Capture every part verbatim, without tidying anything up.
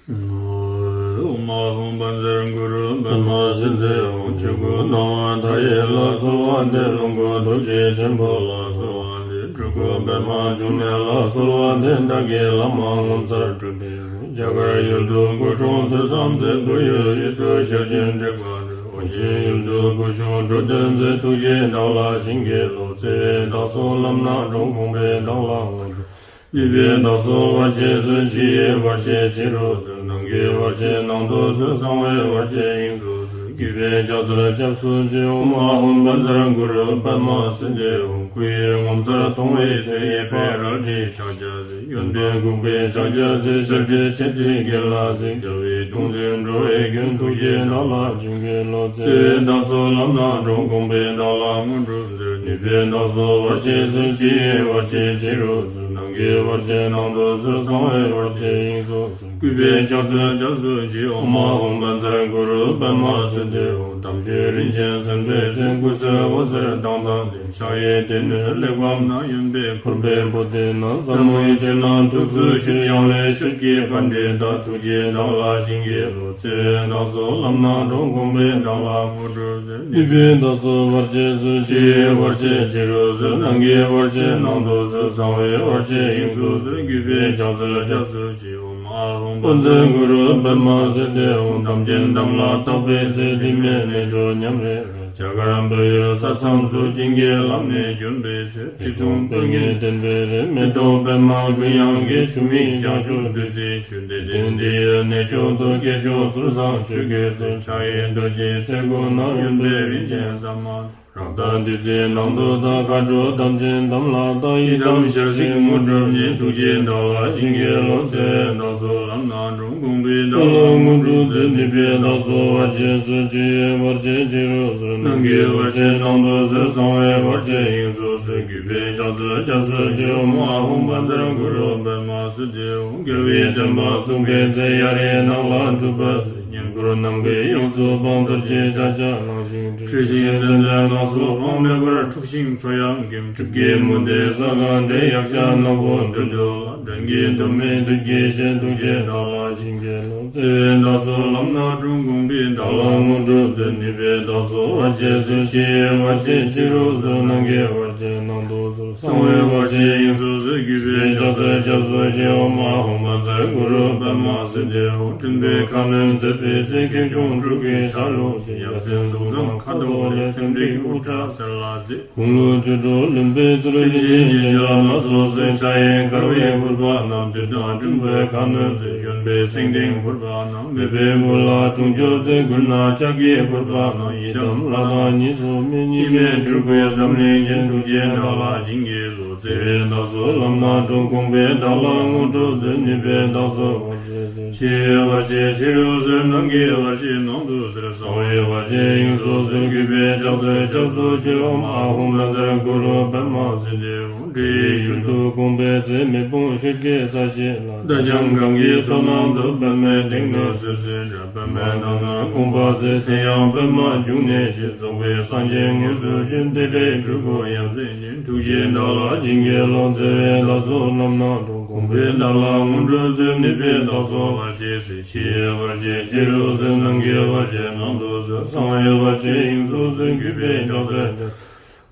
ཨོཾ་ཨཱཿཧཱུྃ་བཛྲ་གུ་རུ་པདྨ་སིདྡྷི་ཧཱུྃ། ཆོས་སྐུ་སྣང་བ་མཐའ་ཡས་ལ་གསོལ་བ་འདེབས། ལོངས་སྐུ་རྡོ་རྗེ་ཆེན་པོ་ལ་གསོལ་བ་འདེབས། སྤྲུལ་སྐུ་པདྨ་འབྱུང་གནས་ལ་གསོལ་བ་འདེབས། བདག་གིས་བླ་མ་ངོ་མཚར་སྤྲུལ་པའི་རྒྱ་གར་ཡུལ་དུ་སྐུ་འཁྲུངས་དུས་མཚམས་མཛད། བོད་ཡུལ་དབུས་སུ་ཞལ་བྱོན་དྲེགས་པ་འདུལ། ཨོ་རྒྱན་ཡུལ་དུ་སྐུ་བཞུགས་འགྲོ་དོན་མཛད། ཐུགས་རྗེས་བདག་ལ་བྱིན་གྱིས་རློབས། བརྩེ་བས་བདག་སོགས་ལམ་སྣ་དྲོངས། དགོངས་པས་བདག་ལ་ངོ་སྤྲོད། ནུས་པས་བདག་སོགས་བར་ཆད་སོལ། ཕྱི་ཡི་བར་ཆད་ཕྱི་རུ་སོལ། ནང་གི་བར་ཆད་ནང་དུ་སོལ། གསང་བའི་བར་ཆད་དབྱིངས་སུ་སོལ། གུས་པས་ཕྱག་འཚལ་སྐྱབས་སུ་མཆི། ཨོཾ་ཨཱཿཧཱུྃ་བཛྲ་གུ་རུ་པདྨ་སིདྡྷི་ཧཱུྃ། སྐུ་ཡི་ངོ་མཚར་མཐོང་བའི་ཚེ། གཡས་པས་རལ་གྲིའི་ཕྱག་རྒྱ་མཛད། གཡོན་པས་འགུགས་པའི་ཕྱག་རྒྱ་མཛད། ཞལ་བགྲད་མཆེ་གཙིགས་གྱེན་ལ་གཟིགས། རྒྱལ་བའི་གདུང་འཛིན་འགྲོ་བའི་མགོན། ཐུགས་རྗེས་བདག་ལ་བྱིན་གྱིས་རློབས། བརྩེ་བས་བདག་སོགས་ལམ་སྣ་དྲོངས། དགོངས་པས་བདག་ལ་ངོ་སྤྲོད་མཛོད། ནུས་པས་བདག་སོགས་བར་ཆད་སོལ། ཕྱི་ཡི་བར་ཆད་ཕྱི་རུ་སོལ། ནང་གི་བར་ཆད་ནང་དུ་སོལ། གསང་བའི་བར་ཆད་དབྱིངས་སུ་སོལ། གུས་པས་ཕྱག་འཚལ་སྐྱབས་སུ་མཆི། ཨོཾ་ཨཱཿཧཱུྃ་བཛྲ་གུ་རུ་པདྨ་སིདྡྷི་ཧཱུྃ། དམ་ཆོས་རིན་ཆེན་གསན་པའི་ཚེ། སྐུ་གསལ་འོད་ཟེར་མདངས་དང་ལྡན། ཕྱག་གཡས་སྡེ་སྣོད་གླེགས་བམ་བསྣམས། གཡོན་པས་ཕུར་པའི་པུ་སྟི་བསྣམས། ཟབ་མོའི་ཆོས་རྣམས་ཐུགས་སུ་ཆུད། ཡང་ལེ་ཤོད་ཀྱི་པཎྜི་ཏ། ཐུགས་རྗེས་བདག་ལ་བྱིན་གྱིས་རློབས། བརྩེ་བས་བདག་སོགས་ལམ་སྣ་དྲོངས། དགོངས་པས་བདག་ལ་ངོ་སྤྲོད་མཛོད། ནུས་པས་བདག་སོགས་བར་ཆད་སོལ། ཕྱི་ཡི་བར་ཆད་ཕྱི་རུ་སོལ། ནང་གི་བར་ཆད་ནང་དུ་སོལ། གསང་བའི་བར་ཆད་དབྱིངས་སུ་སོལ། གུས་པས་ཕྱག་འཚལ་སྐྱབས་སུ་མཆི། ཨོཾ་ཨཱཿཧཱུྃ་བཛྲ་གུ་རུ་པདྨ་སིདྡྷི་ཧཱུྃ། དམ་ཅན་དམ་ལ་བཏགས་པའི་ཚེ། དྲི་མེད་གནས་མཆོག་ཉམས་རེ་རེ། རྒྱ་གར་བོད་ཡུལ་ས་མཚམས་སུ། བྱིན་གྱིས་བརླབས་ནས་བྱོན་པའི་ཚེ། དྲི་བསུང་སྤོས་ངད་ལྡན་པའི་རི། མེ་ཏོག་པདྨ་ཀུན་དབྱངས་ཀྱི། ཆུ་མིག་བྱང་ཆུབ་བདུད་རྩིའི་ཆུ། བདེ་ལྡན་འདི་ཡི་གནས་མཆོག་ཏུ། སྐྱེས་མཆོག་ཚུལ་བཟང་ཆོས་ཀྱི་སྲོལ། ཕྱག་གཡས་རྡོ་རྗེའི་ཚལ་སྒོ་ན། གཡོན་པས་རིན་ཆེན་ཟ་མ་ཏོག། རཀྟ་བདུད་རྩིའི་ནང་དུ་དག། མཁའ་འགྲོ་དམ་ཅན་དམ་ལ་བཏགས། ཡི་དམ་ཞལ་གཟིགས་དངོས་གྲུབ་བརྙེས། ཐུགས་རྗེས་བདག་ལ་བྱིན་གྱིས་རློབས། བརྩེ་བས་བདག་སོགས་ལམ་སྣ་དྲོངས། དགོངས་པས་བདག་ལ་ངོ་སྤྲོད་མཛོད། ནུས་པས་བདག་སོགས་བར་ཆད་སོལ། ཕྱི་ཡི་བར་ཆད་ཕྱི་རུ་སོལ། ནང་གི་བར་ཆད་ནང་དུ་སོལ། གསང་བའི་བར་ཆད་དབྱིངས་སུ་སོལ། གུས་པས་ཕྱག་འཚལ་སྐྱབས་སུ་མཆི། ཨོཾ་ཨཱཿཧཱུྃ་བཛྲ་གུ་རུ་པདྨ་སིདྡྷི་ཧཱུྃ། རྒྱལ་བའི་བསྟན་པ་བཙུགས་པའི་ཚེ། གཡའ་རིའི་ནགས་ལ་སྒྲུབ་པ་མཛད། བསྙེན་ཕུར་ནམ་མཁའི་དབྱིངས་སུ་འཕངས། རྡོ་རྗེ་ཕྱག་རྒྱ་བླངས་ཤིང་བསྒྲིལ། འཁྲིལ་ཞིང་ཙན་དན་ནགས་སུ་འཕངས། མེ་འབར་འཁྲུགས་ཤིང་མཚོ་ཡང་འགེམས། སྲིབ་ཀྱི་མུ་སྟེགས་ས་གང་བསྒྲལ། ཡཀྴ་ནག་པོ་བདུད་འདུལ་ལ། སྒྲོན་གྱིས་གཏུམ་མེད་བདུད་ཀྱི་གཤེད། ཐུགས་རྗེས་བདག་ལ་བྱིན་གྱིས་རློབས། བརྩེ་བས་བདག་སོགས་ལམ་སྣ་དྲོངས། དགོངས་པས་བདག་ལ་ངོ་སྤྲོད་མཛོད། ནུས་པས་བདག་སོགས་བར་ཆད་སོལ། ཕྱི་ཡི་བར་ཆད་ཕྱི་རུ་སོལ། ནང་གི་བར་ཆད་ནང་དུ་སོལ། གསང་བའི་བར་ཆད་དབྱིངས་སུ་སོལ། གུས་པས་ཕྱག་འཚལ་སྐྱབས་སུ་མཆི། ཨོཾ་ཨཱཿཧཱུྃ་བཛྲ་གུ་རུ་པདྨ་སིདྡྷི་ཧཱུྃ། སྤྲུལ་པའི་ཁ་གནོན་མཛད་པའི་ཚེ། ཁེངས་སྐྱུང་འབྲུག་གི་ཆ་ལུགས་ཅན། ཡ་མཚན་གཟུགས་བཟང་ཁ་དོག་ལེགས། ཚེམས་དྲུག་དབུ་སྐྲ་སེར་ལ་མཛེས། དགུང་ལོ་བཅུ་དྲུག་ལོན་པའི་ཚེ། རིན་ཆེན་རྒྱན་ཆ་སྣ་ཚོགས་གསོལ། ཕྱག་གཡས་འཁར་བའི་ཕུར་པ་བསྣམས། བདུད་དང་སྲིན་པོའི་ཁ་གནོན་མཛད། གཡོན་པས་སེང་ལྡེང་ཕུར་པ་བསྣམས། མོས་པའི་བུ་ལ་སྲུང་སྐྱོབ་མཛད། མགུལ་ན་ལྕགས་ཀྱི་ཕུར་པ་བསྣམས། ཡི་དམ་ལྷ་དང་གཉིས་སུ་མེད། གཉིས་མེད་སྤྲུལ་སྐུའི་འཛམ་གླིང་རྒྱན། ཐུགས་རྗེས་བདག་ལ་བྱིན་གྱིས་རློབས། བརྩེ་བས་བདག་སོགས་ལམ་སྣ་དྲོངས། དགོངས་པས་བདག་ལ་ངོ་སྤྲོད་མཛོད། ནུས་པས་བདག་སོགས་བར་ཆད་སོལ། ཕྱི་ཡི་བར་ཆད་ཕྱི་རུ་སོལ། ནང་གི་བར་ཆད་ནང་དུ་སོལ། གསང་བའི་བར་ཆད་དབྱིངས་སུ་སོལ། གུས་པས་ཕྱག་འཚལ་སྐྱབས་སུ་མཆི། ཨོཾ་ཨཱཿཧཱུྃ་བཛྲ་གུ་རུ་པདྨ་སིདྡྷི་ཧཱུྃ། འདྲེ་ཡི་ཡུལ་དུ་དགོངས་པའི་ཚེ། མེ་དཔུང་ཤེལ་གྱི་ས་གཞི་ལ། ཟླ་གྲངས་གང་གི་མཚོ་ནང་དུ། པདྨའི་སྟེང་དུ་བསིལ་ཟེར་འདྲ། པདྨའི་ནང་ན་དགོངས་པ་མཛད། མཚན་ཡང་པདྨ་འབྱུང་གནས་ཞེས། རྫོགས་པའི་སངས་རྒྱས་དངོས་སུ་བྱོན། དེ་འདྲའི་སྤྲུལ་སྐུ་ཡ་མཚན་ཅན། ཐུགས་རྗེས་བདག་ལ་བྱིན་གྱིས་རློབས། བརྩེ་བས་བདག་སོགས་ལམ་སྣ་དྲོངས། དགོངས་པས་བདག་ལ་ངོ་སྤྲོད་མཛོད། ནུས་པས་བདག་སོགས་བར་ཆད་སོལ། ཕྱི་ཡི་བར་ཆད་ཕྱི་རུ་སོལ། ནང་གི་བར་ཆད་ནང་དུ་སོལ། གསང་བའི་བར་ཆད་དབྱིངས་སུ་སོལ། གུས་པས་ཕྱག་འཚལ་ཕྱག་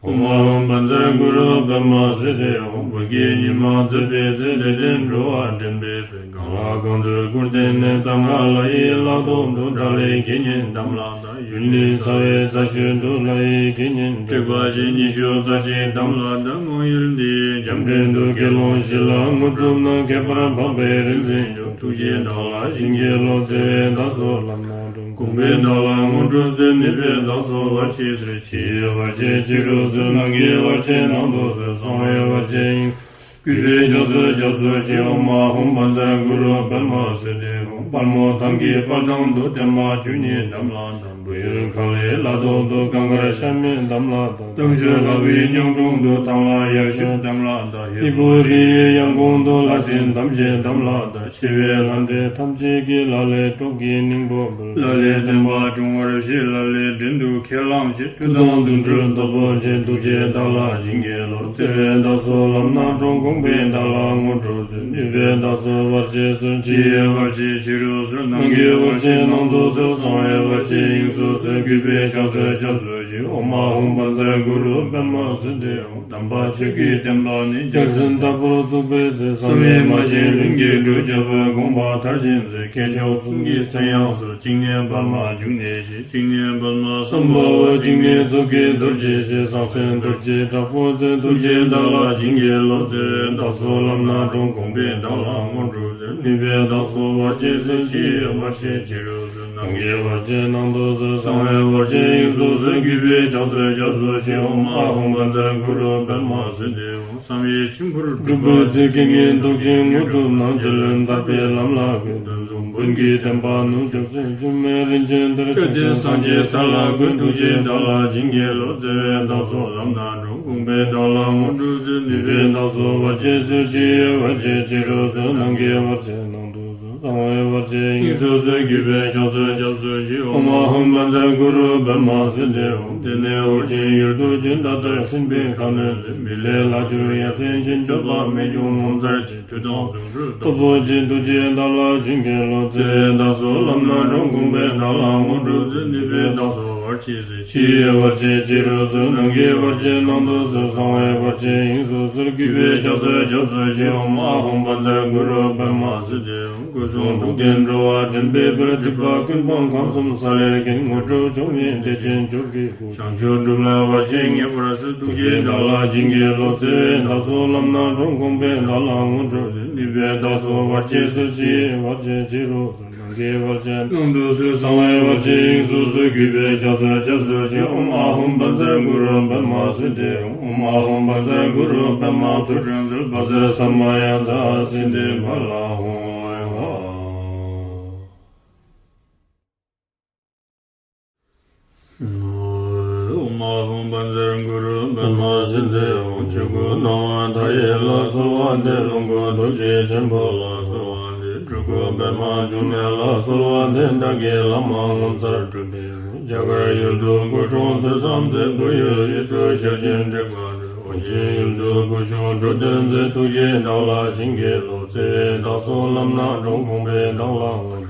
ཨོཾ་ཨཱཿཧཱུྃ་བཛྲ་གུ་རུ་པདྨ་སིདྡྷི་ཧཱུྃ། བོད་ཀྱི་ཉི་མ་མཛད་པའི་ཚེ། དད་ལྡན་འགྲོ་བ་འདྲེན་པའི་དཔལ། གང་ལ་གང་འདུལ་སྐུར་བསྟན་ནས། གཙང་ཁ་ལ་ཡི་ལ་ཐོག་ཏུ། དགྲ་ལྷའི་དགེ་བསྙེན་དམ་ལ་བཏགས། ཡུལ་ནི་ཚ་བའི་རྩ་ཤོད་དུ། ལྷ་ཡི་དགེ་བསྙེན་དྲེགས་པ་ཅན་ཉི་ཤུ་རྩ་གཅིག་དམ་ལ་བཏགས། མོན་ཡུལ་འདི་ཡི་རྒྱ་འདྲེན་དུ། དགེ་སློང་བཞི་ལ་དངོས་གྲུབ་གནང་། ཁྱད་པར་འཕགས་པའི་རིག་འཛིན་མཆོག། ཐུགས་རྗེས་བདག་ལ་བྱིན་གྱིས་རློབས། བརྩེ་བས་བདག་སོགས་ལམ་སྣ་དྲོངས། དགོངས་པས་བདག་ལ་ངོ་སྤྲོད་མཛོད། ནུས་པས་བདག་སོགས་བར་ཆད་སོལ། ཕྱི་ཡི་བར་ཆད་ཕྱི་རུ་སོལ། ནང་གི་བར་ཆད་ནང་དུ་སོལ། གསང་བའི་བར་ཆད་དབྱིངས། གུས་པས་ཕྱག་འཚལ་སྐྱབས་སུ་མཆི། ཨོཾ་ཨཱཿཧཱུྃ་བཛྲ་གུ་རུ་པདྨ་སིདྡྷི་ཧཱུྃ། དཔལ་མོ་ཐང་གི་དཔལ་ཐང་དུ། བརྟན་མ་བཅུ་གཉིས་དམ་ལ་བཏགས། ཡུལ་གངས་ལས་ལ་ཐོག་ཏུ་གངས་དཀར་ཤ་མེད་དམ་ལ་བཏགས། དམ་ཆོས་ལྷ་བུའི་གཉང་དྲུང་དུ་ཐང་ལྷ་ཡར་ཞུ་དམ་ལ་བཏགས། ཧི་པོ་རི་ཡི་ཡང་གོང་དུ་ལྷ་སྲིན་ཐམས་ཅད་དམ་ལ་བཏགས། ཆེ་བའི་ལྷ་འདྲེ་ཐམས་ཅད་ཀྱིས་ལ་ལས་སྲོག་གི་སྙིང་པོ་འབུལ། ལ་ལས་བསྟན་པ་སྲུང་བར་བྱེད། ལ་ལས་བྲན་དུ་ཁས་བླངས་བྱེད། མཐུ་དང་རྫུ་འཕྲུལ་སྟོབས་པོ་ཆེ། ཐུགས་རྗེས་བདག་ལ་བྱིན་གྱིས་རློབས། བརྩེ་བས་བདག་སོགས་ལམ་སྣ་དྲོངས། དགོངས་པས་བདག་ལ་དངོས་གྲུབ་སྩོལ། ནུས་པས་བདག་སོགས་བར་ཆད་སོལ། ཕྱི་ཡི་བར་ཆད་ཕྱི་རུ་སོལ། ནང་གི་བར་ཆད་ནང་དུ་སོལ། གསང་བའི་བར་ཆད་དབྱིངས་སུ་སོལ། གུས་པས་ཕྱག་འཚལ་སྐྱབས་སུ་མཆི། ཨོཾ་ཨཱཿཧཱུྃ་བཛྲ་གུ་རུ་པདྨ་སིདྡྷི་ཧཱུྃ། དམ་པ་ཆོས་ཀྱི་བསྟན་པ་ནི། རྒྱལ་མཚན་ལྟ་བུར་བཙུགས་པའི་ཚེ། བསམ་ཡས་མ་བཞེངས་ལྷུན་གྱིས་གྲུབ། རྒྱལ་པོའི་དགོངས་པ་མཐར་ཕྱིན་མཛད། མཁས་མཆོག་གསུམ་གྱི་མཚན་ཡང་གསོལ། བཅིངས་ནས་པདྨ་འབྱུང་གནས་བཞེངས། བཅིངས་ནས་པདྨ་སམྦྷ་ཝ། བཅིངས་ནས་མཛུབ་ཀྱིས་རྡོ་རྗེ་བཞེས། གསང་མཚན་རྡོ་རྗེ་དྲག་པོ་མཛད། ཐུགས་རྗེས་བདག་ལ་བྱིན་གྱིས་རློབས། བརྩེ་བས་བདག་སོགས་ལམ་སྣ་དྲོངས། དགོངས་པས་བདག་ལ་དངོས་གྲུབ་སྩོལ། ནུས་པས་བདག་སོགས་བར་ཆད་སོལ། ཕྱི་ཡི་བར་ཆད་ཕྱི་རུ་སོལ། ནང་གི་བར་ཆད་ནང་དུ་སོལ། གསང་བའི་བར་ཆད་དབྱིངས་སུ་སོལ། གུས་པས་ཕྱག་འཚལ་སྐྱབས་སུ་མཆི། ཨོཾ་ཨཱཿཧཱུྃ་བཛྲ་གུ་རུ་པདྨ་སིདྡྷི་ཧཱུྃ། བསམ་ཡས་མཆིམས་ཕུར་སྒྲུབ་པའི་ཚེ། རྐྱེན་ངན་བཟློག་ཅིང་དངོས་གྲུབ་གནང་། རྒྱལ་བློན་ཐར་པའི་ལམ་ལ་བཀོད། གདོན་གཟུགས་བོན་གྱི་བསྟན་པ་ནུབ་ཕྱོགས་སོལ། སྒྱུ་མའི་རིན་ཆེན་གཏེར་སྤྱོད་དེ། སངས་རྒྱས་ས་ལ་བཀོད། ཐུགས་རྗེས་བདག་ལ་བྱིན་གྱིས་རློབས། བརྩེ་བས་བདག་སོགས་ལམ་སྣ་དྲོངས། དགོངས་པས་བདག་ལ་དངོས་གྲུབ་སྩོལ། ནུས་པས་བདག་སོགས་བར་ཆད་སོལ། ཕྱི་ཡི་བར་ཆད་ཕྱི་རུ་སོལ། ནང་གི་བར་ཆད་ནང་དུ་སོལ། གསང་བའི་བར་ཆད་དབྱིངས་སུ་སོལ། གུས་པས་ཕྱག་འཚལ་སྐྱབས་སུ་མཆི། ཨོཾ་ཨཱཿཧཱུྃ་བཛྲ་གུ་རུ་པདྨ་སིདྡྷི་ཧཱུྃ། དེ་ནས་འོད་ཆེན་ཡུལ་དུ་བྱོན། ད་ལྟར་སེམས་དཔའི་ཁ་གནོན་མཛད། མི་ལས་ལྷག་གྱུར་ཡ་མཚན་ཅན། སྤྱོད་པ་རྨད་བྱུང་ངོ་མཚར་ཅན། མཐུ་དང་རྫུ་འཕྲུལ་སྟོབས་པོ་ཆེ། ཐུགས་རྗེས་བདག་ལ་བྱིན་གྱིས་རློབས། བརྩེ་བས་བདག་སོགས་ལམ་སྣ་དྲོངས། དགོངས་པས་བདག་ལ་དངོས་གྲུབ་སྩོལ། ནུས་པས་བདག་སོགས་བར་ཆད་སོལ། ཕྱི་ཡི་བར་ཆད་ཕྱི་རུ་སོལ། ནང་གི་བར་ཆད་ནང་དུ་སོལ། གསང་བའི་བར་ཆད་དབྱིངས་སུ་སོལ། གུས་པས་ཕྱག་འཚལ་སྐྱབས་སུ་མཆི། ཨོཾ་ཨཱཿཧཱུྃ་བཛྲ་གུ་རུ་པདྨ་སིདྡྷི་ཧཱུྃ། སྐུ་གསུང་ཐུགས་ལྡན་འགྲོ་བ་འདྲེན་པའི་དཔལ། སྒྲིབ་པ་ཀུན་སྤངས་ཁམས་གསུམ་ས་ལེར་མཁྱེན། དངོས་གྲུབ་མཆོག་བརྙེས་བདེ་ཆེན་མཆོག་གི་སྐུ། བྱང་ཆུབ་སྒྲུབ་ལ་བར་ཆད་ངེས་པར་སེལ། ཐུགས་རྗེས་བདག་ལ་བྱིན་གྱིས་རློབས། བརྩེ་བས་བདག་སོགས་ལམ་སྣ་དྲོངས། དགོངས་པས་བདག་ལ་དངོས་གྲུབ་སྩོལ། ནུས་པས་བདག་སོགས་བར་ཆད་སོལ། ཕྱི་ཡི་བར་ཆད་ཕྱི་རུ་སོལ། ནང་གི་བར་ཆད་ནང་དུ་སོལ། གསང་བའི་བར་ཆད་དབྱིངས་སུ་སོལ། གུས་པས་ཕྱག་འཚལ་སྐྱབས་སུ་མཆི། ཨོཾ་ཨཱཿཧཱུྃ་བཛྲ་གུ་རུ་པདྨ་སིདྡྷི་ཧཱུྃ། ཨོཾ་ཨཱཿཧཱུྃ་བཛྲ་གུ་རུ་པདྨ་ཐོད་ཕྲེང་རྩལ། བཛྲ་ས་མ་ཡ་ཛཿསིདྡྷི་ཕ་ལ་ཧཱུྃ། ཨོཾ་ཨཱཿཧཱུྃ་བཛྲ་གུ་རུ་པདྨ་སིདྡྷི་ཧཱུྃ། ཆོས་སྐུ་སྣང་བ་མཐའ་ཡས་ལ་གསོལ་བ་འདེབས། ལོངས་སྐུ་རྡོ་རྗེ་ཆེན་པོ་ལ་གསོལ་བ་འདེབས། སྤྲུལ་སྐུ་པདྨ་འབྱུང་གནས་ལ་གསོལ་བ་འདེབས། བདག་གི་བླ་མ་ངོ་མཚར་སྤྲུལ་པའི་རྒྱ་གར་ཡུལ་དུ་སྐུ་འཁྲུངས་ཐོས་བསམ་མཛད། བོད་ཡུལ་དབུས་སུ་ཞལ་བྱོན་དྲེགས་པ་སྒྲོལ། ཨོ་རྒྱན་ཡུལ་དུ་སྐུ་བཞུགས་འགྲོ་དོན་མཛད། ཐུགས་རྗེས་བདག་ལ་བྱིན་གྱིས་རློབས། བརྩེ་བས་བདག་སོགས་ལམ་སྣ་དྲོངས། དགོངས་པས་བདག་ལ་དངོས་གྲུབ།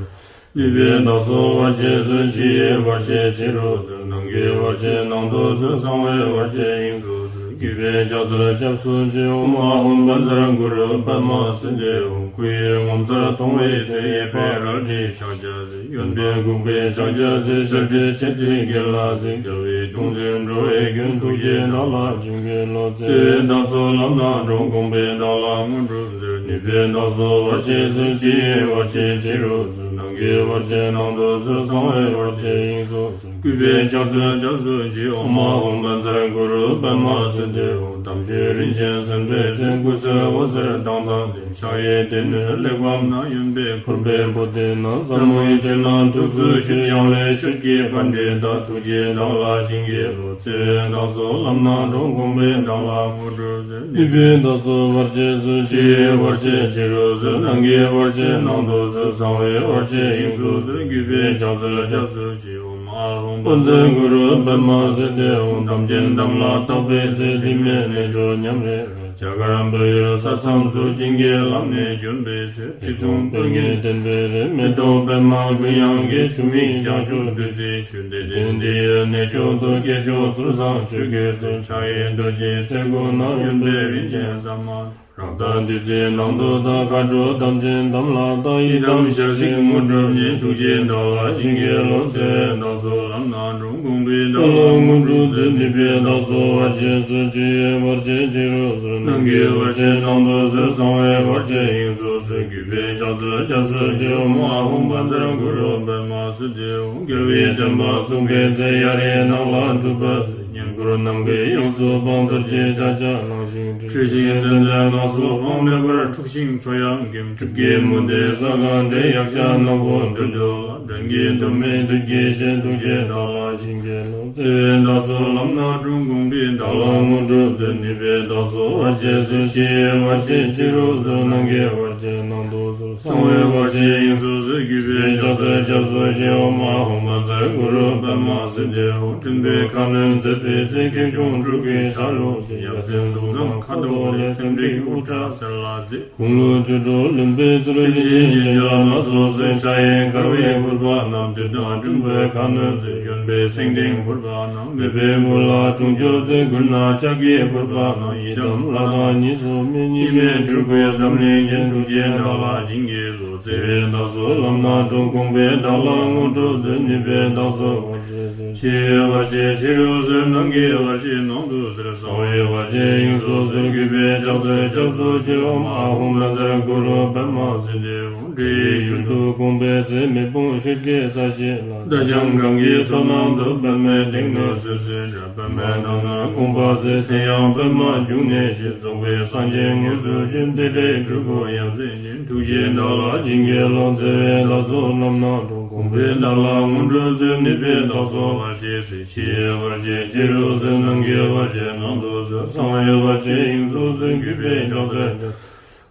ནུས་པས་བདག་སོགས་བར་ཆད་སོལ། ཕྱི་ཡི་བར་ཆད་ཕྱི་རུ་སོལ། ནང་གི་བར་ཆད་ནང་དུ་སོལ། གསང་བའི་བར་ཆད་དབྱིངས་སུ་སོལ། གུས་པས་ཕྱག་འཚལ་སྐྱབས་སུ་མཆི། ཨོཾ་ཨཱཿཧཱུྃ་བཛྲ་གུ་རུ་པདྨ་སིདྡྷི་ཧཱུྃ། སྐུ་ཡི་ངོ་མཚར་མཐོང་བའི་ཚེ། གཡས་པས་རལ་གྲིའི་ཕྱག་རྒྱ། གཡོན་པས་འགུགས་པའི་ཕྱག་རྒྱ་མཛད། ཞལ་བགྲད་མཆེ་གཙིགས་གྱེན་ལ་གཟིགས། རྒྱལ་བའི་གདུང་འཛིན་འགྲོ་བའི་མགོན། ཐུགས་རྗེས་བདག་ལ་བྱིན་གྱིས་རློབས། བརྩེ་བས་བདག་སོགས་ལམ་སྣ་དྲོངས། དགོངས་པས་བདག་ལ་དངོས་གྲུབ་སྩོལ། ནུས་པས་བདག་སོགས་བར་ཆད་སོལ། ཕྱི་ཡི་བར་ཆད་ཕྱི་རུ་སོལ། ནང་གི་བར་ཆད་ནང་དུ་སོལ། གསང་བའི་བར་ཆད་དབྱིངས་སུ་སོལ། གུས་པས་ཕྱག་འཚལ་སྐྱབས་སུ་མཆི། ཨོཾ་ཨཱཿཧཱུྃ་བཛྲ་གུ་རུ་པདྨ་སིདྡྷི་ཧཱུྃ། དམ་ཆོས་རིན་ཆེན་གསན་པའི་ཚེ། སྐུ་གསེར་འོད་ཟེར་མདངས་དང་ལྡན། ཕྱག་གཡས་སྡེ་སྣོད་གླེགས་བམ་བསྣམས། གཡོན་པས་ཕུར་པའི་པོ་ཏི་བསྣམས། ཟབ་མོའི་ཆོས་རྣམས་ཐུགས་སུ་ཆུད། ཡང་ལེ་ཤོད་ཀྱི་པཎྜི་ཏ། ཐུགས་རྗེས་བདག་ལ་བྱིན་གྱིས་རློབས། བརྩེ་བས་བདག་སོགས་ལམ་སྣ་དྲོངས། དགོངས་པས་བདག་ལ་དངོས་གྲུབ་སྩོལ། ནུས་པས་བདག་སོགས་བར་ཆད་སོལ། ཕྱི་ཡི་བར་ཆད་ཕྱི་རུ་སོལ། ནང་གི་བར་ཆད་ནང་དུ་སོལ། གསང་བའི་བར་ཆད་དབྱིངས་སུ་སོལ། གུས་པས་ཕྱག་འཚལ་སྐྱབས་སུ་མཆི། ཨོཾ་ཨཱཿཧཱུྃ་བཛྲ་གུ་རུ་པདྨ་སིདྡྷི་ཧཱུྃ། དམ་ཅན་དམ་ལ་བཏགས་པའི་ཚེ། དྲི་མེད་གནས་མཆོག་ཉམས་རེ་རེ། རྒྱ་གར་བོད་ཡུལ་ས་མཚམས་སུ། བྱིན་གྱིས་བརླབས་ནས་བྱོན་པའི་ཚེ། དྲི་བསུང་སྤོས་ངད་བསྟེན་པའི་རི། མེ་ཏོག་པདྨ་ཀུ་ཡངས་ཀྱི། ཆུ་མིག་ལྗང་གུ་བདུད་རྩིའི་ཆུ། བདེ་ལྡན་འདི་ཡི་གནས་མཆོག་ཏུ། སྐྱེས་མཆོག་ཚུལ་བཟང་ཆོས་ཀྱི་སྲོལ། ཕྱག་གཡས་རྡོ་རྗེའི་ཚལ་སྒོ་ན། གཡོན་པས་རིན་ཆེན་ཟ་མ་ཏོག། རཀྟ་བདུད་རྩིའི་ནང་དུ་དག། མཁའ་འགྲོ་དམ་ཅན་དམ་ལ་བཏགས། ཡི་དམ་ཞལ་གཟིགས་དངོས་གྲུབ་བརྙེས། ཐུགས་རྗེས་བདག་ལ་བྱིན་གྱིས་རློབས། བརྩེ་བས་བདག་སོགས་ལམ་སྣ་དྲོངས། དགོངས་པས་བདག་ལ་དངོས་གྲུབ་སྩོལ། ནུས་པས་བདག་སོགས་བར་ཆད་སོལ། ཕྱི་ཡི་བར་ཆད་ཕྱི་རུ་སོལ། ནང་གི་བར་ཆད་ནང་དུ་སོལ། གསང་བའི་བར་ཆད་དབྱིངས་སུ་སོལ། གུས་པས་ཕྱག་འཚལ་སྐྱབས་སུ་མཆི། ཨོཾ་ཨཱཿཧཱུྃ་བཛྲ་གུ་རུ་པདྨ་སིདྡྷི་ཧཱུྃ། རྒྱལ་བའི་བསྟན་པ་བཙུགས་པའི་ཚེ། གཡའ་རིའི་ནགས་ལ་སྒྲུབ་པ་མཛད། བསྙེན་བཀུར་ནམ་མཁའི་དབྱིངས་སུ་འཕང་། རྡོ་རྗེ་ལྕགས་བྱ་བླངས་ཤིང་བསྒྲིལ། འཁྲི་ཤིང་ཙནྡན་ནགས་སུ་འཕང་། མེ་འབར་འཁྲུགས་ཤིང་མཚོ་ཡང་འགེམས། སྤྲུལ་སྐུའི་མུ་ཏིག་ས་གང་བྲི། ཡཀྴ་ནག་པོ་འདུལ་དུ་ལ། སྒྲོན་གྱིས་མདུན་མའི་བདུད་ཀྱི་ཞལ། ཐུགས་རྗེས་བདག་ལ་བྱིན་གྱིས་རློབས། བརྩེ་བས་བདག་སོགས་ལམ་སྣ་དྲོངས། དགོངས་པས་བདག་ལ་དངོས་གྲུབ་སྩོལ། ནུས་པས་བདག་སོགས་བར་ཆད་སོལ། ཕྱི་ཡི་བར་ཆད་ཕྱི་རུ་སོལ། ནང་གི་བར་ཆད་ནང་དུ་སོལ། གསང་བའི་བར་ཆད་དབྱིངས་སུ་སོལ། གུས་པས་ཕྱག་འཚལ་སྐྱབས་སུ་མཆི། ཨོཾ་ཨཱཿཧཱུྃ་བཛྲ་གུ་རུ་པདྨ་སིདྡྷི་ཧཱུྃ། སྤྲིན་པའི་ཁ་གནོན་མཛད་པའི་ཚེ། ཁེངས་སྐྱུང་སྤྲུལ་སྐུའི་ཆ་ལུགས་ཀྱི། ཡབ་མཚན་གཟུགས་བཟང་ཁ་དོག་ལེགས། ཚེམས་འགྲིག་དབུ་སྐྲ་སེར་ལ་མཛེས། དགུང་ལོ་བཅུ་དྲུག་ལོན་པའི་ཚུལ། རིན་ཆེན་རྒྱན་ཆ་སྣ་ཚོགས་གསོལ། ཕྱག་གཡས་འཁར་བའི་ཕུར་པ་བསྣམས། ཏེ་དང་སྤྲིན་པའི་ཁ་གནོན་མཛད། གཡོན་པས་སེང་ལྡེང་ཕུར་པ་བསྣམས། མོས་པའི་མགུལ་ལ་དྲུང་ཆོས་མཛད། མགུལ་ན་ལྕགས་ཀྱི་ཕུར་པ་བསྣམས། ཡི་དམ་ལྷ་དང་གཉིས་སུ་མེད། གཉིས་མེད་སྤྲུལ་སྐུའི་ཟབ་ལེགས་སྤྱན། ཐུགས་རྗེས་བདག་ལ་བྱིན་གྱིས་རློབས། བརྩེ་བས་བདག་སོགས་ལམ་སྣ་དྲོངས། དགོངས་པས་བདག་ལ་དངོས་གྲུབ་སྩོལ། ནུས་པས་བདག་སོགས་བར་ཆད་སོལ། ཕྱི་ཡི་བར་ཆད་ཕྱི་རུ་སོལ། ནང་གི་བར་ཆད་ནང་དུ་སོལ། གསང་བའི་བར་ཆད་དབྱིངས་སུ་སོལ། གུས་པས་ཕྱག་འཚལ་སྐྱབས་སུ་མཆི། ཨོཾ་ཨཱཿཧཱུྃ་བཛྲ་གུ་རུ་པདྨ་སིདྡྷི་ཧཱུྃ། འདྲེ་ཡི་ཡུལ་དུ་དགོངས་པའི་ཚེ། མེ་དཔུང་ཤོད་ཀྱི་ས་གཞི་ལ། ད་ཞང་གང་གི་མཚོ་ནང་དུ། པདྨའི་སྟེང་ནས་གསོལ་ཟེར་བྱ། པདྨའི་ནང་ན་དགོངས་པ་མཛད། མཚན་ཡང་པདྨ་འབྱུང་གནས་ཞེས། རྫོགས་པའི་སངས་རྒྱས་དངོས་སུ་བྱོན། དེ་འདྲའི་སྤྲུལ་སྐུ་ཡ་མཚན་ཅན། ཐུགས་རྗེས་བདག་ལ་བྱིན་གྱིས་རློབས། བརྩེ་བས་བདག་སོགས་ལམ་སྣ་དྲོངས། དགོངས་པས་བདག་ལ་དངོས་གྲུབ་སྩོལ། ནུས་པས་བདག་སོགས་བར་ཆད་སོལ། ཕྱི་ཡི་བར་ཆད་ཕྱི་རུ་སོལ། ནང་གི་བར་ཆད་ནང་དུ་སོལ། གསང་བའི་བར་ཆད་དབྱིངས་སུ་སོལ། གུས་པས་ཕྱག་འཚལ་ཕྱག་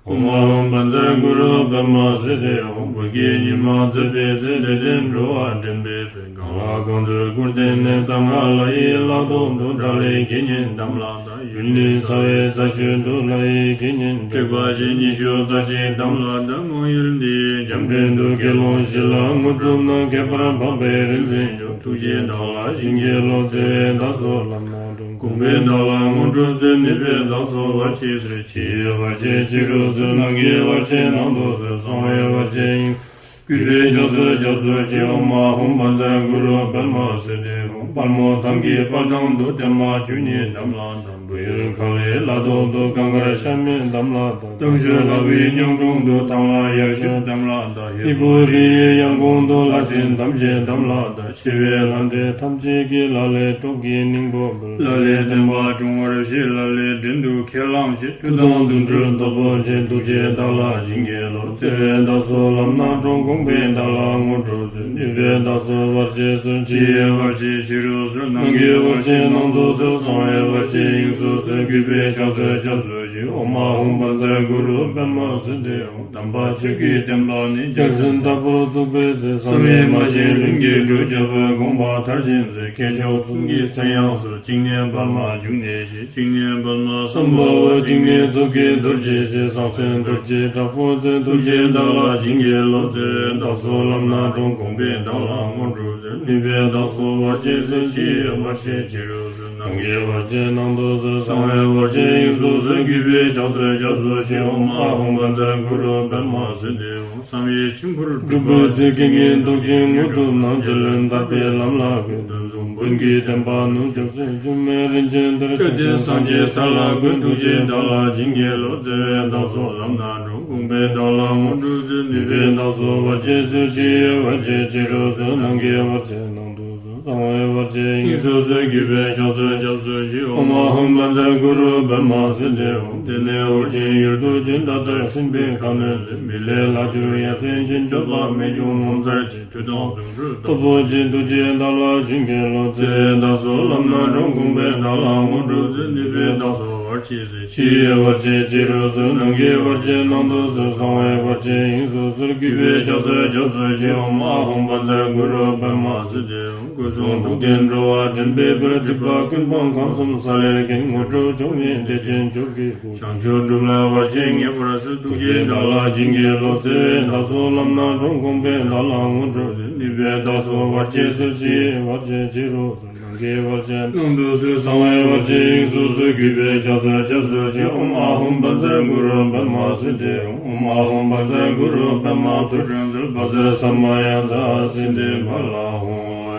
ཨོཾ་ཨཱཿཧཱུྃ་བཛྲ་གུ་རུ་པདྨ་སིདྡྷི་ཧཱུྃ། བོད་ཀྱི་ཉི་མ་མཛད་པའི་ཚེ། དད་ལྡན་འགྲོ་བ་འདྲེན་པའི་དཔལ། གང་ལ་གང་འདུལ་སྐུར་བསྟན་ནས། གཙང་ཁ་ལ་ཡི་ལ་ཐོག་ཏུ། དགྲ་ལྷའི་དགེ་བསྙེན་དམ་ལ་བཏགས། ཡུལ་ནི་ཚ་བའི་རྩ་ཤོད་དུ། ལྷ་ཡི་དགེ་བསྙེན་དྲེགས་པ་ཅན་ཉི་ཤུ་རྩ་གཅིག་དམ་ལ་བཏགས། མང་ཡུལ་འདིའི་རྒྱ་འདྲེན་དུ། དགེ་སློང་བཞི་ལ་དངོས་གྲུབ་གནང་། ཁྱད་པར་འཕགས་པའི་རིག་འཛིན་མཆོག། ཐུགས་རྗེས་བདག་ལ་བྱིན་གྱིས་རློབས། བརྩེ་བས་བདག་སོགས་ལམ་སྣ་དྲོངས། དགོངས་པས་བདག་ལ་དངོས་གྲུབ་སྩོལ། ནུས་པས་བདག་སོགས་བར་ཆད་སོལ། ཕྱི་ཡི་བར་ཆད་ཕྱི་རུ་སོལ། ནང་གི་བར་ཆད་ནང་དུ་སོལ། གསང་བའི་བར་ཆད་དབྱིངས། གུས་པས་ཕྱག་འཚལ་སྐྱབས་སུ་མཆི། ཨོཾ་ཨཱཿཧཱུྃ་བཛྲ་གུ་རུ་པདྨ་སིདྡྷི་ཧཱུྃ། དཔལ་མོ་ཐང་གི་དཔལ་ཐང་དུ། བརྟན་མ་བཅུ་གཉིས་དམ་ལ་བཏགས། བོད་ཡུལ་ཁ་བའི་ལ་ཐོག་ཏུ། གངས་དཀར་ཤ་མེད་དམ་ལ་བཏགས། གཏམ་ཤོད་ལྷ་བུའི་སྙིང་དྲུང་དུ། ཐང་ལྷ་ཡར་ཞུད་དམ་ལ་བཏགས། ཧི་བོ་རི་ཡི་ཡང་གོང་དུ། ལྷ་སྲིན་ཐམས་ཅད་དམ་ལ་བཏགས། ཆེ་བའི་ལྷ་འདྲེ་ཐམས་ཅད་ཀྱིས། ལ་ལས་གྲོགས་ཀྱི་སྙིང་པོ་འབུལ། ལ་ལས་བསྟན་པ་སྲུང་བར་བྱེད། ལ་ལས་བྲན་དུ་ཁས་བླངས་བྱེད། མཐུ་དང་རྫུ་འཕྲུལ་སྟོབས་པོ་ཆེ། ཐུགས་རྗེས་བདག་ལ་བྱིན་གྱིས་རློབས། བརྩེ་བས་བདག་སོགས་ལམ་སྣ་དྲོངས། དགོངས་པས་བདག་ལ་དངོས་གྲུབ་སྩོལ། ནུས་པས་བདག་སོགས་བར་ཆད་སོལ། ཕྱི་ཡི་བར་ཆད་ཕྱི་རུ་སོལ། ནང་གི་བར་ཆད་ནང་དུ་སོལ། གསང་བའི་བར་ཆད་དབྱིངས་སུ་སོལ། གུས་པས་ཕྱག་འཚལ་སྐྱབས་སུ་མཆི། ཨོཾ་ཨཱཿཧཱུྃ་བཛྲ་གུ་རུ་པདྨ་སིདྡྷི་ཧཱུྃ། དམ་པ་ཆོས་ཀྱི་བསྟན་པ་ནི། རྒྱལ་མཚན་ལྟ་བུར་བཙུགས་པའི་ཚེ། བསམ་ཡས་མ་བཞེངས་ལྷུན་གྱིས་གྲུབ། རྒྱལ་པོའི་དགོངས་པ་མཐར་ཕྱིན་མཛད། མཁས་མཆོག་གསུམ་གྱི་མཚན་ཡང་གསོལ། གཅིག་ནས་པདྨ་འབྱུང་གནས་ཞེས། གཅིག་ནས་པདྨ་སམྦྷ་ཝ། གཅིག་ནས་མཚོ་སྐྱེས་རྡོ་རྗེ་ཞེས། གསང་མཚན་རྡོ་རྗེ་དྲག་པོ་མཚོན། ཐུགས་རྗེས་བདག་ལ་བྱིན་གྱིས་རློབས། བརྩེ་བས་བདག་སོགས་ལམ་སྣ་དྲོངས། དགོངས་པས་བདག་ལ་དངོས་གྲུབ་སྩོལ། ནུས་པས་བདག་སོགས་བར་ཆད་སོལ། ཕྱི་ཡི་བར་ཆད་ཕྱི་རུ་སོལ། ནང་གི་བར་ཆད་ནང་དུ་སོལ། གསང་བའི་བར་ཆད་དབྱིངས་སུ་སོལ། གུས་པས་ཕྱག་འཚལ་སྐྱབས་སུ་མཆི། ཨོཾ་ཨཱཿཧཱུྃ་བཛྲ་གུ་རུ་པདྨ་སིདྡྷི་ཧཱུྃ། བསམ་ཡས་མཆིམས་ཕུར་སྒྲུབ་པའི་ཚེ། དགེ་བསྙེན་མདོག་ཅན་དངོས་གྲུབ་གནང་། རྗེ་བློན་ཐར་པའི་ལམ་ལ་བཀོད། གདོན་གཟུགས་བོན་གྱི་བསྟན་པ་ནུབ་ཕྱོགས་སུ། སྒྱུ་མའི་རིན་ཆེན་གཏེར་སྐྱེལ་ཏེ། སངས་རྒྱས་ས་ལ་བཀོད། ཐུགས་རྗེས་བདག་ལ་བྱིན་གྱིས་རློབས། བརྩེ་བས་བདག་སོགས་ལམ་སྣ་དྲོངས། དགོངས་པས་བདག་ལ་དངོས་གྲུབ་སྩོལ། ནུས་པས་བདག་སོགས་བར་ཆད་སོལ། ཕྱི་ཡི་བར་ཆད་ཕྱི་རུ་སོལ། ནང་གི་བར་ཆད་ནང་དུ་སོལ། གསང་བའི་བར་ཆད་དབྱིངས་སུ་སོལ། གུས་པས་ཕྱག་འཚལ་སྐྱབས་སུ་མཆི། ཨོཾ་ཨཱཿཧཱུྃ་བཛྲ་གུ་རུ་པདྨ་སིདྡྷི་ཧཱུྃ། དེ་ནས་ཨོ་རྒྱན་ཡུལ་དུ་བྱོན། ད་ལྟར་སྲིད་པའི་ཁ་གནོན་མཛད། མི་ལས་ལྷག་གྱུར་ཡ་མཚན་ཅན། སྤྱོད་པ་རྨད་བྱུང་ངོ་མཚར་ཅན། མཐུ་དང་རྫུ་འཕྲུལ་སྟོབས་པོ་ཆེ། ཐུགས་རྗེས་བདག་ལ་བྱིན་གྱིས་རློབས། བརྩེ་བས་བདག་སོགས་ལམ་སྣ་དྲོངས། དགོངས་པས་བདག་ལ་དངོས་གྲུབ་སྩོལ། ནུས་པས་བདག་སོགས་བར་ཆད་སོལ། ཕྱི་ཡི་བར་ཆད་ཕྱི་རུ་སོལ། ནང་གི་བར་ཆད་ནང་དུ་སོལ། གསང་བའི་བར་ཆད་དབྱིངས་སུ་སོལ། གུས་པས་ཕྱག་འཚལ་སྐྱབས་སུ་མཆི། ཨོཾ་ཨཱཿཧཱུྃ་བཛྲ་གུ་རུ་པདྨ་སིདྡྷི་ཧཱུྃ། སྐུ་གསུང་ཐུགས་ལྡན་འགྲོ་བ་འདྲེན་པའི་དཔལ། སྒྲིབ་པ་ཀུན་སྤངས་ཁམས་གསུམ་ས་ལེར་མཁྱེན། དངོས་གྲུབ་མཆོག་བརྙེས་བདེ་ཆེན་མཆོག་གི་སྐུ། བྱང་ཆུབ་སྒྲུབ་ལ་བར་ཆད་ངེས་པར་སོལ། ཐུགས་རྗེས་བདག་ལ་བྱིན་གྱིས་རློབས། བརྩེ་བས་བདག་སོགས་ལམ་སྣ་དྲོངས། དགོངས་པས་བདག་ལ་དངོས་གྲུབ་སྩོལ། ནུས་པས་བདག་སོགས་བར་ཆད་སོལ། ཕྱི་ཡི་བར་ཆད་ཕྱི་རུ་སོལ། ནང་གི་བར་ཆད་ནང་དུ་སོལ། གསང་བའི་བར་ཆད་དབྱིངས་སུ་སོལ། གུས་པས་ཕྱག་འཚལ་སྐྱབས་སུ་མཆི། ཨོཾ་ཨཱཿཧཱུྃ་བཛྲ་གུ་རུ་པདྨ་སིདྡྷི་ཧཱུྃ། ཨོཾ་ཨཱཿཧཱུྃ་བཛྲ་གུ་རུ་པདྨ་ཐུགས་སྲས་མཛོད། བཛྲ་ས་མ་ཡ་ཛཿསིདྡྷི་ཕ་ལ་ཧཱུྃ། ཨོཾ་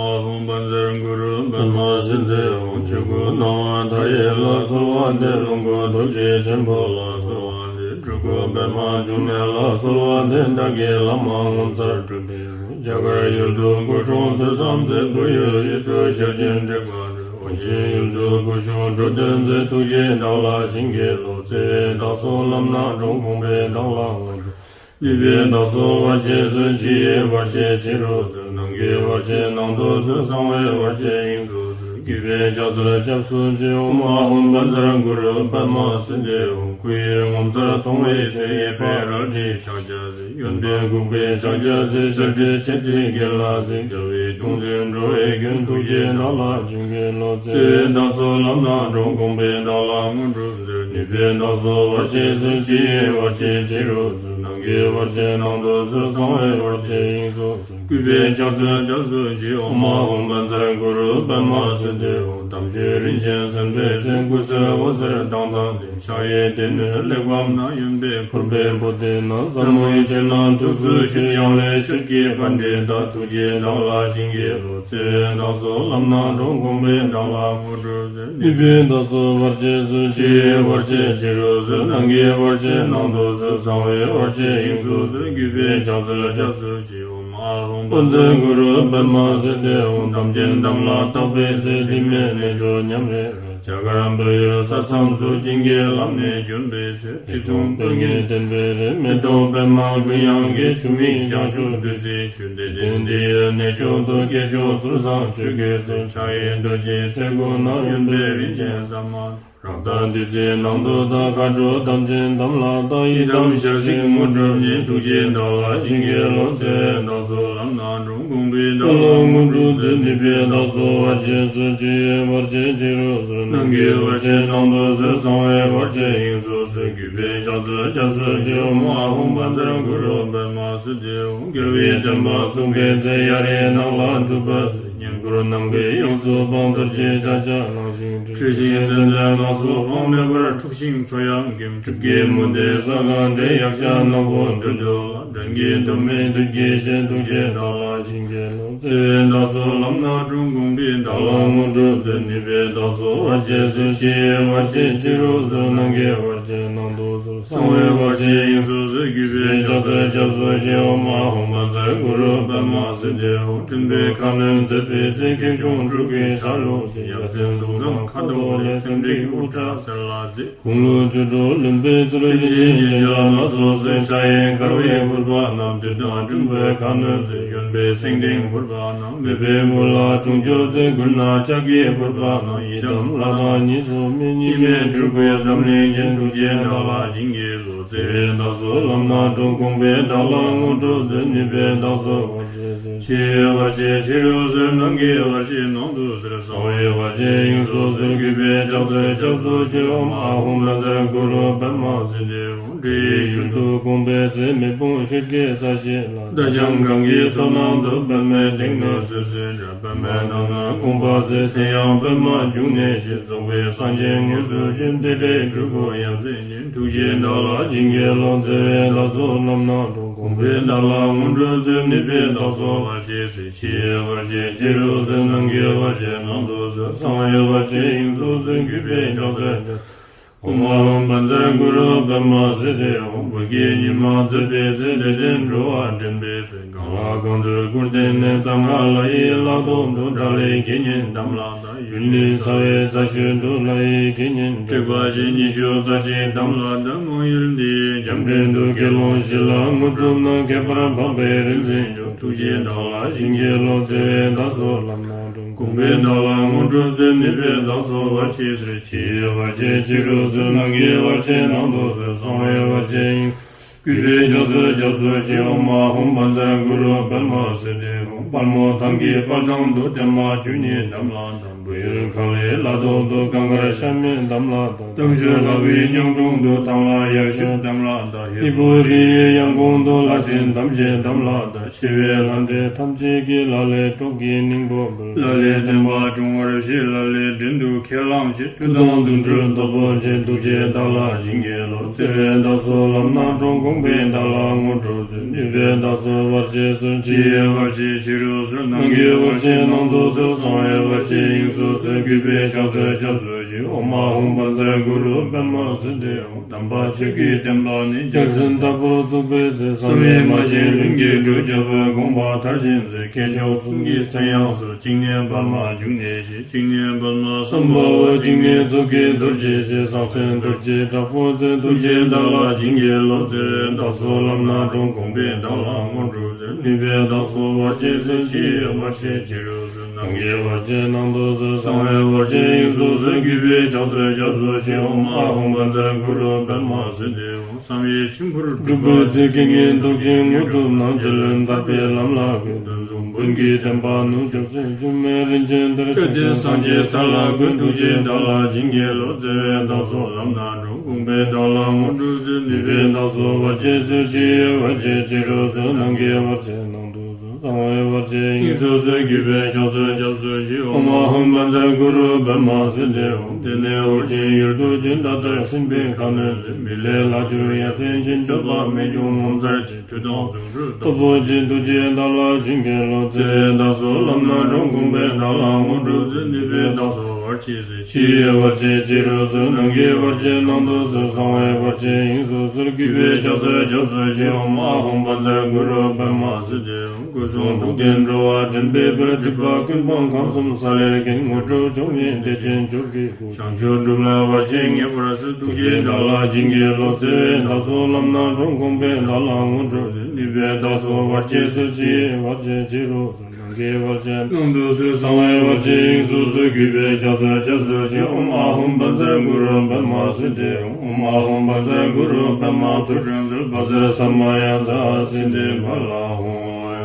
ཨཱཿཧཱུྃ་བཛྲ་གུ་རུ་པདྨ་སིདྡྷི་ཧཱུྃ། ཆོས་སྐུ་སྣང་བ་མཐའ་ཡས་ལ་གསོལ་བ་འདེབས། ལོངས་སྐུ་རྡོ་རྗེ་ཆེན་པོ་ལ་གསོལ་བ་འདེབས། སྐུ་པདྨ་འབྱུང་གནས་ལ་གསོལ་བ་འདེབས། བདག་གིས་བླ་མ་ངོ་མཚར་སྒྲུབ་པའི་རྒྱ་གར་ཡུལ་དུ་སྐུ་འཁྲུངས་དུས་མཚམས་མཛད། བོད་ཡུལ་དབུས་སུ་ཞལ་བྱོན་དྲེགས་པ་འགྲོལ། ཝང་ཆེན་ཡུལ་དུ་སྐུ་བཞུགས་འགྲོ་དོན་མཛད། ཐུགས་རྗེས་བདག་ལ་བྱིན་གྱིས་རློབས། བརྩེ་བས་བདག་སོགས་ལམ་སྣ་དྲོངས། དགོངས་པས་བདག་ལ་ངོ་སྤྲོད། ནུས་པས་བདག་སོགས་བར་ཆད་སོལ། ཕྱི་ཡི་བར་ཆད་ཕྱི་རུ་སོལ། ནང་གི་བར་ཆད་ནང་དུ་སོལ། གསང་བའི་བར་ཆད་དབྱིངས་སུ་སོལ། གུས་པས་ཕྱག་འཚལ་སྐྱབས་སུ་མཆི། ཨོཾ་ཨཱཿཧཱུྃ་བཛྲ་གུ་རུ་པདྨ་སིདྡྷི་ཧཱུྃ། སྐུ་ཡི་ངོ་མཚར་མཐོང་བའི་ཚེ། གཡས་པས་རལ་གྲིའི་ཕྱག་རྒྱ་མཛད། གཡོན་པས་འགུགས་པའི་ཕྱག་རྒྱ་མཛད། ཞལ་བགྲད་མཆེ་གཙིགས་གྱེན་ལ་གཟིགས། རྒྱལ་བའི་གདུང་འཛིན་འགྲོ་བའི་མགོན། ཐུགས་རྗེས་བདག་ལ་བྱིན་གྱིས་རློབས། བརྩེ་བས་བདག་སོགས་ལམ་སྣ་དྲོངས། དགོངས་པས་བདག་ལ་དངོས་གྲུབ་སྩོལ། ནུས་པས་བདག་སོགས་བར་ཆད་སོལ། ཕྱི་ཡི་བར་ཆད་ཕྱི་རུ་སོལ། ནང་གི་བར་ཆད་ནང་དུ་སོལ། གསང་བའི་བར་ཆད་དབྱིངས་སུ་སོལ། གུས་པས་ཕྱག་འཚལ་སྐྱབས་སུ་མཆི། ཨོཾ་ཨཱཿཧཱུྃ་བཛྲ་གུ་རུ་པདྨ་སིདྡྷི་ཧཱུྃ། དམ་ཆོས་རིན་ཆེན་གསན་པའི་ཚེ། སྐུ་གསལ་འོད་ཟེར་མདངས་དང་ལྡན། ཕྱག་གཡས་སྡེ་སྣོད་གླེགས་བམ་བསྣམས། གཡོན་པས་ཕུར་པའི་པུ་སྟི་བསྣམས། ཟབ་མོའི་ཆོས་རྣམས་ཐུགས་སུ་ཆུད། ཡང་ལེ་ཤོད་ཀྱི་པཎྜི་ཏ། ཐུགས་རྗེས་བདག་ལ་བྱིན་གྱིས་རློབས། བརྩེ་བས་བདག་སོགས་ལམ་སྣ་དྲོངས། དགོངས་པས་བདག་ལ་དངོས་གྲུབ་སྩལ། ནུས་པས་བདག་སོགས་བར་ཆད་སོལ། ཕྱི་ཡི་བར་ཆད་ཕྱི་རུ་སོལ། ནང་གི་བར་ཆད་ནང་དུ་སོལ། གསང་བའི་བར་ཆད་དབྱིངས་སུ་སོལ། གུས་པས་ཕྱག་འཚལ་སྐྱབས་སུ་མཆི། ཨོཾ་ཨཱཿཧཱུྃ་བཛྲ་གུ་རུ་པདྨ་སིདྡྷི་ཧཱུྃ། དམ་ཅན་དམ་ལ་བཏགས་པའི་ཚེ། དྲི་མེད་གནས་མཆོག་ཉམས་རེ་རེ། རྒྱ་གར་བོད་ཡུལ་ས་མཚམས་སུ། བྱིན་གྱིས་བརླབས་ནས་བྱོན་པའི་ཚེ། དྲི་བསུང་སྤོས་ངད་ལྡན་པའི་རི། མེ་ཏོག་པདྨ་ཀུན་དབྱངས་ཀྱི། ཆུ་མིག་བྱང་ཆུབ་བདུད་རྩིའི་ཆུ། བདེ་ལྡན་འདི་ཡི་གནས་མཆོག་ཏུ། སྐྱེས་མཆོག་ཚུལ་བཟང་ཆོས་ཀྱི་སྲོལ། ཕྱག་གཡས་རྡོ་རྗེ་རྩེ་དགུ་བསྣམས། གཡོན་པས་རིན་ཆེན་ཟ་མ་ཏོག། རཀྟ་བདུད་རྩིའི་ནང་དུ་དག། མཁའ་འགྲོ་དམ་ཅན་དམ་ལ་བཏགས། ཡི་དམ་ཞལ་གཟིགས་དངོས་གྲུབ་བརྙེས། ཐུགས་རྗེས་བདག་ལ་བྱིན་གྱིས་རློབས། བརྩེ་བས་བདག་སོགས་ལམ་སྣ་དྲོངས། དགོངས་པས་བདག་ལ་དངོས་གྲུབ་སྩལ། ནུས་པས་བདག་སོགས་བར་ཆད་སོལ། ཕྱི་ཡི་བར་ཆད་ཕྱི་རུ་སོལ། ནང་གི་བར་ཆད་ནང་དུ་སོལ། གསང་བའི་བར་ཆད་དབྱིངས་སུ་སོལ། གུས་པས་ཕྱག་འཚལ་སྐྱབས་སུ་མཆི། ཨོཾ་ཨཱཿཧཱུྃ་བཛྲ་གུ་རུ་པདྨ་སིདྡྷི་ཧཱུྃ། རྒྱལ་བའི་བསྟན་པ་བཙུགས་པའི་ཚེ། གཡའ་རིའི་ནགས་ལ་སྒྲུབ་པ་མཛད། བསྙེན་བཀུར་ནམ་མཁའི་དབྱིངས་སུ་འཕངས། རྡོ་རྗེ་ཕྱག་རྒྱ་བླངས་ཤིང་བསྒྲིལ། འཁྲུལ་ཞིང་ཙནྡན་ནགས་སུ་འཕངས། མེ་འབར་འཁྲུགས་ཤིང་མཚོ་ཡང་འགེམས། སྲིབ་ཀྱི་མུ་སྟེགས་ས་གང་བསྒྲལ། ཡཀྴ་ནག་པོ་བདུད་འདུལ་ལ། བྲན་གྱི་གདོད་མའི་བདུད་ཀྱི་གཤེད། ཐུགས་རྗེས་བདག་ལ་བྱིན་གྱིས་རློབས། བརྩེ་བས་བདག་སོགས་ལམ་སྣ་དྲོངས། དགོངས་པས་བདག་ལ་དངོས་གྲུབ་སྩལ། ནུས་པས་བདག་སོགས་བར་ཆད་སོལ། ཕྱི་ཡི་བར་ཆད་ཕྱི་རུ་སོལ། ནང་གི་བར་ཆད་ནང་དུ་སོལ། གསང་བའི་བར་ཆད་དབྱིངས་སུ་སོལ། གུས་པས་ཕྱག་འཚལ་སྐྱབས་སུ་མཆི། ཨོཾ་ཨཱཿཧཱུྃ་བཛྲ་གུ་རུ་པདྨ་སིདྡྷི་ཧཱུྃ། སྤྲིན་པའི་ཁ་གནོན་མཛད་པའི་ཚེ། ཁེགས་ཆུང་སྤྲུལ་སྐུའི་ཆ་ལུགས་ཀྱིས། ཡ་མཚན་གཟུགས་བཟང་ཁ་དོག་ལེགས། ཚེམས་འགྲིག་དབུ་སྐྲ་སེར་ལ་མཛེས། དགུང་ལོ་བཅུ་དྲུག་ལོན་པའི་ཚུལ། རིན་ཆེན་རྒྱན་ཆ་སྣ་ཚོགས་གསོལ། ཕྱག་གཡས་འཁར་བའི་ཕུར་པ་བསྣམས། བདུད་དང་སྲིན་པོའི་ཁ་གནོན་མཛད། གཡོན་པས་སེང་ལྡེང་ཕུར་པ་བསྣམས། མོས་པའི་བུ་ལ་སྲུང་སྐྱོབ་མཛད། མགུལ་ན་ལྕགས་ཀྱི་ཕུར་པ་བསྣམས། ཡི་དམ་ལྷ་དང་གཉིས་སུ་མེད། གཉིས་མེད་སྤྲུལ་སྐུའི་འཛམ་གླིང་རྒྱན། ཐུགས་རྗེས་བདག་ལ་བྱིན་གྱིས་རློབས། བརྩེ་བས་བདག་སོགས་ལམ་སྣ་དྲོངས། དགོངས་པས་བདག་ལ་དངོས་གྲུབ་སྩལ། ནུས་པས་བདག་སོགས་བར་ཆད་སོལ། ཕྱི་ཡི་བར་ཆད་ཕྱི་རུ་སོལ། ནང་གི་བར་ཆད་ནང་དུ་སོལ། གསང་བའི་བར་ཆད་དབྱིངས་སུ་སོལ། གུས་པས་ཕྱག་འཚལ་སྐྱབས་སུ་མཆི། ཨོཾ་ཨཱཿཧཱུྃ་བཛྲ་གུ་རུ་པདྨ་སིདྡྷི་ཧཱུྃ། འདྲེ་ཡི་ཡུལ་དུ་དགོངས་པའི་ཚེ། མེ་དཔུང་ཤེལ་གྱི་ས་གཞི་ལ། རྡ་གཞང་གངྒཱའི་མཚོ་ནང་དུ། པདྨའི་སྟེང་ན་བསིལ་ཟེར་འདྲ། པདྨའི་ནང་ན་དགོངས་པ་མཛད། ཚེ་ཡང་པདྨ་འབྱུང་གནས་ཞེས། རྫོགས་པའི་སངས་རྒྱས་དངོས་སུ་བྱོན། རྟེན་འབྲེལ་སྤྲུལ་སྐུ་ཡ་མཚན་ཅན། ཐུགས་རྗེས་བདག་ལ་བྱིན་གྱིས་རློབས། བརྩེ་བས་བདག་སོགས་ལམ་སྣ་དྲོངས། དགོངས་པས་བདག་ལ་དངོས་གྲུབ་སྩལ། ནུས་པས་བདག་སོགས་བར་ཆད་སོལ། ཕྱི་ཡི་བར་ཆད་ཕྱི་རུ་སོལ། ནང་གི་བར་ཆད་ནང་དུ་སོལ། གསང་བའི་བར་ཆད་དབྱིངས་སུ་སོལ། གུས་པས་ཕྱག་འཚལ་ཕྱག་ཨོཾ་ཨཱཿཧཱུྃ་བཛྲ་གུ་རུ་པདྨ་སིདྡྷི་ཧཱུྃ། བོད་ཀྱི་ཉི་མ་མཛད་པའི་ཚེ། བདེ་ལྡན་འགྲོ་བ་འདྲེན་པའི་དཔལ། གང་ལ་གང་འདུལ་སྐུར་བསྟན་ནས། གཙང་ཁ་ལ་ཡི་ལ་ཐོག་ཏུ། དགྲ་ལྷའི་དགེ་བསྙེན་དམ་ལ་བཏགས། ཡུལ་ནི་ཚ་བའི་རྩ་ཤོད་དུ། ལྷ་ཡི་དགེ་བསྙེན་དྲེགས་པ་ཅན་ཉི་ཤུ་རྩ་གཅིག་དམ་ལ་བཏགས། མང་ཡུལ་འདི་ཡི་རྒྱ་འདྲེན་དུ། དགེ་སློང་བཞི་ལ་དངོས་གྲུབ་གནང་། ཁྱད་པར་འཕགས་པའི་རིག་འཛིན་མཆོག། ཐུགས་རྗེས་བདག་ལ་བྱིན་གྱིས་རློབས། བརྩེ་བས་བདག་སོགས་ལམ་སྣ་དྲོངས། དགོངས་པས་བདག་ལ་དངོས་གྲུབ་སྩལ། ནུས་པས་བདག་སོགས་བར་ཆད་སོལ། ཕྱི་ཡི་བར་ཆད་ཕྱི་རུ་སོལ། ནང་གི་བར་ཆད་ནང་དུ་སོལ། གསང་བའི་བར་ཆད་དབྱིངས། གུས་པས་ཕྱག་འཚལ་སྐྱབས་སུ་མཆི། ཨོཾ་ཨཱཿཧཱུྃ་བཛྲ་གུ་རུ་པདྨ་སིདྡྷི་ཧཱུྃ། དཔལ་མོ་ཐང་གི་དཔལ་ཐང་དུ། བརྟན་མ་བཅུ་གཉིས་དམ་ལ་བཏགས། བོད་ཡུལ་ཁ་ལའི་ལ་ཐོག་ཏུ། གངས་དཀར་ཤ་མེད་དམ་ལ་བཏགས། གཏམ་ཤོད་ལྷ་བུའི་གཉང་དྲུང་དུ། ཐང་ལྷ་ཡར་ཞུད་དམ་ལ་བཏགས། ཧས་པོ་རི་ཡི་ཡང་གོང་དུ། ལྷ་སྲིན་ཐམས་ཅད་དམ་ལ་བཏགས། ཆེ་བའི་ལྷ་འདྲེ་ཐམས་ཅད་ཀྱིས། ལ་ལས་གྲོགས་ཀྱི་སྙིང་པོ་འབུལ། ལ་ལས་བསྟན་པ་སྲུང་བར་བྱེད། ལ་ལས་མགྲིན་དུ་ཁས་བླངས་བྱེད། མཐུ་དང་རྫུ་འཕྲུལ་སྟོབས་པོ་ཆེ། ཐུགས་རྗེས་བདག་ལ་བྱིན་གྱིས་རློབས། བརྩེ་བས་བདག་སོགས་ལམ་སྣ་དྲོངས། དགོངས་པས་བདག་ལ་དངོས་གྲུབ་སྩལ། ནུས་པས་བདག་སོགས་བར་ཆད་སོལ། ཕྱི་ཡི་བར་ཆད་ཕྱི་རུ་སོལ། ནང་གི་བར་ཆད་ནང་དུ་སོལ། གསང་བའི་བར་ཆད་དབྱིངས་སུ་སོལ། གུས་པས་ཕྱག་འཚལ་སྐྱབས་སུ། ཨོཾ་ཨཱཿཧཱུྃ་བཛྲ་གུ་རུ་པདྨ་སིདྡྷི་ཧཱུྃ། དམ་པ་ཆོས་ཀྱི་བསྟན་པ་ནི། རྒྱལ་མཚན་ལྟ་བུར་བཙུགས་པའི་ཚེ། བསམ་ཡས་མ་བྱན་ལྷུན་གྱིས་གྲུབ། རྒྱལ་པོའི་དགོངས་པ་མཐར་ཕྱིན་ཚེ། སྐྱེས་མཆོག་གསུམ་གྱི་མཚན་ཡང་གསོལ། གཅིག་ནས་པདྨ། བཅུ་ནས་ཞེས། གཅིག་ནས་པདྨ་སམྦྷ་ཝ། གཅིག་ནས་མཚོ་སྐྱེས་རྡོ་རྗེ་ཞེས། གསང་མཚན་རྡོ་རྗེ་དྲག་པོ་མཚོན། ཐུགས་རྗེས་བདག་ལ་བྱིན་གྱིས་རློབས། བརྩེ་བས་བདག་སོགས་ལམ་སྣ་དྲོངས། དགོངས་པས་བདག་ལ་དངོས་གྲུབ་སྩོལ། ནུས་པས་བདག་སོགས་བར་ཆད་སོལ། ཕྱི་ཡི་བར་ཆད་ཕྱི་རུ་སོལ། ནང་གི་བར་ཆད་ནང་དུ་སོལ། གསང་བའི་བར་ཆད་དབྱིངས་སུ་སོལ། གུས་པས་ཕྱག་འཚལ་སྐྱབས་སུ་མཆི། ཨོཾ་ཨཱཿཧཱུྃ་བཛྲ་གུ་རུ་པདྨ་སིདྡྷི་ཧཱུྃ། བསམ་ཡས་མཆིམས་ཕུར་འབྲུག་པའི་ཚེ། རྐྱེན་ངན་སྡུག་ཅན་དངོས་གྲུབ་གནང་། རྗེ་བློན་ཐར་པའི་ལམ་ལ་བཀོད། གདོན་མཛུབ་བོན་གྱི་བདེན་པ་ནུབ། སྐྱབས་སེམས་སྒྱུ་མའི་རིན་ཆེན་གཏེར། སྐྱབས་དེར་སངས་རྒྱས་ས་ལ་བཀོད། ཐུགས་རྗེས་བདག་ལ་བྱིན་གྱིས་རློབས། བརྩེ་བས་བདག་སོགས་ལམ་སྣ་དྲོངས། དགོངས་པས་བདག་ལ་དངོས་གྲུབ་སྩོལ། ནུས་པས་བདག་སོགས་བར་ཆད་སོལ། ཕྱི་ཡི་བར་ཆད་ཕྱི་རུ་སོལ། ནང་གི་བར་ཆད་ནང་དུ་སོལ། གསང་བའི་བར་ཆད་དབྱིངས་སུ་སོལ། གུས་པས་ཕྱག་འཚལ་སྐྱབས་སུ་མཆི། ཨོཾ་ཨཱཿཧཱུྃ་བཛྲ་གུ་རུ་པདྨ་སིདྡྷི་ཧཱུྃ། དེ་ནས་ཨོ་རྒྱན་ཡུལ་དུ་བྱོན། ད་ལྟར་སེམས་དཔའི་ཁ་གནོན་མཛད། མི་ལས་ལྷག་གྱུར་ཡ་མཚན་ཅན། སྤྱོད་པ་རྨད་བྱུང་ངོ་མཚར་ཅན། མཐུ་དང་རྫུ་འཕྲུལ་སྟོབས་པོ་ཆེ། ཐུགས་རྗེས་བདག་ལ་བྱིན་གྱིས་རློབས། བརྩེ་བས་བདག་སོགས་ལམ་སྣ་དྲོངས། དགོངས་པས་བདག་ལ་དངོས་གྲུབ་སྩོལ། ནུས་པས་བདག་སོགས་བར་ཆད་སོལ། ཕྱི་ཡི་བར་ཆད་ཕྱི་རུ་སོལ། ནང་གི་བར་ཆད་ནང་དུ་སོལ། གསང་བའི་བར་ཆད་དབྱིངས་སུ་སོལ། གུས་པས་ཕྱག་འཚལ་སྐྱབས་སུ་མཆི། ཨོཾ་ཨཱཿཧཱུྃ་བཛྲ་གུ་རུ་པདྨ་སིདྡྷི་ཧཱུྃ། སྐུ་གསུང་ཐུགས་ལྡན་འགྲོ་བ་འདྲེན་པའི་དཔལ། སྒྲིབ་པ་ཀུན་སྤངས་ཁམས་གསུམ་ས་ལེར་མཁྱེན། དངོས་གྲུབ་མཆོག་བརྙེས་བདེ་ཆེན་མཆོག་གི་སྐུ། བྱང་ཆུབ་སྒྲུབ་ལ་བར་ཆད་ངེས་པར་སེལ། ཐུགས་རྗེས་བདག་ལ་བྱིན་གྱིས་རློབས། བརྩེ་བས་བདག་སོགས་ལམ་སྣ་དྲོངས། དགོངས་པས་བདག་ལ་དངོས་གྲུབ་སྩོལ། ནུས་པས་བདག་སོགས་བར་ཆད་སོལ། ཕྱི་ཡི་བར་ཆད་ཕྱི་རུ་སོལ། ནང་གི་བར་ཆད་ནང་དུ་སོལ། གསང་བའི་བར་ཆད་དབྱིངས་སུ་སོལ། གུས་པས་ཕྱག་འཚལ་སྐྱབས་སུ་མཆི། ཨོཾ་ཨཱཿཧཱུྃ་བཛྲ་གུ་རུ་པདྨ་སིདྡྷི་ཧཱུྃ། ཨོཾ་ཨཱཿཧཱུྃ་བཛྲ་གུ་རུ་པདྨ་ཐུགས་སྲས་མཛོད། བཛྲ་ས་མ་ཡ་ཛཿསིདྡྷི་ཕ་ལ་ཧཱུྃ། ཨོཾ་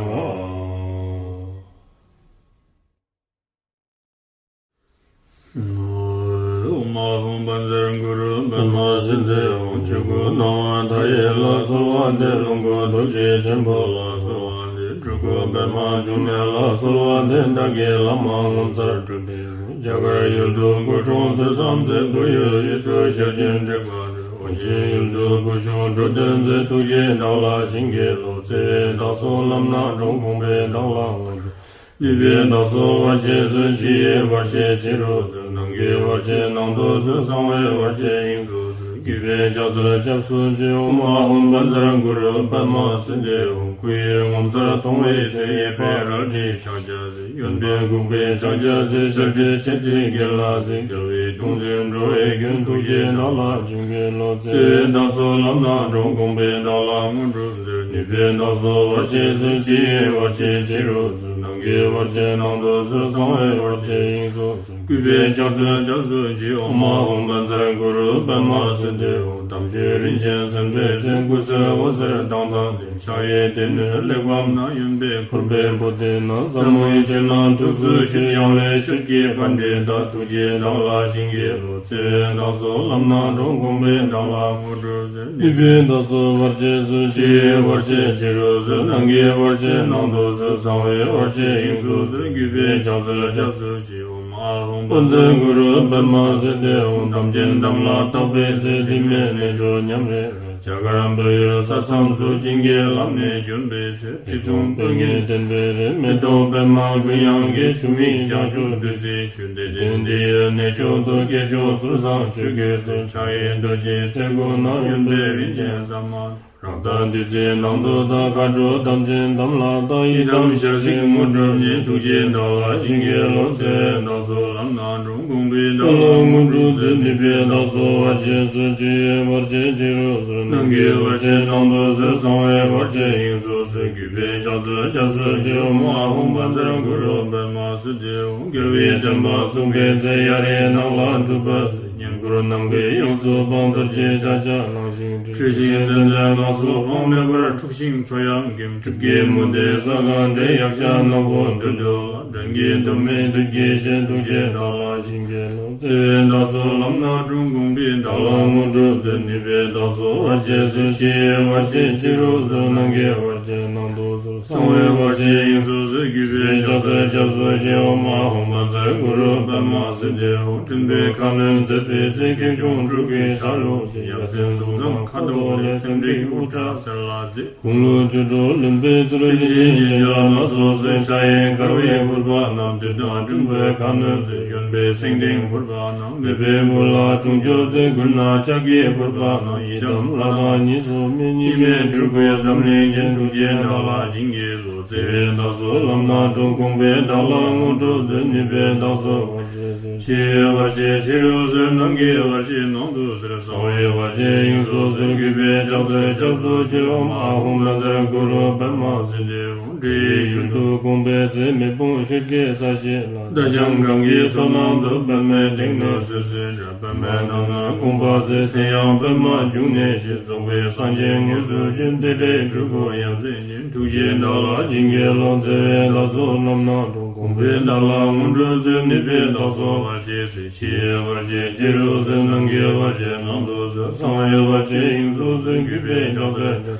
ཨཱཿཧཱུྃ་བཛྲ་གུ་རུ་པདྨ་སིདྡྷི་ཧཱུྃ། ཆོས་སྐུ་སྣང་བ་མཐའ་ཡས་ལ་གསོལ་བ་འདེབས། ལོངས་སྐུ་རྡོ་རྗེ་ཆེན་པོ་ལ་གསོལ་བ་འདེབས། སྤྲུལ་སྐུ་པདྨ་འབྱུང་གནས་ལ་གསོལ་བ་འདེབས། བདག་གི་བླ་མ་ངོ་མཚར་སྤྲུལ་པའི་རྒྱ་གར་ཡུལ་དུ་སྐུ་འཁྲུངས་ཐོས་བསམ་མཛད། བོད་ཡུལ་དབུས་སུ་ཞལ་བྱོན་དྲེགས་པ་སྒྲོལ། ཨོ་རྒྱན་ཡུལ་དུ་སྐུ་བཞུགས་འགྲོ་དོན་མཛད། ཐུགས་རྗེས་བདག་ལ་བྱིན་གྱིས་རློབས། བརྩེ་བས་བདག་སོགས་ལམ་སྣ་དྲོངས། དགོངས་པས་བདག་ལ་དངོས་གྲུབ། ནུས་པས་བདག་སོགས་བར་ཆད་སོལ། ཕྱི་ཡི་བར་ཆད་ཕྱི་རུ་སོལ། ནང་གི་བར་ཆད་ནང་དུ་སོལ། གསང་བའི་བར་ཆད་དབྱིངས་སུ་སོལ། གུས་པས་ཕྱག་འཚལ་སྐྱབས་སུ་མཆི། ཨོཾ་ཨཱཿཧཱུྃ་བཛྲ་གུ་རུ་པདྨ་སིདྡྷི་ཧཱུྃ། སྐུ་ཡི་ངོ་མཚར་མཐོང་བའི་ཚེ། གཡས་པས་རལ་གྲིའི་ཕྱག་རྒྱ་གཟིགས། གཡོན་པས་འགུགས་པའི་ཕྱག་རྒྱ་མཛད། ཞལ་བགྲད་མཆེ་གཙིགས་གྱེན་ལ་གཟིགས། རྒྱལ་བའི་གདུང་འཛིན་འགྲོ་བའི་མགོན། ཐུགས་རྗེས་བདག་ལ་བྱིན་གྱིས་རློབས། བརྩེ་བས་བདག་སོགས་ལམ་སྣ་དྲོངས། དགོངས་པས་བདག་ལ་དངོས་གྲུབ་སྩོལ། ནུས་པས་བདག་སོགས་བར་ཆད་སོལ། ཕྱི་ཡི་བར་ཆད་ཕྱི་རུ་སོལ། ནང་གི་བར་ཆད་ནང་དུ་སོལ། གསང་བའི་བར་ཆད་དབྱིངས་སུ་སོལ། གུས་པས་ཕྱག་འཚལ་སྐྱབས་སུ་མཆི། ཨོཾ་ཨཱཿཧཱུྃ་བཛྲ་གུ་རུ་པདྨ་སིདྡྷི་ཧཱུྃ། དམ་ཆོས་རིན་ཆེན་གསན་པའི་ཚེ། སྐུ་གསེར་འོད་ཟེར་མདངས་དང་ལྡན། ཕྱག་གཡས་སྡེ་སྣོད་གླེགས་བམ་བསྣམས། གཡོན་པས་ཕུར་པའི་པུ་སྟི་བསྣམས། ཟབ་མོའི་ཆོས་རྣམས་ཐུགས་སུ་ཆུད། ཡང་ལེ་ཤོད་ཀྱི་པཎྜི་ཏ། ཐུགས་རྗེས་བདག་ལ་བྱིན་གྱིས་རློབས། བརྩེ་བས་བདག་སོགས་ལམ་སྣ་དྲོངས། དགོངས་པས་བདག་ལ་དངོས་གྲུབ་སྩོལ། ནུས་པས་བདག་སོགས་བར་ཆད་སོལ། ཕྱི་ཡི་བར་ཆད་ཕྱི་རུ་སོལ། ནང་གི་བར་ཆད་ནང་དུ་སོལ། གསང་བའི་བར་ཆད་དབྱིངས་སུ་སོལ། གུས་པས་ཕྱག་འཚལ་སྐྱབས་སུ་མཆི། ཨོཾ་ཨཱཿཧཱུྃ་བཛྲ་གུ་རུ་པདྨ་སིདྡྷི་ཧཱུྃ། དམ་ཅན་དམ་ལ་བཏགས་པའི་ཚེ། དྲི་མེད་གནས་མཆོག་ཉམས་རེ་རེ། རྒྱ་གར་བོད་ཡུལ་ས་མཚམས་སུ། བྱིན་གྱིས་བརླབས་ནས་བྱོན་པའི་ཚེ། དྲི་བསུང་སྤོས་ངད་ལྡན་པའི་རི། མེ་ཏོག་པདྨ་དགུན་ཡང་རྒྱས། ཆུ་མིག་བྱང་ཕྱོགས་བདུད་རྩིའི་ཆུ། བདེ་ལྡན་འདི་ཡི་གནས་མཆོག་ཏུ། སྐྱེས་མཆོག་ཚུལ་བཟང་ཆོས་ཀྱི་སྲོལ། ཕྱག་གཡས་རྡོ་རྗེའི་ཚལ་སྒོ་ན། གཡོན་པས་རིན་ཆེན་ཟ་མ་ཏོག། རཀྟ་བདུད་རྩིའི་ནང་དུ་དག། མཁའ་འགྲོ་དམ་ཅན་དམ་ལ་བཏགས། ཡི་དམ་ཞལ་གཟིགས་དངོས་གྲུབ་བརྙེས། ཐུགས་རྗེས་བདག་ལ་བྱིན་གྱིས་རློབས། བརྩེ་བས་བདག་སོགས་ལམ་སྣ་དྲོངས། དགོངས་པས་བདག་ལ་དངོས་གྲུབ་སྩོལ། ནུས་པས་བདག་སོགས་བར་ཆད་སོལ། ཕྱི་ཡི་བར་ཆད་ཕྱི་རུ་སོལ། ནང་གི་བར་ཆད་ནང་དུ་སོལ། གསང་བའི་བར་ཆད་དབྱིངས་སུ་སོལ། གུས་པས་ཕྱག་འཚལ་སྐྱབས་སུ་མཆི། ཨོཾ་ཨཱཿཧཱུྃ་བཛྲ་གུ་རུ་པདྨ་སིདྡྷི་ཧཱུྃ། རྒྱལ་བའི་བསྟན་པ་བཙུགས་པའི་ཚེ། གཡའ་རིའི་ནགས་ལ་སྒྲུབ་པ་མཛད། བསྙེན་བཀུར་ནམ་མཁའི་དབྱིངས་སུ་འཕངས། རྡོ་རྗེ་ཕྱག་རྒྱ་གླང་ཞིང་བསྒྲེང་། ཁྲི་ཤིང་ཙན་དན་ལ་སོགས་འཕངས། མེ་འབར་འཁྲུགས་ཤིང་མཚོ་ཡང་འགེམས། སྲིབ་ཀྱི་མུ་སྟེགས་ས་གང་བསྒྲལ། ཡཀྴ་ནག་པོ་བདུད་འདུལ་ལ། སྦྲང་གི་གདོང་མའི་བདུད་ཀྱི་གཤེད། ཐུགས་རྗེས་བདག་ལ་བྱིན་གྱིས་རློབས། བརྩེ་བས་བདག་སོགས་ལམ་སྣ་དྲོངས། དགོངས་པས་བདག་ལ་དངོས་གྲུབ་སྩོལ། ནུས་པས་བདག་སོགས་བར་ཆད་སོལ། ཕྱི་ཡི་བར་ཆད་ཕྱི་རུ་སོལ། ནང་གི་བར་ཆད་ནང་དུ་སོལ། གསང་བའི་བར་ཆད་དབྱིངས་སུ་སོལ། གུས་པས་ཕྱག་འཚལ་སྐྱབས་སུ་མཆི། ཨོཾ་ཨཱཿཧཱུྃ་བཛྲ་གུ་རུ་པདྨ་སིདྡྷི་ཧཱུྃ། སྤྲིན་པའི་ཁ་གནོན་མཛད་ པའི་ཚེ་ཁེངས་སྐྱུང་སྤྲུལ་སྐུའི་ཆ་ལུགས་ཀྱི། ཡབ་མཚན་གཟུགས་བཟང་ཁ་དོག་ལེགས། ཚེམས་འགྲིག་དབུ་སྐྲ་སེར་ལ་མཛེས། དགུང་ལོ་བཅུ་དྲུག་ལོན་པའི་ཚུལ། རིན་ཆེན་རྒྱན་ཆ་སྣ་ཚོགས་གསོལ། ཕྱག་གཡས་དཀར་བའི་ཕུར་པ་བསྣམས། དུད་དང་འབྲུམ་པའི་ཁ་གནོན་མཛད། གཡོན་པས་སེང་ལྡེང་ཕུར་པ་བསྣམས། མོས་པའི་བུ་ལ་དྲུང་ཆོག་མཛད། མགུལ་ན་ལྕགས་ཀྱི་ཕུར་པ་བསྣམས། ཡི་དམ་ལྷ་དང་གཉིས་སུ་མེད། གཉིས་མེད་སྤྲུལ་སྐུའི་འཛམ་གླིང་རྒྱན། ཐུགས་རྗེས་བདག་ལ་བྱིན་གྱིས་རློབས། བརྩེ་བས་བདག་སོགས་ལམ་སྣ་དྲོངས། དགོངས་པས་བདག་ལ་དངོས་གྲུབ་སྩོལ། ནུས་པས་བདག་སོགས་བར་ཆད་སོལ། ཕྱི་ཡི་བར་ཆད་ཕྱི་རུ་སོལ། ནང་གི་བར་ཆད་ནང་དུ་སོལ། གསང་བའི་བར་ཆད་དབྱིངས་སུ་སོལ། གུས་པས་ཕྱག་འཚལ་སྐྱབས་སུ་མཆི། ཨོཾ་ཨཱཿཧཱུྃ་བཛྲ་གུ་རུ་པདྨ་སིདྡྷི་ཧཱུྃ། འདྲེ་ཡི་ཡུལ་དུ་དགོངས་པའི་ཚེ། མེ་དཔུང་ཤེལ་གྱི་ས་གཞི་ལ། རྡ་རྐྱང་གང་གི་མཚོ་ནང་དུ། པདྨའི་སྟེང་ན་སིལ་སིལ་འདྲ། པདྨའི་ནང་ན་དགོངས་པ་མཛད། མཚན་ཡང་པདྨ་འབྱུང་གནས་ཞེས། རྫོགས་པའི་སངས་རྒྱས་དངོས་སུ་བྱོན། དེ་འདྲའི་སྤྲུལ་སྐུ་ཡ་མཚན་ཅན། ཐུགས་རྗེས་བདག་ལ་བྱིན་གྱིས་རློབས། བརྩེ་བས་བདག་སོགས་ལམ་སྣ་དྲོངས། དགོངས་པས་བདག་ལ་དངོས་གྲུབ་སྩོལ། ནུས་པས་བདག་སོགས་བར་ཆད་སོལ། ཕྱི་ཡི་བར་ཆད་ཕྱི་རུ་སོལ། ནང་གི་བར་ཆད་ནང་དུ་སོལ། གསང་བའི་བར་ཆད་དབྱིངས་སུ་སོལ། གུས་པས་ཕྱག་འཚལ་ཕྱག་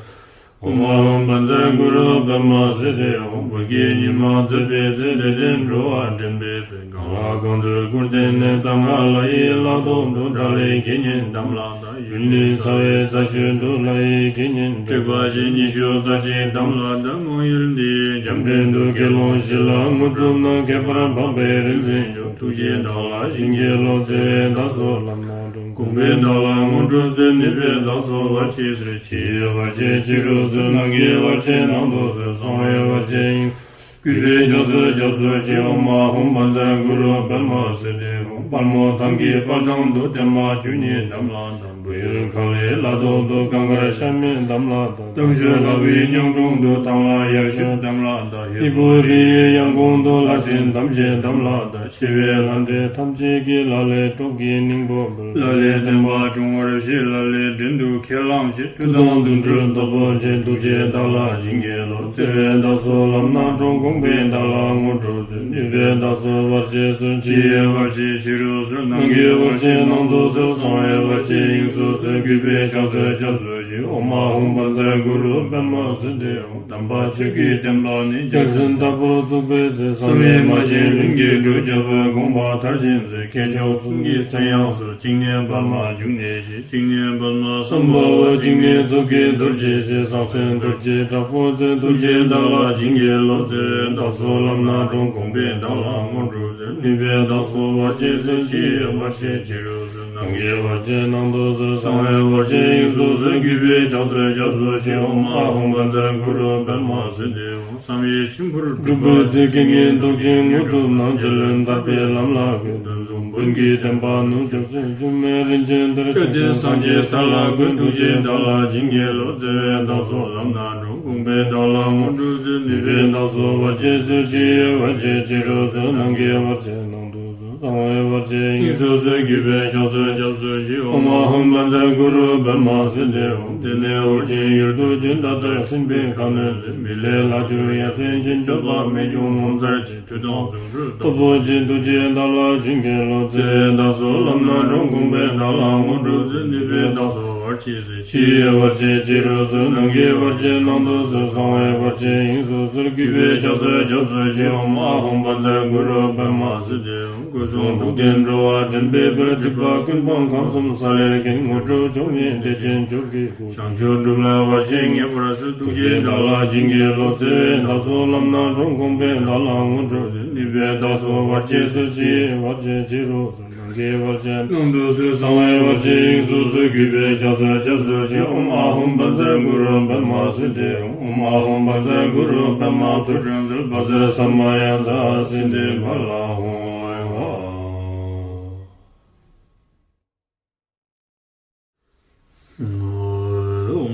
ཨོཾ་ཨཱཿཧཱུྃ་བཛྲ་གུ་རུ་པདྨ་སིདྡྷི་ཧཱུྃ། བོད་ཀྱི་ཉི་མ་མཛད་པའི་ཚེ། དད་ལྡན་འགྲོ་བ་འདྲེན་པའི་དཔལ། གང་ལ་གང་འདུལ་སྐུར་བསྟན་ནས། གཙང་ཁ་ལ་ཡི་ལ་ཐོག་ཏུ། དགྲ་ལྷའི་དགེ་བསྙེན་དམ་ལ་བཏགས། ཡུལ་ནི་ཚ་བའི་རྩ་ཤོད་དུ། ལྷ་ཡི་དགེ་བསྙེན་དྲེགས་པ་ཅན་ཉི་ཤུ་རྩ་གཅིག་དམ་ལ་བཏགས། མང་ཡུལ་འདིའི་རྒྱ་འདྲེན་དུ། དགེ་སློང་བཞི་ལ་དངོས་གྲུབ་གནང་། ཁྱད་པར་འཕགས་པའི་རིག་འཛིན་མཆོག། ཐུགས་རྗེས་བདག་ལ་བྱིན་གྱིས་རློབས། བརྩེ་བས་བདག་སོགས་ལམ་སྣ་དྲོངས། དགོངས་པས་བདག་ལ་དངོས་གྲུབ་སྩོལ། ནུས་པས་བདག་སོགས་བར་ཆད་སོལ། ཕྱི་ཡི་བར་ཆད་ཕྱི་རུ་སོལ། ནང་གི་བར་ཆད་ནང་དུ་སོལ། གསང་བའི་བར་ཆད་དབྱིངས། གུས་པས་ཕྱག་འཚལ་སྐྱབས་སུ་མཆི། ཨོཾ་ཨཱཿཧཱུྃ་བཛྲ་གུ་རུ་པདྨ་སིདྡྷི་ཧཱུྃ། དཔལ་མོ་དམ་གྱི་དཔལ་ཐང་དུ། བརྟན་མ་བཅུ་གཉིས་དམ་ལ་བཏགས། བོད་ཡུལ་ཁ་བའི་ལ་ཐོག་ཏུ། གངས་དཀར་ཤ་མེད་དམ་ལ་བཏགས། གཏུམ་ཤོད་ལྷ་བུའི་གཉང་དྲུང་དུ། ཐང་ལྷ་ཡར་ཤུད་དམ་ལ་བཏགས། ཧས་པོ་རི་ཡི་ཡང་གོང་དུ། ལྷ་སྲིན་ཐམས་ཅད་དམ་ལ་བཏགས། ཆེ་བའི་ལྷ་འདྲེ་ཐམས་ཅད་ཀྱིས། ལ་ལས་སྲོག་གི་སྙིང་པོ་འབུལ། ལ་ལས་བསྟན་པ་སྲུང་བར་བྱེད། ལ་ལས་བྲན་དུ་ཁས་བླངས་བྱེད། མཐུ་དང་རྫུ་འཕྲུལ་སྟོབས་པོ་ཆེ། ཐུགས་རྗེས་བདག་ལ་བྱིན་གྱིས་རློབས། བརྩེ་བས་བདག་སོགས་ལམ་སྣ་དྲོངས། དགོངས་པས་བདག་ལ་དངོས་གྲུབ་སྩོལ། ནུས་པས་བདག་སོགས་བར་ཆད་སོལ། ཕྱི་ཡི་བར་ཆད་ཕྱི་རུ་སོལ། ནང་གི་བར་ཆད་ནང་དུ་སོལ། གསང་བའི་བར་ཆད་དབྱིངས་སུ་སོལ། གུས་པས་ཕྱག་འཚལ་སྐྱབས་སུ་མཆི། ཨོཾ་ཨཱཿཧཱུྃ་བཛྲ་གུ་རུ་པདྨ་སིདྡྷི་ཧཱུྃ། དམ་པ་ཆོས་ཀྱི་བསྟན་པ་ནི། རྒྱལ་མཚན་ལྟ་བུར་བཙུགས་པའི་ཚེ། བསམ་ཡས་མ་བཞེངས་ལྷུན་གྱིས་གྲུབ། རྒྱལ་པོའི་དགོངས་པ་མཐར་ཕྱིན་མཛད། མཁས་མཆོག་གསུམ་གྱི་མཚན་ཡང་གསོལ། གཅིག་ནི་པདྨ་འབྱུང་གནས་ཞེས། གཅིག་ནི་པདྨ་སམྦྷ་ཝ། གཅིག་ནི་མཛུབ་ཀྱི་རྡོ་རྗེ་ཞེས། གསང་མཚན་རྡོ་རྗེ་དྲག་པོ་མཛད། ཐུགས་རྗེས་བདག་ལ་བྱིན་གྱིས་རློབས། བརྩེ་བས་བདག་སོགས་ལམ་སྣ་དྲོངས། དགོངས་པས་བདག་ལ་དངོས་གྲུབ་སྩོལ། ནུས་པས་བདག་སོགས་བར་ཆད་སོལ། ཕྱི་ཡི་བར་ཆད་ཕྱི་རུ་སོལ། ནང་གི་བར་ཆད་ནང་དུ་སོལ། གསང་བའི་བར་ཆད་དབྱིངས་སུ་སོལ། གུས་པས་ཕྱག་འཚལ་སྐྱབས་སུ་མཆི། ཨོཾ་ཨཱཿཧཱུྃ་བཛྲ་གུ་རུ་པདྨ་སིདྡྷི་ཧཱུྃ། བསམ་ཡས་མཆིམས་ཕུར་སྒྲུབ་པའི་ཚེ། དགེ་བསྙེན་མདོག་ཅན་དངོས་གྲུབ་གནང་། རྗེ་བློན་ཐར་པའི་ལམ་ལ་བཀོད། གདོན་གཟུགས་བོན་གྱི་བསྟན་པ་ནུབ། སྐྱབས་སུ་མཆི་མེད་རིན་ཆེན་གཏེར། སྐལ་ལྡན་སངས་རྒྱས་ས་ལ་བཀོད། ཐུགས་རྗེས་བདག་ལ་བྱིན་གྱིས་རློབས། བརྩེ་བས་བདག་སོགས་ལམ་སྣ་དྲོངས། དགོངས་པས་བདག་ལ་དངོས་གྲུབ་སྩོལ། ནུས་པས་བདག་སོགས་བར་ཆད་སོལ། ཕྱི་ཡི་བར་ཆད་ཕྱི་རུ་སོལ། ནང་གི་བར་ཆད་ནང་དུ་སོལ། གསང་བའི་བར་ཆད་དབྱིངས་སུ་སོལ། གུས་པས་ཕྱག་འཚལ་སྐྱབས་སུ་མཆི། ཨོཾ་ཨཱཿཧཱུྃ་བཛྲ་གུ་རུ་པདྨ་སིདྡྷི་ཧཱུྃ། དེ་ནས་ཨོ་རྒྱན་ཡུལ་དུ་བྱོན། ད་ལྟར་སྲིད་པའི་ཁ་གནོན་མཛད། མི་ལས་ལྷག་གྱུར་ཡ་མཚན་ཅན། སྤྱོད་པ་རྨད་བྱུང་ངོ་མཚར་ཅན། མཐུ་དང་རྫུ་འཕྲུལ་སྟོབས་པོ་ཆེ། ཐུགས་རྗེས་བདག་ལ་བྱིན་གྱིས་རློབས། བརྩེ་བས་བདག་སོགས་ལམ་སྣ་དྲོངས། དགོངས་པས་བདག་ལ་དངོས་གྲུབ་སྩོལ། ནུས་པས་བདག་སོགས་བར་ཆད་སོལ། ཕྱི་ཡི་བར་ཆད་ཕྱི་རུ་སོལ། ནང་གི་བར་ཆད་ནང་དུ་སོལ། གསང་བའི་བར་ཆད་དབྱིངས་སུ་སོལ། གུས་པས་ཕྱག་འཚལ་སྐྱབས་སུ་མཆི། ཨོཾ་ཨཱཿཧཱུྃ་བཛྲ་གུ་རུ་པདྨ་སིདྡྷི་ཧཱུྃ། སྐུ་གསུང་ཐུགས་ལྡན་འགྲོ་བ་འདྲེན་པའི་དཔལ། སྒྲིབ་པ་ཀུན་སྤངས་ཁམས་གསུམ་ས་ལེར་མཁྱེན། དངོས་གྲུབ་མཆོག་བརྙེས་བདེ་ཆེན་མཆོག་གི་སྐུ། བྱང་ཆུབ་སྒྲུབ་ལ་བར་ཆད་ངེས་པར་སེལ། ཐུགས་རྗེས་བདག་ལ་བྱིན་གྱིས་རློབས། བརྩེ་བས་བདག་སོགས་ལམ་སྣ་དྲོངས། དགོངས་པས་བདག་ལ་དངོས་གྲུབ་སྩོལ། ནུས་པས་བདག་སོགས་བར་ཆད་སོལ། ཕྱི་ཡི་བར་ཆད་ཕྱི་རུ་སོལ། ནང་གི་བར་ཆད་ནང་དུ་སོལ། གསང་བའི་བར་ཆད་དབྱིངས་སུ་སོལ། གུས་པས་ཕྱག་འཚལ་སྐྱབས་སུ་མཆི། ཨོཾ་ཨཱཿཧཱུྃ་བཛྲ་གུ་རུ་པདྨ་སིདྡྷི་ཧཱུྃ། ཨོཾ་ཨཱཿཧཱུྃ་བཛྲ་གུ་རུ་པདྨ་ཐུགས་སྲས་མཛད། བཛྲ་ས་མ་ཡ་ཛཿསིདྡྷི་ཕ་ལ་ཧཱུྃ། ཨོཾ་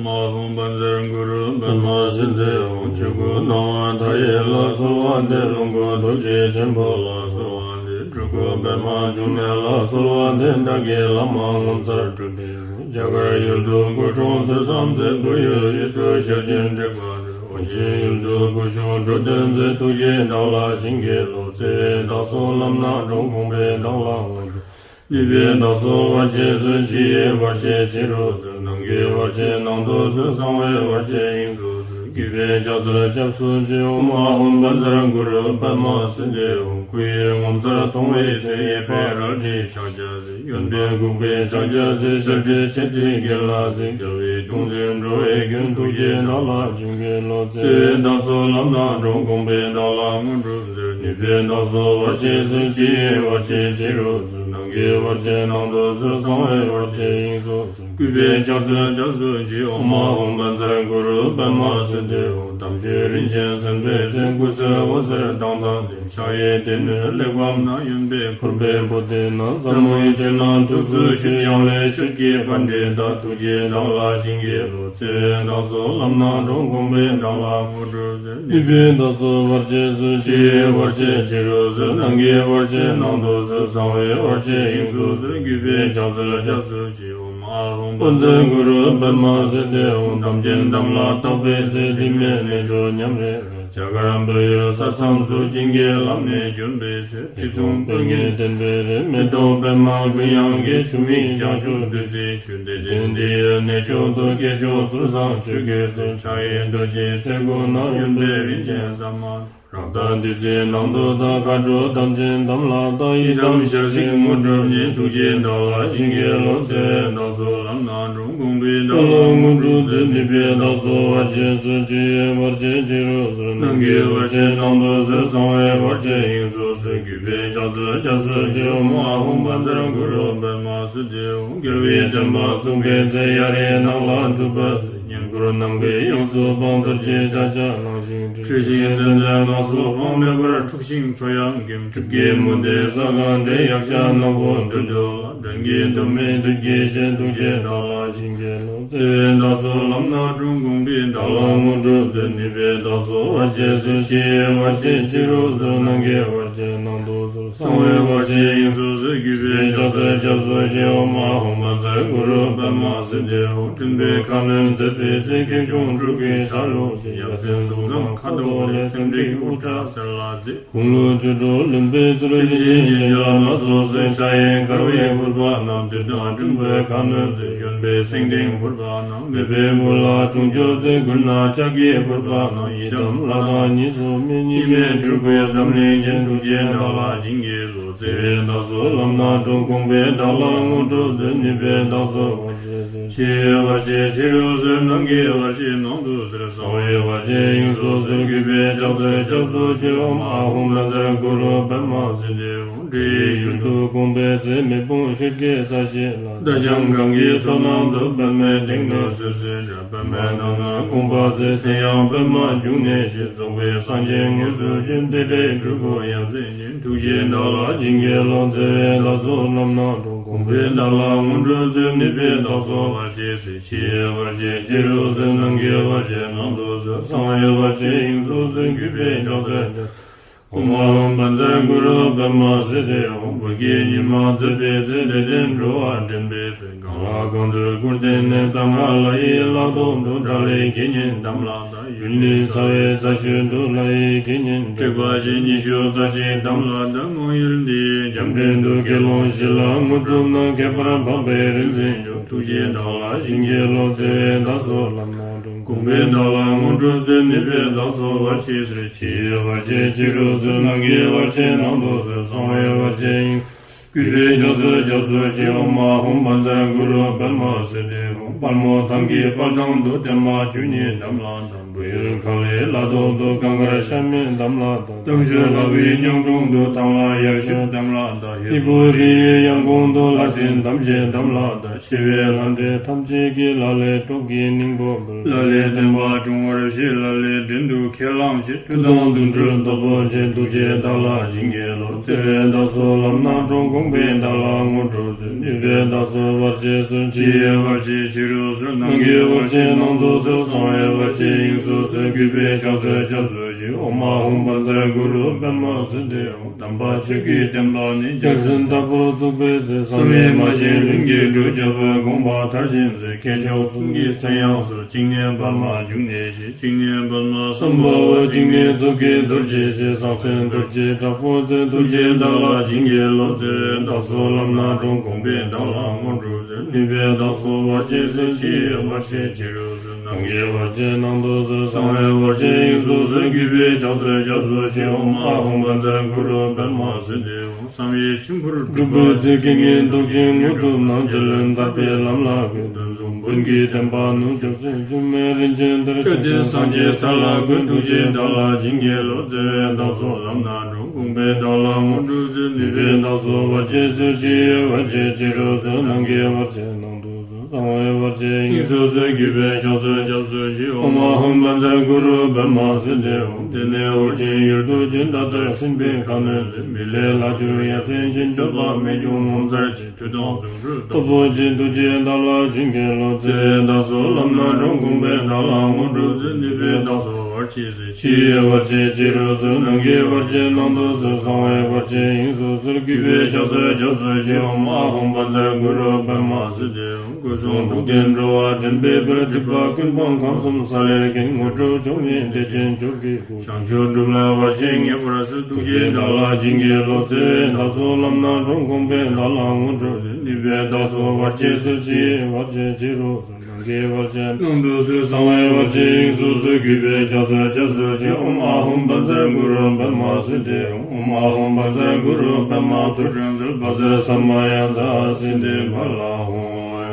ཨཱཿཧཱུྃ་བཛྲ་གུ་རུ་པདྨ་སིདྡྷི་ཧཱུྃ། ཆོས་སྐུ་སྣང་བ་མཐའ་ཡས་ལ་གསོལ་བ་འདེབས། ལོངས་སྐུ་རྡོ་རྗེ་ཆེན་པོ་ལ་གསོལ་བ་འདེབས། སྤྲུལ་སྐུ་པདྨ་འབྱུང་གནས་ལ་གསོལ་བ་འདེབས། བདག་གི་བླ་མ་ངོ་མཚར་སྤྲུལ་པའི་རྒྱ་གར་ཡུལ་དུ་སྐུ་འཁྲུངས་ཐོས་བསམ་མཛད། བོད་ཡུལ་དབུས་སུ་ཞལ་བྱོན་དྲེགས་པ་སྒྲོལ། ཨོ་རྒྱན་ཡུལ་དུ་སྐུ་བཞུགས་འགྲོ་དོན་མཛད། ཐུགས་རྗེས་བདག་ལ་བྱིན་གྱིས་རློབས། བརྩེ་བས་བདག་སོགས་ལམ་སྣ་དྲོངས། དགོངས་པས་བདག་ལ་དངོས་གྲུབ། ནུས་པས་བདག་སོགས་བར་ཆད་སོལ། ཕྱི་ཡི་བར་ཆད་ཕྱི་རུ་སོལ། ནང་གི་བར་ཆད་ནང་དུ་སོལ། གསང་བའི་བར་ཆད་དབྱིངས་སུ་སོལ། གུས་པས་ཕྱག་འཚལ་སྐྱབས་སུ་མཆི། ཨོཾ་ཨཱཿཧཱུྃ་བཛྲ་གུ་རུ་པདྨ་སིདྡྷི་ཧཱུྃ། སྐུ་ཡི་ངོ་མཚར་མཐོང་བའི་ཚེ། གཡས་པས་རལ་གྲིའི་ཕྱག་རྒྱ་མཛད། གཡོན་པས་འགུགས་པའི་ཕྱག་རྒྱ་མཛད། ཞལ་བགྲད་མཆེ་གཙིགས་གྱེན་ལ་གཟིགས། རྒྱལ་བའི་གདུང་འཛིན་འགྲོ་བའི་མགོན། ཐུགས་རྗེས་བདག་ལ་བྱིན་གྱིས་རློབས། བརྩེ་བས་བདག་སོགས་ལམ་སྣ་དྲོངས། དགོངས་པས་བདག་ལ་དངོས་གྲུབ་སྩོལ། ནུས་པས་བདག་སོགས་བར་ཆད་སོལ། ཕྱི་ཡི་བར་ཆད་ཕྱི་རུ་སོལ། ནང་གི་བར་ཆད་ནང་དུ་སོལ། གསང་བའི་བར་ཆད་དབྱིངས་སུ་སོལ། གུས་པས་ཕྱག་འཚལ་སྐྱབས་སུ་མཆི། ཨོཾ་ཨཱཿཧཱུྃ་བཛྲ་གུ་རུ་པདྨ་སིདྡྷི་ཧཱུྃ། དམ་ཆོས་རིན་ཆེན་གསེར་འབེབས་མཛད། སྐུ་གསེར་འོད་ཟེར་མདངས་དང་ལྡན། ཕྱག་གཡས་སྡེ་སྣོད་གླེགས་བམ་བསྣམས། གཡོན་པས་ཕུར་པའི་པུ་སྟི་བསྣམས། ཟབ་མོའི་ཆོས་རྣམས་ཐུགས་སུ་ཆུད། ཡང་ལེ་ཤོད་ཀྱི་པཎྜི་ཏ། ཐུགས་རྗེས་བདག་ལ་བྱིན་གྱིས་རློབས། བརྩེ་བས་བདག་སོགས་ལམ་སྣ་དྲོངས། དགོངས་པས་བདག་ལ་དངོས་གྲུབ་སྩོལ། ནུས་པས་བདག་སོགས་བར་ཆད་སོལ། ཕྱི་ཡི་བར་ཆད་ཕྱི་རུ་སོལ། ནང་གི་བར་ཆད་ནང་དུ་སོལ། གསང་བའི་བར་ཆད་དབྱིངས་སུ་སོལ། གུས་པས་ཕྱག་འཚལ་སྐྱབས་སུ་མཆི། ཨོཾ་ཨཱཿཧཱུྃ་བཛྲ་གུ་རུ་པདྨ་སིདྡྷི་ཧཱུྃ། དམ་ཅན་དམ་ལ་བཏགས་པའི་ཚེ། དྲི་མེད་གནས་མཆོག་ཉམས་རེ་རེ། རྒྱ་གར་བོད་ཡུལ་ས་མཚམས་སུ། བྱིན་གྱིས་བརླབས་ནས་བྱོན་པའི་ཚེ། དྲི་བསུང་སྤོས་ངད་ལྡན་པའི་རི། མེ་ཏོག་པདྨ་དགུན་ཡང་རྒྱས། ཆུ་མིག་བྱང་ཆུབ་བདུད་རྩིའི་ཆུ། བདེ་ལྡན་འདི་ཡི་གནས་མཆོག་ཏུ། སྐྱེས་མཆོག་ཚུལ་བཟང་ཆོས་ཀྱི་སྲོལ། ཕྱག་གཡས་རྡོ་རྗེའི་ཚལ་སྒོ་ན། གཡོན་པས་རིན་ཆེན་ཟ་མ་ཏོག། རཀྟ་བདུད་རྩིའི་ནང་དུ་དག། མཁའ་འགྲོ་དམ་ཅན་དམ་ལ་བཏགས། ཡི་དམ་ཞལ་གཟིགས་དངོས་གྲུབ་བརྙེས། ཐུགས་རྗེས་བདག་ལ་བྱིན་གྱིས་རློབས། བརྩེ་བས་བདག་སོགས་ལམ་སྣ་དྲོངས། དགོངས་པས་བདག་ལ་དངོས་གྲུབ་སྩོལ། ནུས་པས་བདག་སོགས་བར་ཆད་སོལ། ཕྱི་ཡི་བར་ཆད་ཕྱི་རུ་སོལ། ནང་གི་བར་ཆད་ནང་དུ་སོལ། གསང་བའི་བར་ཆད་དབྱིངས་སུ་སོལ། གུས་པས་ཕྱག་འཚལ་སྐྱབས་སུ་མཆི། ཨོཾ་ཨཱཿཧཱུྃ་བཛྲ་གུ་རུ་པདྨ་སིདྡྷི་ཧཱུྃ། རྒྱལ་བའི་བསྟན་པ་བཙུགས་པའི་ཚེ། གཡའ་རིའི་ནགས་ལ་སྒྲུབ་པ་མཛད། བསྙེན་བཀུར་ནམ་མཁའི་དབྱིངས་སུ་འཕང་། རྡོ་རྗེ་ཕྱག་རྒྱ་བླངས་ཤིང་བསྒྲིལ། ཁྲོས་ཤིང་ཙན་དན་སྔགས་སུ་འཕང་། མེ་འབར་འཁྲུགས་ཤིང་མཚོ་ཡང་འགེམས། སྲིབ་ཀྱི་མུ་སྟེགས་ས་གང་བསྒྲལ། ཡཀྴ་ནག་པོ་བདུད་འདུལ་བ། སྦྲང་གི་གདོང་མའི་བདུད་ཀྱི་གཤེད། ཐུགས་རྗེས་བདག་ལ་བྱིན་གྱིས་རློབས། བརྩེ་བས་བདག་སོགས་ལམ་སྣ་དྲོངས། དགོངས་པས་བདག་ལ་དངོས་གྲུབ་སྩོལ། ནུས་པས་བདག་སོགས་བར་ཆད་སོལ། ཕྱི་ཡི་བར་ཆད་ཕྱི་རུ་སོལ། ནང་གི་བར་ཆད་ནང་དུ་སོལ། གསང་བའི་བར་ཆད་དབྱིངས་སུ་སོལ། གུས་པས་ཕྱག་འཚལ་སྐྱབས་སུ་མཆི། ཨོཾ་ཨཱཿཧཱུྃ་བཛྲ་གུ་རུ་པདྨ་སིདྡྷི་ཧཱུྃ། སྤྲིན་པའི་ཁ་གནོན་མཛད་པའི་ཚེ། ཁྱེའུ་ཆུང་སྤྲུལ་སྐུའི་ཆ་ལུགས་ཀྱིས། ཡ་མཚན་གཟུགས་བཟང་ཁ་དོག་ལེགས། ཚེམས་འགྲིག་དབུ་སྐྲ་སེར་ལ་མཛེས། དགུང་ལོ་བཅུ་དྲུག་ལོན་པའི་ཚུལ། རིན་ཆེན་རྒྱན་ཆ་སྣ་ཚོགས་གསོལ། ཕྱག་གཡས་འཁར་བའི་ཕུར་པ་བསྣམས། བདུད་དང་སྲིན་པོའི་ཁ་གནོན་མཛད། གཡོན་པས་སེང་ལྡེང་ཕུར་པ་བསྣམས། མེ་དཔུང་དབུ་ལ་དྲུང་ཆོས་མཛད། མགུལ་ན་ལྕགས་ཀྱི་ཕུར་པ་བསྣམས། ཡི་དམ་ལྷ་དང་གཉིས་སུ་མེད། གཉིས་མེད་སྤྲུལ་སྐུའི་འཛམ་གླིང་རྒྱན། ཐུགས་རྗེས་བདག་ལ་བྱིན་གྱིས་རློབས། བརྩེ་བས་བདག་སོགས་ལམ་སྣ་དྲོངས། དགོངས་པས་བདག་ལ་དངོས་གྲུབ་སྩོལ། ནུས་པས་བདག་སོགས་བར་ཆད་སོལ། ཕྱི་ཡི་བར་ཆད་ཕྱི་རུ་སོལ། ནང་གི་བར་ཆད་ནང་དུ་སོལ། གསང་བའི་བར་ཆད་དབྱིངས་སུ་སོལ། གུས་པས་ཕྱག་འཚལ་སྐྱབས་སུ་མཆི། ཨོཾ་ཨཱཿཧཱུྃ་བཛྲ་གུ་རུ་པདྨ་སིདྡྷི་ཧཱུྃ། འདྲེ་ཡི་ཡུལ་དུ་དགོངས་པའི་ཚེ། མེ་དཔུང་ཤོད་ཀྱི་ས་གཞི་ལ། རྟ་རྐྱང་གང་གི་ཚོགས་རྣམས་དང་། པདྨའི་སྡེ་སྣོད་སིལ་སིལ་འདྲ། པདྨའི་ནགས་ན་དགོངས་པ་མཛད། མཚན་ཡང་པདྨ་འབྱུང་གནས་ཞེས། རྫོགས་པའི་སངས་རྒྱས་དངོས་སུ་བྱོན། དེ་འདྲའི་སྤྲུལ་སྐུ་ཡ་མཚན་ཅན། ཐུགས་རྗེས་བདག་ལ་བྱིན་གྱིས་རློབས། བརྩེ་བས་བདག་སོགས་ལམ་སྣ་དྲོངས། དགོངས་པས་བདག་ལ་དངོས་གྲུབ་སྩོལ། ནུས་པས་བདག་སོགས་བར་ཆད་སོལ། ཕྱི་ཡི་བར་ཆད་ཕྱི་རུ་སོལ། ནང་གི་བར་ཆད་ནང་དུ་སོལ། གསང་བའི་བར་ཆད་དབྱིངས་སུ་སོལ། གུས་པས་ཕྱག་འཚལ་ཕྱག་ཨོཾ་ཨཱཿཧཱུྃ་བཛྲ་གུ་རུ་པདྨ་སིདྡྷི་ཧཱུྃ། བོད་ཀྱི་ཉི་མ་མཛད་པའི་ཚེ། དད་ལྡན་འགྲོ་བ་འདྲེན་པའི་དཔལ། གང་ལ་གང་འདུལ་སྐུར་བསྟན་ནས། གཙང་ཁ་ལ་ཡི་ལ་ཐོག་ཏུ། དགྲ་ལྷའི་དགེ་བསྙེན་དམ་ལ་བཏགས། ཡུལ་ནི་ཚ་བའི་རྩ་ཤོད་དུ། ལྷ་ཡི་དགེ་བསྙེན་དྲེགས་པ་ཅན་ཉི་ཤུ་རྩ་གཅིག་དམ་ལ་བཏགས། དངོས་ཡུལ་འདི་ཡི་རྒྱ་འདྲེན་དུ། དགེ་སློང་བཞི་ལ་དངོས་གྲུབ་གནང་། ཁྱད་པར་འཕགས་པའི་རིག་འཛིན་མཆོག། ཐུགས་རྗེས་བདག་ལ་བྱིན་གྱིས་རློབས། བརྩེ་བས་བདག་སོགས་ལམ་སྣ་དྲོངས། དགོངས་པས་བདག་ལ་དངོས་གྲུབ་སྩོལ། ནུས་པས་བདག་སོགས་བར་ཆད་སོལ། ཕྱི་ཡི་བར་ཆད་ཕྱི་རུ་སོལ། ནང་གི་བར་ཆད་ནང་དུ་སོལ། གསང་བའི་བར་ཆད་དབྱིངས། གུས་པས་ཕྱག་འཚལ་སྐྱབས་སུ་མཆི། ཨོཾ་ཨཱཿཧཱུྃ་བཛྲ་གུ་རུ་པདྨ་སིདྡྷི་ཧཱུྃ། དཔལ་མོ་ཐང་གི་དཔལ་ཐང་དུ། བརྟན་མ་བཅུ་གཉིས་དམ་ལ་བཏགས། བོད་ཡུལ་ཁམས་ལའི་ལ་ཐོག་ཏུ། གངས་དཀར་ཤ་མེད་དམ་ལ་བཏགས། སྟོང་མཆོད་ལྷ་བུའི་གཉང་དྲུང་དུ། ཐང་ལྷ་ཡར་ཞུད་དམ་ལ་བཏགས། ཧས་པོ་རི་ཡི་ཡང་གོང་དུ། ལྷ་སྲིན་ཐམས་ཅད་དམ་ལ་བཏགས། ཆེ་བའི་ལྷ་འདྲེ་ཐམས་ཅད་ཀྱིས། ལ་ལས་སྲོག་གི་སྙིང་པོ་འབུལ། ལ་ལས་བསྟན་པ་དྲུང་བར་བཤད། ལ་ལས་བྲན་དུ་ཁས་བླངས་བྱེད། མཐུ་དང་རྫུ་འཕྲུལ་སྟོབས་པོ་ཆེ། ཐུགས་རྗེས་བདག་ལ་བྱིན་གྱིས་རློབས། བརྩེ་བས་བདག་སོགས་ལམ་སྣ་དྲོངས། དགོངས་པས་བདག་ལ་དངོས་གྲུབ་སྩོལ། ནུས་པས་བདག་སོགས་བར་ཆད་སོལ། ཕྱི་ཡི་བར་ཆད་ཕྱི་རུ་སོལ། ནང་གི་བར་ཆད་ནང་དུ་སོལ། གསང་བའི་བར་ཆད་དབྱིངས་སུ་སོལ། གུས་པས་ཕྱག་འཚལ་སྐྱབས་སུ་མཆི། ཨོཾ་ཨཱཿཧཱུྃ་བཛྲ་གུ་རུ་པདྨ་སིདྡྷི་ཧཱུྃ། དམ་པ་ཆོས་ཀྱི་བསྟན་པ་ནི། རྒྱལ་མཚན་ལྟ་བུར་བཙུགས་པའི་ཚེ། བསམ་ཡས་མ་བཞེངས་ལྷུན་གྱིས་གྲུབ། རྒྱལ་པོའི་དགོངས་པ་མཐར་ཕྱིན་ཚེ། མཁས་མཆོག་གསུམ་གྱི་མཚན་ཡང་གསོལ། གཅིག་ནས་པདྨ་འབྱུང་གནས་ཞེས། གཅིག་ནས་པདྨ་སམྦྷ་ཝ། གཅིག་ནས་མཚོ་སྐྱེས་རྡོ་རྗེ་ཞེས། གསང་མཚན་རྡོ་རྗེ་དྲག་པོ་མཛད། ཐུགས་རྗེས་བདག་ལ་བྱིན་གྱིས་རློབས། བརྩེ་བས་བདག་སོགས་ལམ་སྣ་དྲོངས། དགོངས་པས་བདག་ལ་དངོས་གྲུབ་སྩོལ། ནུས་པའི་བདག་སོགས་བར་ཆད་སོལ། ཕྱི་ཡི་བར་ཆད་ཕྱི་རོལ་སོལ། ནང་གི་བར་ཆད་ནང་དུ་སོལ། གསང་བའི་བར་ཆད་དབྱིངས་སུ་སོལ། གུས་པས་ཕྱག་འཚལ་སྐྱབས་སུ་མཆི། ཨོཾ་ཨཱཿཧཱུྃ་བཛྲ་གུ་རུ་པདྨ་སིདྡྷི་ཧཱུྃ། བསམ་ཡས་མཆིམས་ཕུར་སྒྲུབ་པའི་ཚུལ། དགེ་བསྙེན་མདོག་ཅན་དངོས་གྲུབ་སྣང་། རྒྱལ་བློན་ཐར་པའི་ལམ་ལ་བཀོད། གདོན་མཚོན་བོན་གྱི་བསྟན་པ་ནུབ་སྐྱབས་སུ་མཆི། སྒྱུ་མའི་རིན་ཆེན་གཏེར་ཆོས་ལྡན། སངས་རྒྱས་ས་ལ་བཀོད། ཐུགས་རྗེའི་བདག་ལ་བྱིན་གྱིས་རློབས། བརྩེ་བའི་བདག་སོགས་ལམ་སྣ་དྲོངས། དགོངས་པའི་བདག་ལ་དངོས་གྲུབ་སྩོལ། ནུས་པའི་བདག་སོགས་བར་ཆད་སོལ། ཕྱི་ཡི་བར་ཆད་ཕྱི་རོལ་སོལ། ནང་གི་བར་ཆད་ནང་དུ་སོལ། གསང་བའི་བར་ཆད་དབྱིངས་སུ་སོལ། གུས་པས་ཕྱག་འཚལ་སྐྱབས་སུ་མཆི། ཨོཾ་ཨཱཿཧཱུྃ་བཛྲ་གུ་རུ་པདྨ་སིདྡྷི་ཧཱུྃ། དེ་ནས་འོད་ཆེན་ཡུལ་དུ་བྱོན། ད་ལྟར་སེམས་དཔའི་ཁ་གནོན་མཛད། མི་ལས་ལྷག་གྱུར་ཡ་མཚན་ཅན། སྤྱོད་པ་རྨད་བྱུང་ངོ་མཚར་ཆེ། མཐུ་དང་རྫུ་འཕྲུལ་སྟོབས་པོ་ཆེ། ཐུགས་རྗེའི་བདག་ལ་བྱིན་གྱིས་རློབས། བརྩེ་བའི་བདག་སོགས་ལམ་སྣ་དྲོངས། དགོངས་པའི་བདག་ལ་དངོས་གྲུབ་སྩོལ། ནུས་པའི་བདག་སོགས་བར་ཆད་སོལ། ཕྱི་ཡི་བར་ཆད་ཕྱི་རོལ་སོལ། ནང་གི་བར་ཆད་ནང་དུ་སོལ། གསང་བའི་བར་ཆད་དབྱིངས་སུ་སོལ། གུས་པས་ཕྱག་འཚལ་སྐྱབས་སུ་མཆི། ཨོཾ་ཨཱཿཧཱུྃ་བཛྲ་གུ་རུ་པདྨ་སིདྡྷི་ཧཱུྃ། སྐུ་གསུང་ཐུགས་ལྡན་འགྲོ་བ་འདྲེན་པའི་དཔལ། སྒྲིབ་པ་ཀུན་སྤངས་ཁམས་གསུམ་ས་ལེར་མཁྱེན། དངོས་གྲུབ་མཆོག་བརྙེས་བདེ་ཆེན་མཆོག་གི་སྐུ། བྱང་ཆུབ་སྒྲུབ་ལ་བར་ཆད་ངེས་པར་སེལ། ཐུགས་རྗེའི་བདག་ལ་བྱིན་གྱིས་རློབས། བརྩེ་བའི་བདག་སོགས་ལམ་སྣ་དྲོངས། དགོངས་པའི་བདག་ལ་དངོས་གྲུབ་སྩོལ། ནུས་པའི་བདག་སོགས་བར་ཆད་སོལ། ཕྱི་ཡི་བར་ཆད་ཕྱི་རོལ་སོལ། ནང་གི་བར་ཆད་ནང་དུ་སོལ། གསང་བའི་བར་ཆད་དབྱིངས་སུ་སོལ། གུས་པས་ཕྱག་འཚལ་སྐྱབས་སུ་མཆི། ཨོཾ་ཨཱཿཧཱུྃ་བཛྲ་གུ་རུ་པདྨ་སིདྡྷི་ཧཱུྃ། ཨོཾ་ཨཱཿཧཱུྃ་བཛྲ་གུ་རུ་པདྨ་ཐོད་ཕྲེང་རྩལ། བཛྲ་ས་མ་ཡ་ཛཿསིདྡྷི་ཕ་ལ་ཧཱུྃ། ཨོཾ་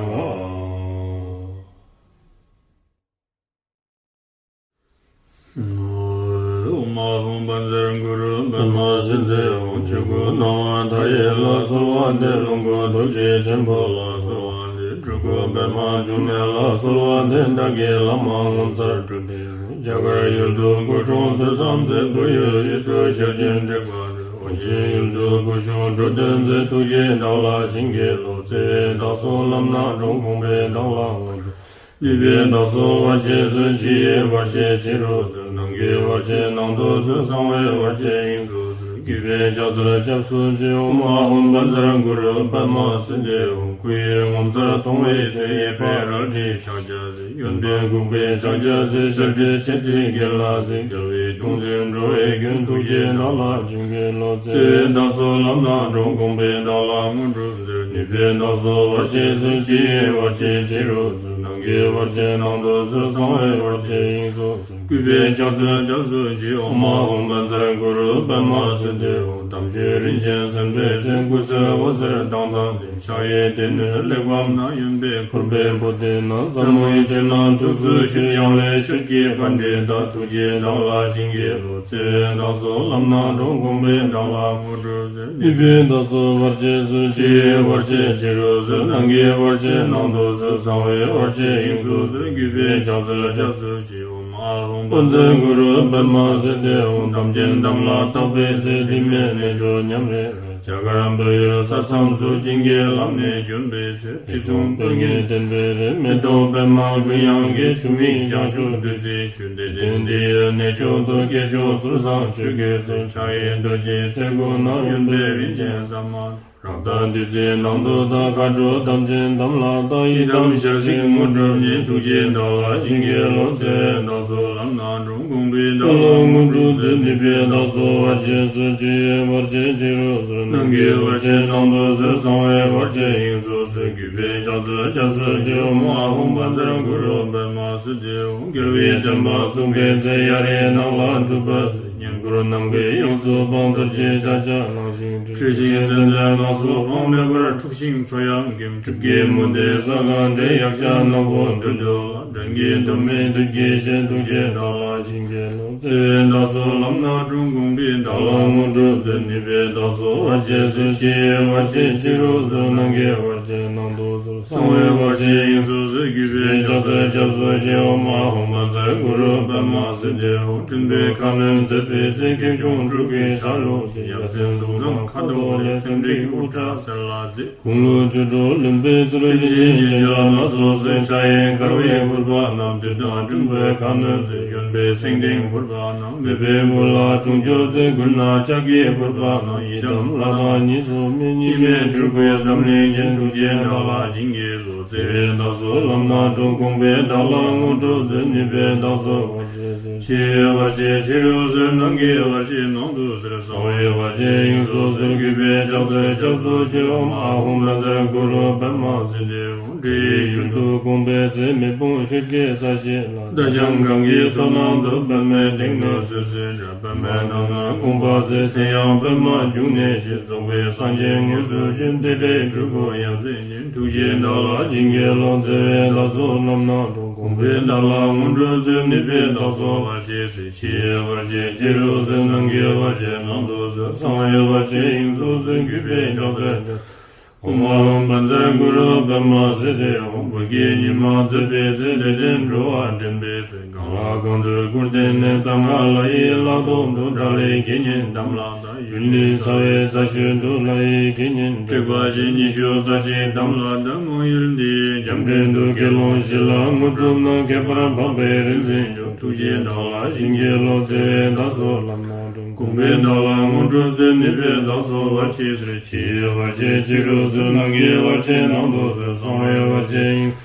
ཨཱཿཧཱུྃ་བཛྲ་གུ་རུ་པདྨ་སིདྡྷི་ཧཱུྃ། ཆོས་སྐུ་སྣང་བ་མཐའ་ཡས་ལ་གསོལ་བ་འདེབས། ལོངས་སྐུ་རྡོ་རྗེ་ཆེན་པོ་ལ་གསོལ་བ་འདེབས། སྤྲུལ་སྐུ་པདྨ་འབྱུང་གནས་ལ་གསོལ་བ་འདེབས། བདག་གི་བླ་མ་ངོ་མཚར་སྤྲུལ་པའི་རྒྱ་གར་ཡུལ་དུ་སྐུ་འཁྲུངས་ཐོས་བསམ་མཛད། བོད་ཡུལ་དབུས་སུ་ཞལ་བྱོན་དྲེགས་པ་སྒྲོལ། ཨོ་རྒྱན་ཡུལ་དུ་སྐུ་བཞུགས་འགྲོ་དོན་མཛད། ཐུགས་རྗེའི་བདག་ལ་བྱིན་གྱིས་རློབས། བརྩེ་བའི་བདག་སོགས་ལམ་སྣ་དྲོངས། དགོངས་པའི་བདག་ལ་དངོས་གྲུབ། ནུས་པའི་བདག་སོགས་བར་ཆད་སོལ། ཕྱི་ཡི་བར་ཆད་ཕྱི་རོལ་སོལ། ནང་གི་བར་ཆད་ནང་དུ་སོལ། གསང་བའི་བར་ཆད་དབྱིངས་སུ་སོལ། གུས་པས་ཕྱག་འཚལ་སྐྱབས་སུ་མཆི། ཨོཾ་ཨཱཿཧཱུྃ་བཛྲ་གུ་རུ་པདྨ་སིདྡྷི་ཧཱུྃ། སྐུ་ཡི་ངོ་མཚར་མཐོང་བའི་ཚེ། གཡས་པས་རལ་གྲིའི་ཕྱག་རྒྱ་མཛད། གཡོན་པས་འགུགས་པའི་ཕྱག་རྒྱ་མཛད། ཞལ་བགྲད་མཆེ་གཙིགས་གྱེན་ལ་གཟིགས། རྒྱལ་བའི་གདུང་འཛིན་འགྲོ་བའི་མགོན། ཐུགས་རྗེའི་བདག་ལ་བྱིན་གྱིས་རློབས། བརྩེ་བའི་བདག་སོགས་ལམ་སྣ་དྲོངས། དགོངས་པའི་བདག་ལ་དངོས་གྲུབ་སྩོལ། ནུས་པའི་བདག་སོགས་བར་ཆད་སོལ། ཕྱི་ཡི་བར་ཆད་ཕྱི་རོལ་སོལ། ནང་གི་བར་ཆད་ནང་དུ་སོལ། གསང་བའི་བར་ཆད་དབྱིངས་སུ་སོལ། གུས་པས་ཕྱག་འཚལ་སྐྱབས་སུ་མཆི། ཨོཾ་ཨཱཿཧཱུྃ་བཛྲ་གུ་རུ་པདྨ་སིདྡྷི་ཧཱུྃ། དམ་ཆོས་རིན་ཆེན་གསན་པའི་ཚེ། སྐུ་གསལ་འོད་ཟེར་མདངས་དང་ལྡན། ཕྱག་གཡས་སྡེ་སྣོད་གླེགས་བམ་ནང་། གཡོན་པས་ཕུར་པའི་པུ་སྟི་ནང་། ཟབ་མོའི་ཆོས་རྣམས་ཐུགས་སུ་ཆུད། ཡང་ལེ་ཤོད་ཀྱི་པཎྜི་ཏ། ཐུགས་རྗེའི་བདག་ལ་བྱིན་གྱིས་རློབས། བརྩེ་བའི་བདག་སོགས་ལམ་སྣ་དྲོངས། དགོངས་པའི་བདག་ལ་དངོས་གྲུབ་སྩོལ། ནུས་པའི་བདག་སོགས་བར་ཆད་སོལ། ཕྱི་ཡི་བར་ཆད་ཕྱི་རོལ་སོལ། ནང་གི་བར་ཆད་ནང་དུ་སོལ། གསང་བའི་བར་ཆད་དབྱིངས་སུ་སོལ། གུས་པས་ཕྱག་འཚལ་སྐྱབས་སུ་མཆི། ཨོཾ་ཨཱཿཧཱུྃ་བཛྲ་གུ་རུ་པདྨ་སིདྡྷི་ཧཱུྃ། དམ་ཅན་དམ་ལ་བཏགས་པའི་ཚེ། དྲི་མེད་གནས་མཆོག་ཉམས་རེ་རེ། རྒྱ་གར་བོད་ཡུལ་ས་མཚམས་སུ། བྱིན་གྱིས་བརླབས་ནས་བྱོན་པའི་ཚེ། དྲི་བསུང་སྤོས་ངད་ལྡན་པའི་རི། མེ་ཏོག་པདྨ་དགུན་ཡང་རྒྱས། ཆུ་མིག་བྱང་ཆུབ་བདུད་རྩིའི་ཆུ། བདེ་ལྡན་འདི་ཡི་གནས་མཆོག་ཏུ། སྐྱེས་མཆོག་ཚུལ་བཟང་ཆོས་ཀྱི་སྲོལ། ཕྱག་གཡས་རྡོ་རྗེ་རྩེ་དགུ་ནང་། གཡོན་པས་རིན་ཆེན་ཟ་མ་ཏོག། རཀྟ་བདུད་རྩིའི་ནང་དུ་དག། མཁའ་འགྲོ་དམ་ཅན་དམ་ལ་བཏགས། ཡི་དམ་ཞལ་གཟིགས་དངོས་གྲུབ་བརྙེས། ཐུགས་རྗེའི་བདག་ལ་བྱིན་གྱིས་རློབས། བརྩེ་བའི་བདག་སོགས་ལམ་སྣ་དྲོངས། དགོངས་པའི་བདག་ལ་དངོས་གྲུབ་སྩོལ། ནུས་པའི་བདག་སོགས་བར་ཆད་སོལ། ཕྱི་ཡི་བར་ཆད་ཕྱི་རོལ་སོལ། ནང་གི་བར་ཆད་ནང་དུ་སོལ། གསང་བའི་བར་ཆད་དབྱིངས་སུ་སོལ། གུས་པས་ཕྱག་འཚལ་སྐྱབས་སུ་མཆི། ཨོཾ་ཨཱཿཧཱུྃ་བཛྲ་གུ་རུ་པདྨ་སིདྡྷི་ཧཱུྃ། རྒྱལ་བའི་བསྟན་པ་བཙུགས་པའི་ཚེ། གཡའ་རིའི་ནགས་ལ་སྒྲུབ་པ་མཛད། བསྙེན་བཀུར་ནམ་མཁའི་དབྱིངས་སུ་འཕངས། རྡོ་རྗེ་ཕྱག་རྒྱ་བླངས་ཤིང་བསྒྲིལ། ཁྲོས་ཤིང་ཙན་དན་ནགས་སུ་འཕངས། མེ་འབར་འཁྲུགས་ཤིང་མཚོ་ཡང་འགེམས། སྲིབ་ཀྱི་མུ་སྟེགས་ས་ག་འདྲེན། ཡཀྴ་ནག་པོ་བདུད་འདུལ་ལ། བྲན་གྱི་གདོད་མའི་བདུད་ཀྱི་གཤེད། ཐུགས་རྗེའི་བདག་ལ་བྱིན་གྱིས་རློབས། བརྩེ་བའི་བདག་སོགས་ལམ་སྣ་དྲོངས། དགོངས་པའི་བདག་ལ་དངོས་གྲུབ་སྩོལ། ནུས་པའི་བདག་སོགས་བར་ཆད་སོལ། ཕྱི་ཡི་བར་ཆད་ཕྱི་རོལ་སོལ། ནང་གི་བར་ཆད་ནང་དུ་སོལ། གསང་བའི་བར་ཆད་དབྱིངས་སུ་སོལ། གུས་པས་ཕྱག་འཚལ་སྐྱབས་སུ་མཆི། ཨོཾ་ཨཱཿཧཱུྃ་བཛྲ་གུ་རུ་པདྨ་སིདྡྷི་ཧཱུྃ། སྤྲིན་པའི་ཁ་གནོན་མཛད་པའི་ཚེ། ཁེངས་སྐྱུང་འབྲུག་གི་ཆ་ལུགས་ཀྱི། ཡ་མཚན་གཟུགས་བཟང་ཁ་དོག་ལེགས། ཚེམས་འགྲིག་དབུ་སྐྲ་སེར་ལ་མཛེས། དགུང་ལོ་བཅུ་དྲུག་ལོན་པའི་ཚུལ། རིན་ཆེན་རྒྱན་ཆ་སྣ་ཚོགས་གསོལ། ཕྱག་གཡས་དཀར་བའི་ཕུར་པ་བསྣམས། བདུད་དང་འབྲིང་པོའི་ཁ་གནོན་མཛད། གཡོན་པས་སེང་ལྡེང་ཕུར་པ་བསྣམས། མེས་པོའི་བུ་ལ་སྲུང་སྐྱོབ་མཛད། མགུལ་ན་ལྕགས་ཀྱི་ཕུར་པ་བསྣམས། ཡི་དམ་ལྷ་དང་གཉིས་སུ་མེད། གཉིས་མེད་སྤྲུལ་སྐུའི་འཛམ་གླིང་རྒྱན། ཐུགས་རྗེའི་བདག་ལ་བྱིན་གྱིས་རློབས། བརྩེ་བའི་བདག་སོགས་ལམ་སྣ་དྲོངས། དགོངས་པའི་བདག་ལ་དངོས་གྲུབ་སྩོལ། ནུས་པའི་བདག་སོགས་བར་ཆད་སོལ། ཕྱི་ཡི་བར་ཆད་ཕྱི་རོལ་སོལ། ནང་གི་བར་ཆད་ནང་དུ་གསལ། གསང་བའི་བར་ཆད་དབྱིངས་སུ་གསལ། གུས་པས་ཕྱག་འཚལ་སྐྱབས་སུ་མཆི། ཨོཾ་ཨཱཿཧཱུྃ་བཛྲ་གུ་རུ་པདྨ་སིདྡྷི་ཧཱུྃ། འདྲེ་ཡི་ཡུལ་དུ་དགོངས་པའི་ཚེ། མེ་དཔུང་ཤེལ་གྱི་ས་གཞི་ལ། ད་ཞང་གང་གི་ཚོགས་རྣམས་སུ། པདྨའི་སྟེང་དུ་གསལ་གསལ་འདྲ། པདྨའི་ནང་ན་དགོངས་པ་མཛད། མཚན་ཡང་པདྨ་འབྱུང་གནས་ཞེས། རྫོགས་པའི་སངས་རྒྱས་དངོས་སུ་བྱོན། དེ་འདྲའི་སྤྲུལ་སྐུ་ཡ་མཚན་ཅན། ཐུགས་རྗེས་བདག་ལ་བྱིན་གྱིས་རློབས། བརྩེ་བས་བདག་སོགས་ལམ་སྣ་དྲོངས། དགོངས་པས་བདག་ལ་དངོས་གྲུབ་སྩོལ། ནུས་པས་བདག་སོགས་བར་ཆད་སེལ། ཕྱི་ཡི་བར་ཆད་ཕྱི་རུ་སོལ། ནང་གི་བར་ཆད་ནང་དུ་སོལ། གསང་བའི་བར་ཆད་དབྱིངས་སུ་སོལ། གུས་པས་ཕྱག་འཚལ་ཕྱག་ཨོཾ་ཨཱཿཧཱུྃ་བཛྲ་གུ་རུ་པདྨ་སིདྡྷི་ཧཱུྃ། བོད་ཀྱི་ཉི་མ་མཛད་པའི་ཚེ། དད་ལྡན་འགྲོ་བ་འདྲེན་པའི་དཔལ། གང་ལ་གང་འདུལ་སྐུར་བསྟན་ནས། གཙང་ཁ་ལ་ཡི་ལ་ཐོག་ཏུ། དགྲ་ལྷའི་དགེ་བསྙེན་དམ་ལ་བཏགས། ཡུལ་ནི་ཚ་བའི་རྩ་ཤོད་དུ། ལ་ཡི་དགེ་བསྙེན་དྲེགས་པ་ཅན་ཉི་ཤུ་རྩ་གཅིག་དམ་ལ་བཏགས། མང་ཡུལ་འདིའི་རྒྱ་འདྲེན་དུ། དགེ་སློང་བཞི་ལ་དངོས་གྲུབ་གནང་། ཁྱད་པར་འཕགས་པའི་རིག་འཛིན་མཆོག། ཐུགས་རྗེས་བདག་ལ་བྱིན་གྱིས་རློབས། བརྩེ་བས་བདག་སོགས་ལམ་སྣ་དྲོངས། དགོངས་པས་བདག་ལ་དངོས་གྲུབ་སྩོལ། ནུས་པས་བདག་སོགས་བར་ཆད་སེལ། ཕྱི་ཡི་བར་ཆད་ཕྱི་རུ་སོལ། ནང་གི་བར་ཆད་ནང་དུ་སོལ། གསང་བའི་བར་ཆད་དབྱིངས།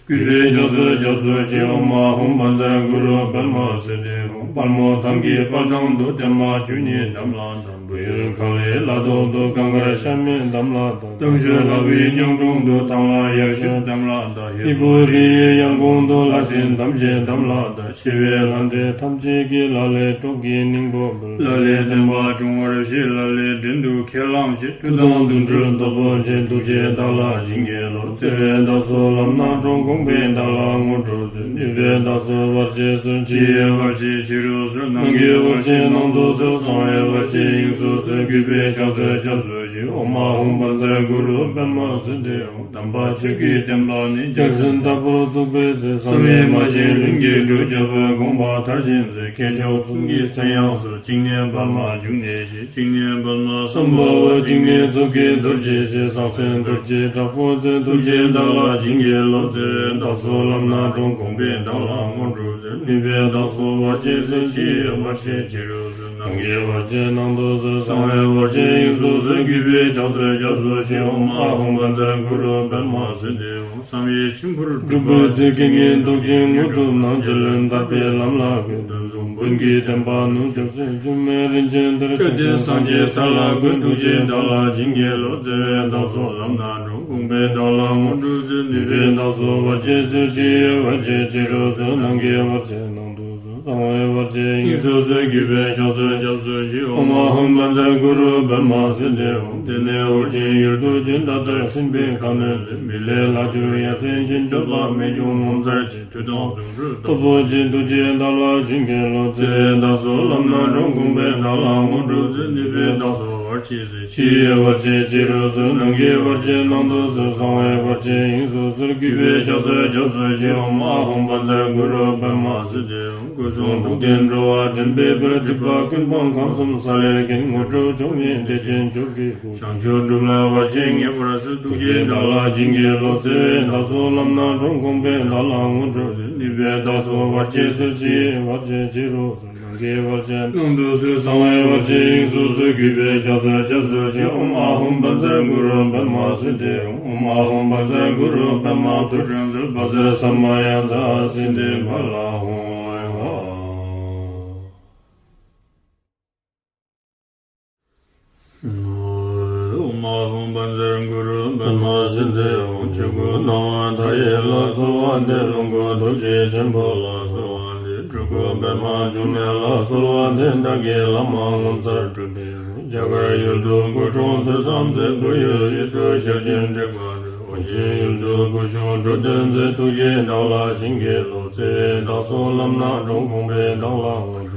གུས་པས་ཕྱག་འཚལ་སྐྱབས་སུ་མཆི། ཨོཾ་ཨཱཿཧཱུྃ་བཛྲ་གུ་རུ་པདྨ་སིདྡྷི་ཧཱུྃ། དཔལ་མོ་ཐང་གི་དཔལ་ཐང་དུ། བརྟན་མ་བཅུ་གཉིས་དམ་ལ་བཏགས། བོད་ཡུལ་ཁ་བའི་ལ་ཐོག་ཏུ། གངས་དཀར་ཤ་མེད་དམ་ལ་བཏགས། གཏམ་ཤོད་ལྷ་བུའི་གཉང་དྲུང་དུ། ཐང་ལྷ་ཡར་ཞུད་དམ་ལ་བཏགས། ཧས་པོ་རི་ཡི་ཡང་གོང་དུ། ལྷ་སྲིན་ཐམས་ཅད་དམ་ལ་བཏགས། ཆེ་བའི་ལྷ་འདྲེ་ཐམས་ཅད་ཀྱིས། ལ་ལས་སྲོག་གི་སྙིང་པོ་འབུལ། ལ་ལས་བདེན་པ་འབྱུང་བར་བྱེད། ལ་ལས་བྲན་དུ་ཁས་བླངས་བྱེད། མཐུ་དང་རྫུ་འཕྲུལ་སྟོབས་པོ་ཆེ། ཐུགས་རྗེས་བདག་ལ་བྱིན་གྱིས་རློབས། བརྩེ་བས་བདག་སོགས་ལམ་སྣ་དྲོངས། དགོངས་པས་བདག་ལ་དངོས་གྲུབ་སྩོལ། ནུས་པས་བདག་སོགས་བར་ཆད་སོལ། ཕྱི་ཡི་བར་ཆད་ཕྱི་རུ་སོལ། ནང་གི་བར་ཆད་ནང་དུ་སོལ། གསང་བའི་བར་ཆད་དབྱིངས་སུ་སོལ། གུས་པས་ཕྱག་འཚལ་སྐྱབས་སུ་མཆི། ཨོཾ་ཨཱཿཧཱུྃ་བཛྲ་གུ་རུ་པདྨ་སིདྡྷི་ཧཱུྃ། དམ་པ་ཆོས་ཀྱི་བསྟན་པ་ནི། རྒྱལ་མཚན་ལྟ་བུར་བཙུགས་པའི་ཚེ། བསམ་ཡས་མ་བཞེངས་ལྷུན་གྱིས་གྲུབ། རྒྱལ་པོའི་དགོངས་པ་མཐར་ཕྱིན་མཛད། མཁས་མཆོག་གསུམ་གྱི་མཚན་ཡང་སོལ། གཅིག་ནས་པདྨ་འབྱུང་གནས་ཞེས། གཅིག་ནས་པདྨ་སམྦྷ་ཝ། གཅིག་ནས་མཛུབ་ཀྱི་རྡོ་རྗེ་ཞེས། གསང་མཚན་རྡོ་རྗེ་དྲག་པོ་མཛད། ཐུགས་རྗེས་བདག་ལ་བྱིན་གྱིས་རློབས། བརྩེ་བས་བདག་སོགས་ལམ་སྣ་དྲོངས། དགོངས་པས་བདག་ལ་དངོས་གྲུབ་སྩོལ། ནུས་པས་བདག་སོགས་བར་ཆད་སོལ། ཕྱི་ཡི་བར་ཆད་ཕྱི་རུ་སོལ། ནང་གི་བར་ཆད་ནང་དུ་སོལ། གསང་བའི་བར་ཆད་དབྱིངས་སུ་སོལ། གུས་པས་ཕྱག་འཚལ་སྐྱབས་སུ་མཆི། ཨོཾ་ཨཱཿཧཱུྃ་བཛྲ་གུ་རུ་པདྨ་སིདྡྷི་ཧཱུྃ། བསམ་ཡས་མཆིམས་ཕུར་སྒྲུབ་པའི་ཚེ། དཀའ་ངལ་བཟློག་ཅིང་དངོས་གྲུབ་གནང་། རྗེ་བློན་ཐར་པའི་ལམ་ལ་བཀོད། འདོད་འཛུམ་བོན་གྱི་བསྟན་པ་ནུབ། སྐྱབས་སེམས་སྒྱུ་མའི་རིན་ཆེན་གཏེར། སྐྱབས་དེར་སངས་རྒྱས་ས་ལ་བཀོད། ཐུགས་རྗེས་བདག་ལ་བྱིན་གྱིས་རློབས། བརྩེ་བས་བདག་སོགས་ལམ་སྣ་དྲོངས། དགོངས་པས་བདག་ལ་དངོས་གྲུབ་སྩོལ། ནུས་པས་བདག་སོགས་བར་ཆད་སོལ། ཕྱི་ཡི་བར་ཆད་ཕྱི་རུ་སོལ། ནང་གི་བར་ཆད་ནང་དུ་སོལ། གསང་བའི་བར་ཆད་དབྱིངས་སུ་སོལ། གུས་པས་ཕྱག་འཚལ་སྐྱབས་སུ་མཆི། ཨོཾ་ཨཱཿཧཱུྃ་བཛྲ་གུ་རུ་པདྨ་སིདྡྷི་ཧཱུྃ། དེ་ནས་ཨོ་རྒྱན་ཡུལ་དུ་བྱོན། ད་ལྟར་སྲིད་པའི་ཁ་གནོན་མཛད། མི་ལས་ལྷག་གྱུར་ཡ་མཚན་ཅན། སྤྱོད་པ་རྨད་བྱུང་ངོ་མཚར་ཅན། མཐུ་དང་རྫུ་འཕྲུལ་སྟོབས་པོ་ཆེ། ཐུགས་རྗེས་བདག་ལ་བྱིན་གྱིས་རློབས། བརྩེ་བས་བདག་སོགས་ལམ་སྣ་དྲོངས། དགོངས་པས་བདག་ལ་དངོས་གྲུབ་སྩོལ། ནུས་པས་བདག་སོགས་བར་ཆད་སོལ། ཕྱི་ཡི་བར་ཆད་ཕྱི་རུ་སོལ། ནང་གི་བར་ཆད་ནང་དུ་སོལ། གསང་བའི་བར་ཆད་དབྱིངས་སུ་སོལ། གུས་པས་ཕྱག་འཚལ་སྐྱབས་སུ་མཆི། ཨོཾ་ཨཱཿཧཱུྃ་བཛྲ་གུ་རུ་པདྨ་སིདྡྷི་ཧཱུྃ། སྐུ་གསུང་ཐུགས་ལྡན་འགྲོ་བ་འདྲེན་པའི་དཔལ། སྒྲིབ་པ་ཀུན་སྤངས་ཁམས་གསུམ་ས་ལེར་མཁྱེན། དངོས་གྲུབ་མཆོག་བརྙེས་བདེ་ཆེན་མཆོག་གི་སྐུ། བྱང་ཆུབ་སྒྲུབ་ལ་བར་ཆད་ངེས་པར་སེལ། ཐུགས་རྗེས་བདག་ལ་བྱིན་གྱིས་རློབས། བརྩེ་བས་བདག་སོགས་ལམ་སྣ་དྲོངས། དགོངས་པས་བདག་ལ་དངོས་གྲུབ་སྩོལ། ནུས་པས་བདག་སོགས་བར་ཆད་སོལ། ཕྱི་ཡི་བར་ཆད་ཕྱི་རུ་སོལ། ནང་གི་བར་ཆད་ནང་དུ་སོལ། གསང་བའི་བར་ཆད་དབྱིངས་སུ་སོལ། གུས་པས་ཕྱག་འཚལ་སྐྱབས་སུ་མཆི། ཨོཾ་ཨཱཿཧཱུྃ་བཛྲ་གུ་རུ་པདྨ་སིདྡྷི་ཧཱུྃ། ཨོཾ་ཨཱཿཧཱུྃ་བཛྲ་གུ་རུ་པདྨ་ཐོད་ཕྲེང་རྩལ། བཛྲ་ས་མ་ཡ་ཛཿསིདྡྷི་ཕ་ལ་ཧཱུྃ། ཨོཾ་ཨཱཿཧཱུྃ་བཛྲ་གུ་རུ་པདྨ་སིདྡྷི་ཧཱུྃ། ཆོས་སྐུ་སྣང་བ་མཐའ་ཡས་ལ་གསོལ་བ་འདེབས། ལོངས་སྐུ་རྡོ་རྗེ་ཆེན་པོ་ལ་གསོལ་བ་འདེབས། སྤྲུལ་སྐུ་པདྨ་འབྱུང་གནས་ལ་གསོལ་བ་འདེབས། བདག་གི་བླ་མ་ངོ་མཚར་སྤྲུལ་པའི་རྒྱ་གར་ཡུལ་དུ་སྐུ་འཁྲུངས་ཐོས་བསམ་མཛད། བོད་ཡུལ་དབུས་སུ་ཞལ་བྱོན་དྲེགས་པ་སྒྲོལ། ཨོ་རྒྱན་ཡུལ་དུ་སྐུ་བཞུགས་འགྲོ་དོན་མཛད། ཐུགས་རྗེས་བདག་ལ་བྱིན་གྱིས་རློབས། བརྩེ་བས་བདག་སོགས་ལམ་སྣ་དྲོངས། དགོངས་པས་བདག་ལ་དངོས་གྲུབ།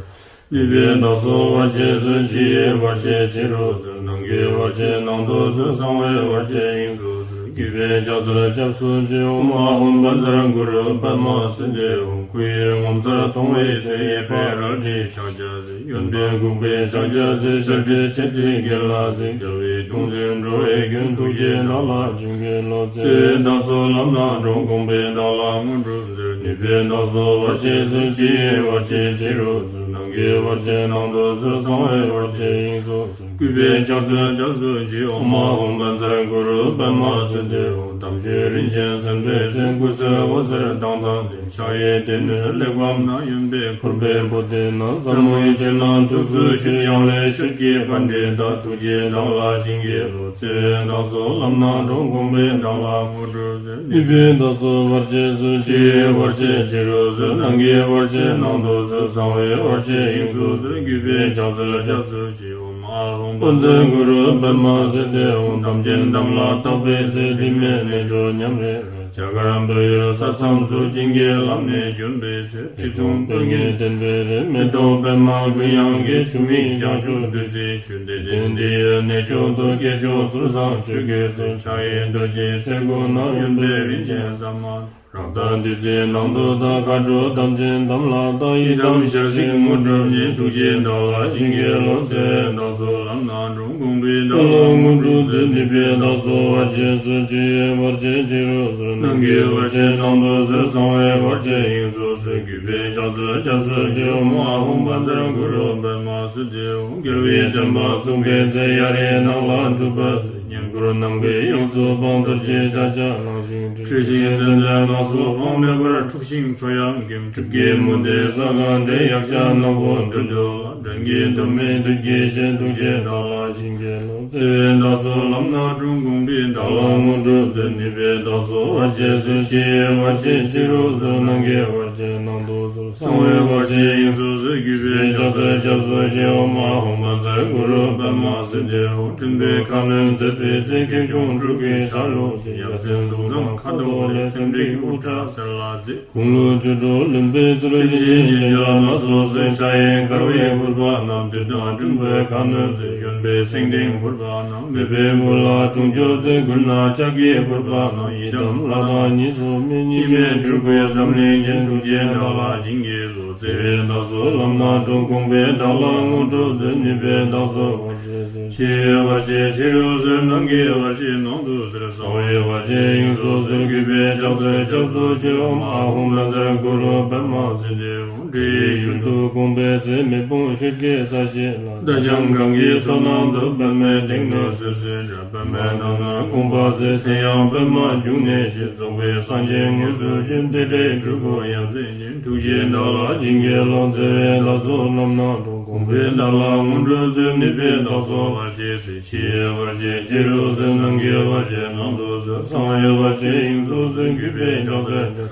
ནུས་པས་བདག་སོགས་བར་ཆད་སོལ། ཕྱི་ཡི་བར་ཆད་ཕྱི་རུ་སོལ། ནང་གི་བར་ཆད་ནང་དུ་སོལ། གསང་བའི་བར་ཆད་དབྱིངས་སུ་སོལ། གུས་པས་ཕྱག་འཚལ་སྐྱབས་སུ་མཆི། ཨོཾ་ཨཱཿཧཱུྃ་བཛྲ་གུ་རུ་པདྨ་སིདྡྷི་ཧཱུྃ། སྐུ་ཡི་ངོ་མཚར་མཐོང་བའི་ཚེ། གཡས་པས་རལ་གྲིའི་ཕྱག་རྒྱ་མཛད། གཡོན་པས་འགུགས་པའི་ཕྱག་རྒྱ་མཛད། ཞལ་བགྲད་མཆེ་གཙིགས་གྱེན་ལ་གཟིགས། རྒྱལ་བའི་གདུང་འཛིན་འགྲོ་བའི་མགོན། ཐུགས་རྗེས་བདག་ལ་བྱིན་གྱིས་རློབས། བརྩེ་བས་བདག་སོགས་ལམ་སྣ་དྲོངས། དགོངས་པས་བདག་ལ་དངོས་གྲུབ་སྩོལ། ནུས་པས་བདག་སོགས་བར་ཆད་སོལ། ཕྱི་ཡི་བར་ཆད་ཕྱི་རུ་སོལ། ནང་གི་བར་ཆད་ནང་དུ་སོལ། གསང་བའི་བར་ཆད་དབྱིངས་སུ་སོལ། གུས་པས་ཕྱག་འཚལ་སྐྱབས་སུ་མཆི། ཨོཾ་ཨཱཿཧཱུྃ་བཛྲ་གུ་རུ་པདྨ་སིདྡྷི། དེའོ། དམ་ཆོས་རིན་ཆེན་གསེར་མདོས་རྩེ། སྐུ་གསེར་འོད་ཟེར་མདངས་དང་ལྡན། ཕྱག་གཡས་སྡེ་སྣོད་གླེགས་བམ་ནག། གཡོན་པས་ཕུར་པའི་པོ་ཏི་བསྣམས། ཟབ་མོའི་ཆོས་རྣམས་ཐུགས་སུ་ཆུད། ཡང་ལེ་ཤོད་ཀྱི་པཎྜི་ཏ། ཐུགས་རྗེས་བདག་ལ་བྱིན་གྱིས་རློབས། བརྩེ་བས་བདག་སོགས་ལམ་སྣ་དྲོངས། དགོངས་པས་བདག་ལ་དངོས་གྲུབ་སྩོལ། ནུས་པས་བདག་སོགས་བར་ཆད་སོལ། ཕྱི་ཡི་བར་ཆད་ཕྱི་རུ་སོལ། ནང་གི་བར་ཆད་ནང་དུ་སོལ། གསང་བའི་བར་ཆད་དབྱིངས་སུ་སོལ། གུས་པས་ཕྱག་འཚལ་སྐྱབས་སུ་མཆི། ཨོཾ་ཨཱཿཧཱུྃ་བཛྲ་གུ་རུ་པདྨ་སིདྡྷི་ཧཱུྃ། དམ་ཅན་དམ་ལ་བཏགས་པའི་ཚེ། དྲི་མེད་གནས་མཆོག་ཉམས་རེ་རེ། རྒྱ་གར་བོད་ཡུལ་ས་མཚམས་སུ། བྱིན་གྱིས་བརླབས་ནས་བྱོན་པའི་ཚེ། དྲི་བསུང་སྤོས་ངད་ལྡན་པའི་རི། མེ་ཏོག་པདྨ་དགུན་ཡང་རྒྱས། ཆུ་མིག་བྱང་ཆུབ་བདུད་རྩིའི་ཆུ། བདེ་ལྡན་འདི་ཡི་གནས་མཆོག་ཏུ། སྐྱེས་མཆོག་ཚུལ་བཟང་ཆོས་ཀྱི་སྲོལ། ཕྱག་གཡས་རྡོ་རྗེ་རྩེ་དགུ་ནག། གཡོན་པས་རིན་ཆེན་ཟ་མ་ཏོག་རཀྟ་བདུད་རྩིའི་ནང་དུ་དག། མཁའ་འགྲོ་དམ་ཅན་དམ་ལ་བཏགས། ཡི་དམ་ཞལ་གཟིགས་དངོས་གྲུབ་བརྙེས། ཐུགས་རྗེས་བདག་ལ་བྱིན་གྱིས་རློབས། བརྩེ་བས་བདག་སོགས་ལམ་སྣ་དྲོངས། དགོངས་པས་བདག་ལ་དངོས་གྲུབ་སྩོལ། ནུས་པས་བདག་སོགས་བར་ཆད་སོལ། ཕྱི་ཡི་བར་ཆད་ཕྱི་རུ་སོལ། ནང་གི་བར་ཆད་ནང་དུ་སོལ། གསང་བའི་བར་ཆད་དབྱིངས་སུ་སོལ། གུས་པས་ཕྱག་འཚལ་སྐྱབས་སུ་མཆི། ཨོཾ་ཨཱཿཧཱུྃ་བཛྲ་གུ་རུ་པདྨ་སིདྡྷི་ཧཱུྃ། རྒྱལ་བའི་བསྟན་པ་བཙུགས་པའི་ཚེ། གཡའ་རིའི་ནགས་ལ་སྒྲུབ་པ་མཛད། བསྙེན་བཀུར་རྣམ་ཀུན་དབྱིངས་སུ་སྤངས། རྡོ་རྗེ་ཕྱག་རྒྱ་བླངས་ཤིང་བསྒྲིལ། ཁྲོས་ཤིང་ཙན་དན་ནགས་སུ་སྤངས། མེ་འབར་འཁྲུགས་ཤིང་མཚོ་ཡང་འགེམས། སྲིབ་ཀྱི་མུ་སྟེགས་ས་གང་བསྒྲལ། ཡཀྴ་ནག་པོ་རྡུལ་དུ་བརླག། སྦྲང་གི་གདོང་མའི་བདུད་ཀྱིས་བཤལ། ཐུགས་རྗེས་བདག་ལ་བྱིན་གྱིས་རློབས། བརྩེ་བས་བདག་སོགས་ལམ་སྣ་དྲོངས། དགོངས་པས་བདག་ལ་དངོས་གྲུབ་སྩོལ། ནུས་པས་བདག་སོགས་བར་ཆད་སོལ། ཕྱི་ཡི་བར་ཆད་ཕྱི་རུ་སོལ། ནང་གི་བར་ཆད་ནང་དུ་སོལ། གསང་བའི་བར་ཆད་དབྱིངས་སུ་སོལ། གུས་པས་ཕྱག་འཚལ་སྐྱབས་སུ་མཆི། ཨོཾ་ཨཱཿཧཱུྃ་བཛྲ་གུ་རུ་པདྨ་སིདྡྷི་ཧཱུྃ། སྤྲིན་པའི་ཁ་གནོན་མཛད་པའི་ཚེ། ཁེབས་ཆུང་སྤྲུལ་སྐུའི་ཆ་ལུགས་ཀྱིས། ཡ་མཚན་གཟུགས་བཟང་ཁ་དོག་ལེགས། ཚེམས་འགྲིག་དབུ་སྐྲ་སེར་ལ་མཛེས། དགུང་ལོ་བཅུ་དྲུག་ལོན་པའི་ཚུལ། རིན་ཆེན་རྒྱན་ཆ་སྣ་ཚོགས་གསོལ། ཕྱག་གཡས་དཀར་བའི་ཕུར་པ་བསྣམས། བདུད་དང་འབྲུམ་པའི་ཁ་གནོན་མཛད། གཡོན་པས་སེང་ལྡེང་ཕུར་པ་བསྣམས། མེ་དཔུང་དབུ་ལ་དྲུང་ཆོས་མཛད། མགུལ་ན་ལྕགས་ཀྱི་ཕུར་པ་བསྣམས། ཡི་དམ་ལྷ་དང་གཉིས་སུ་མེད། གཉིས་མེད་སྤྲུལ་སྐུའི་འཛམ་གླིང་རྒྱན། ཐུགས་རྗེས་བདག་ལ་བྱིན་གྱིས་རློབས། བརྩེ་བས་བདག་སོགས་ལམ་སྣ་དྲོངས། དགོངས་པས་བདག་ལ་དངོས་གྲུབ་སྩོལ། ནུས་པས་བདག་སོགས་བར་ཆད་སོལ། ཕྱི་ཡི་བར་ཆད་ཕྱི་རུ་སོལ། ནང་གི་བར་ཆད་ནང་དུ་སོལ། གསང་བའི་བར་ཆད་དབྱིངས་སུ་སོལ། གུས་པས་ཕྱག་འཚལ་སྐྱབས་སུ་མཆི། ཨོཾ་ཨཱཿཧཱུྃ་བཛྲ་གུ་རུ་པདྨ་སིདྡྷི་ཧཱུྃ། འདྲེ་ཡི་ཡུལ་དུ་དགོངས་པའི་ཚེ། མེ་དཔུང་ཤོད་ཀྱི་ས་གཞི་ལ། ཟླ་གྲངས་གང་གི་མཚོ་ནང་དུ། པདྨའི་སྟེང་ནས་སིལ་སིལ་འབབ། པདྨའི་ནང་ན་དགོངས་པ་མཛད། མཚན་ཡང་པདྨ་འབྱུང་གནས་ཞེས། རྫོགས་པའི་སངས་རྒྱས་དངོས་སུ་བྱོན། དེ་འདྲའི་སྤྲུལ་སྐུ་ཡ་མཚན་ཅན། ཐུགས་རྗེས་བདག་ལ་བྱིན་གྱིས་རློབས། བརྩེ་བས་བདག་སོགས་ལམ་སྣ་དྲོངས། དགོངས་པས་བདག་ལ་དངོས་གྲུབ་སྩོལ། ནུས་པས་བདག་སོགས་བར་ཆད་སོལ། ཕྱི་ཡི་བར་ཆད་ཕྱི་རུ་སོལ། ནང་གི་བར་ཆད་ནང་དུ་སོལ། གསང་བའི་བར་ཆད་དབྱིངས་སུ་སོལ། གུས་པས་ཕྱག་འཚལ་ཕྱག་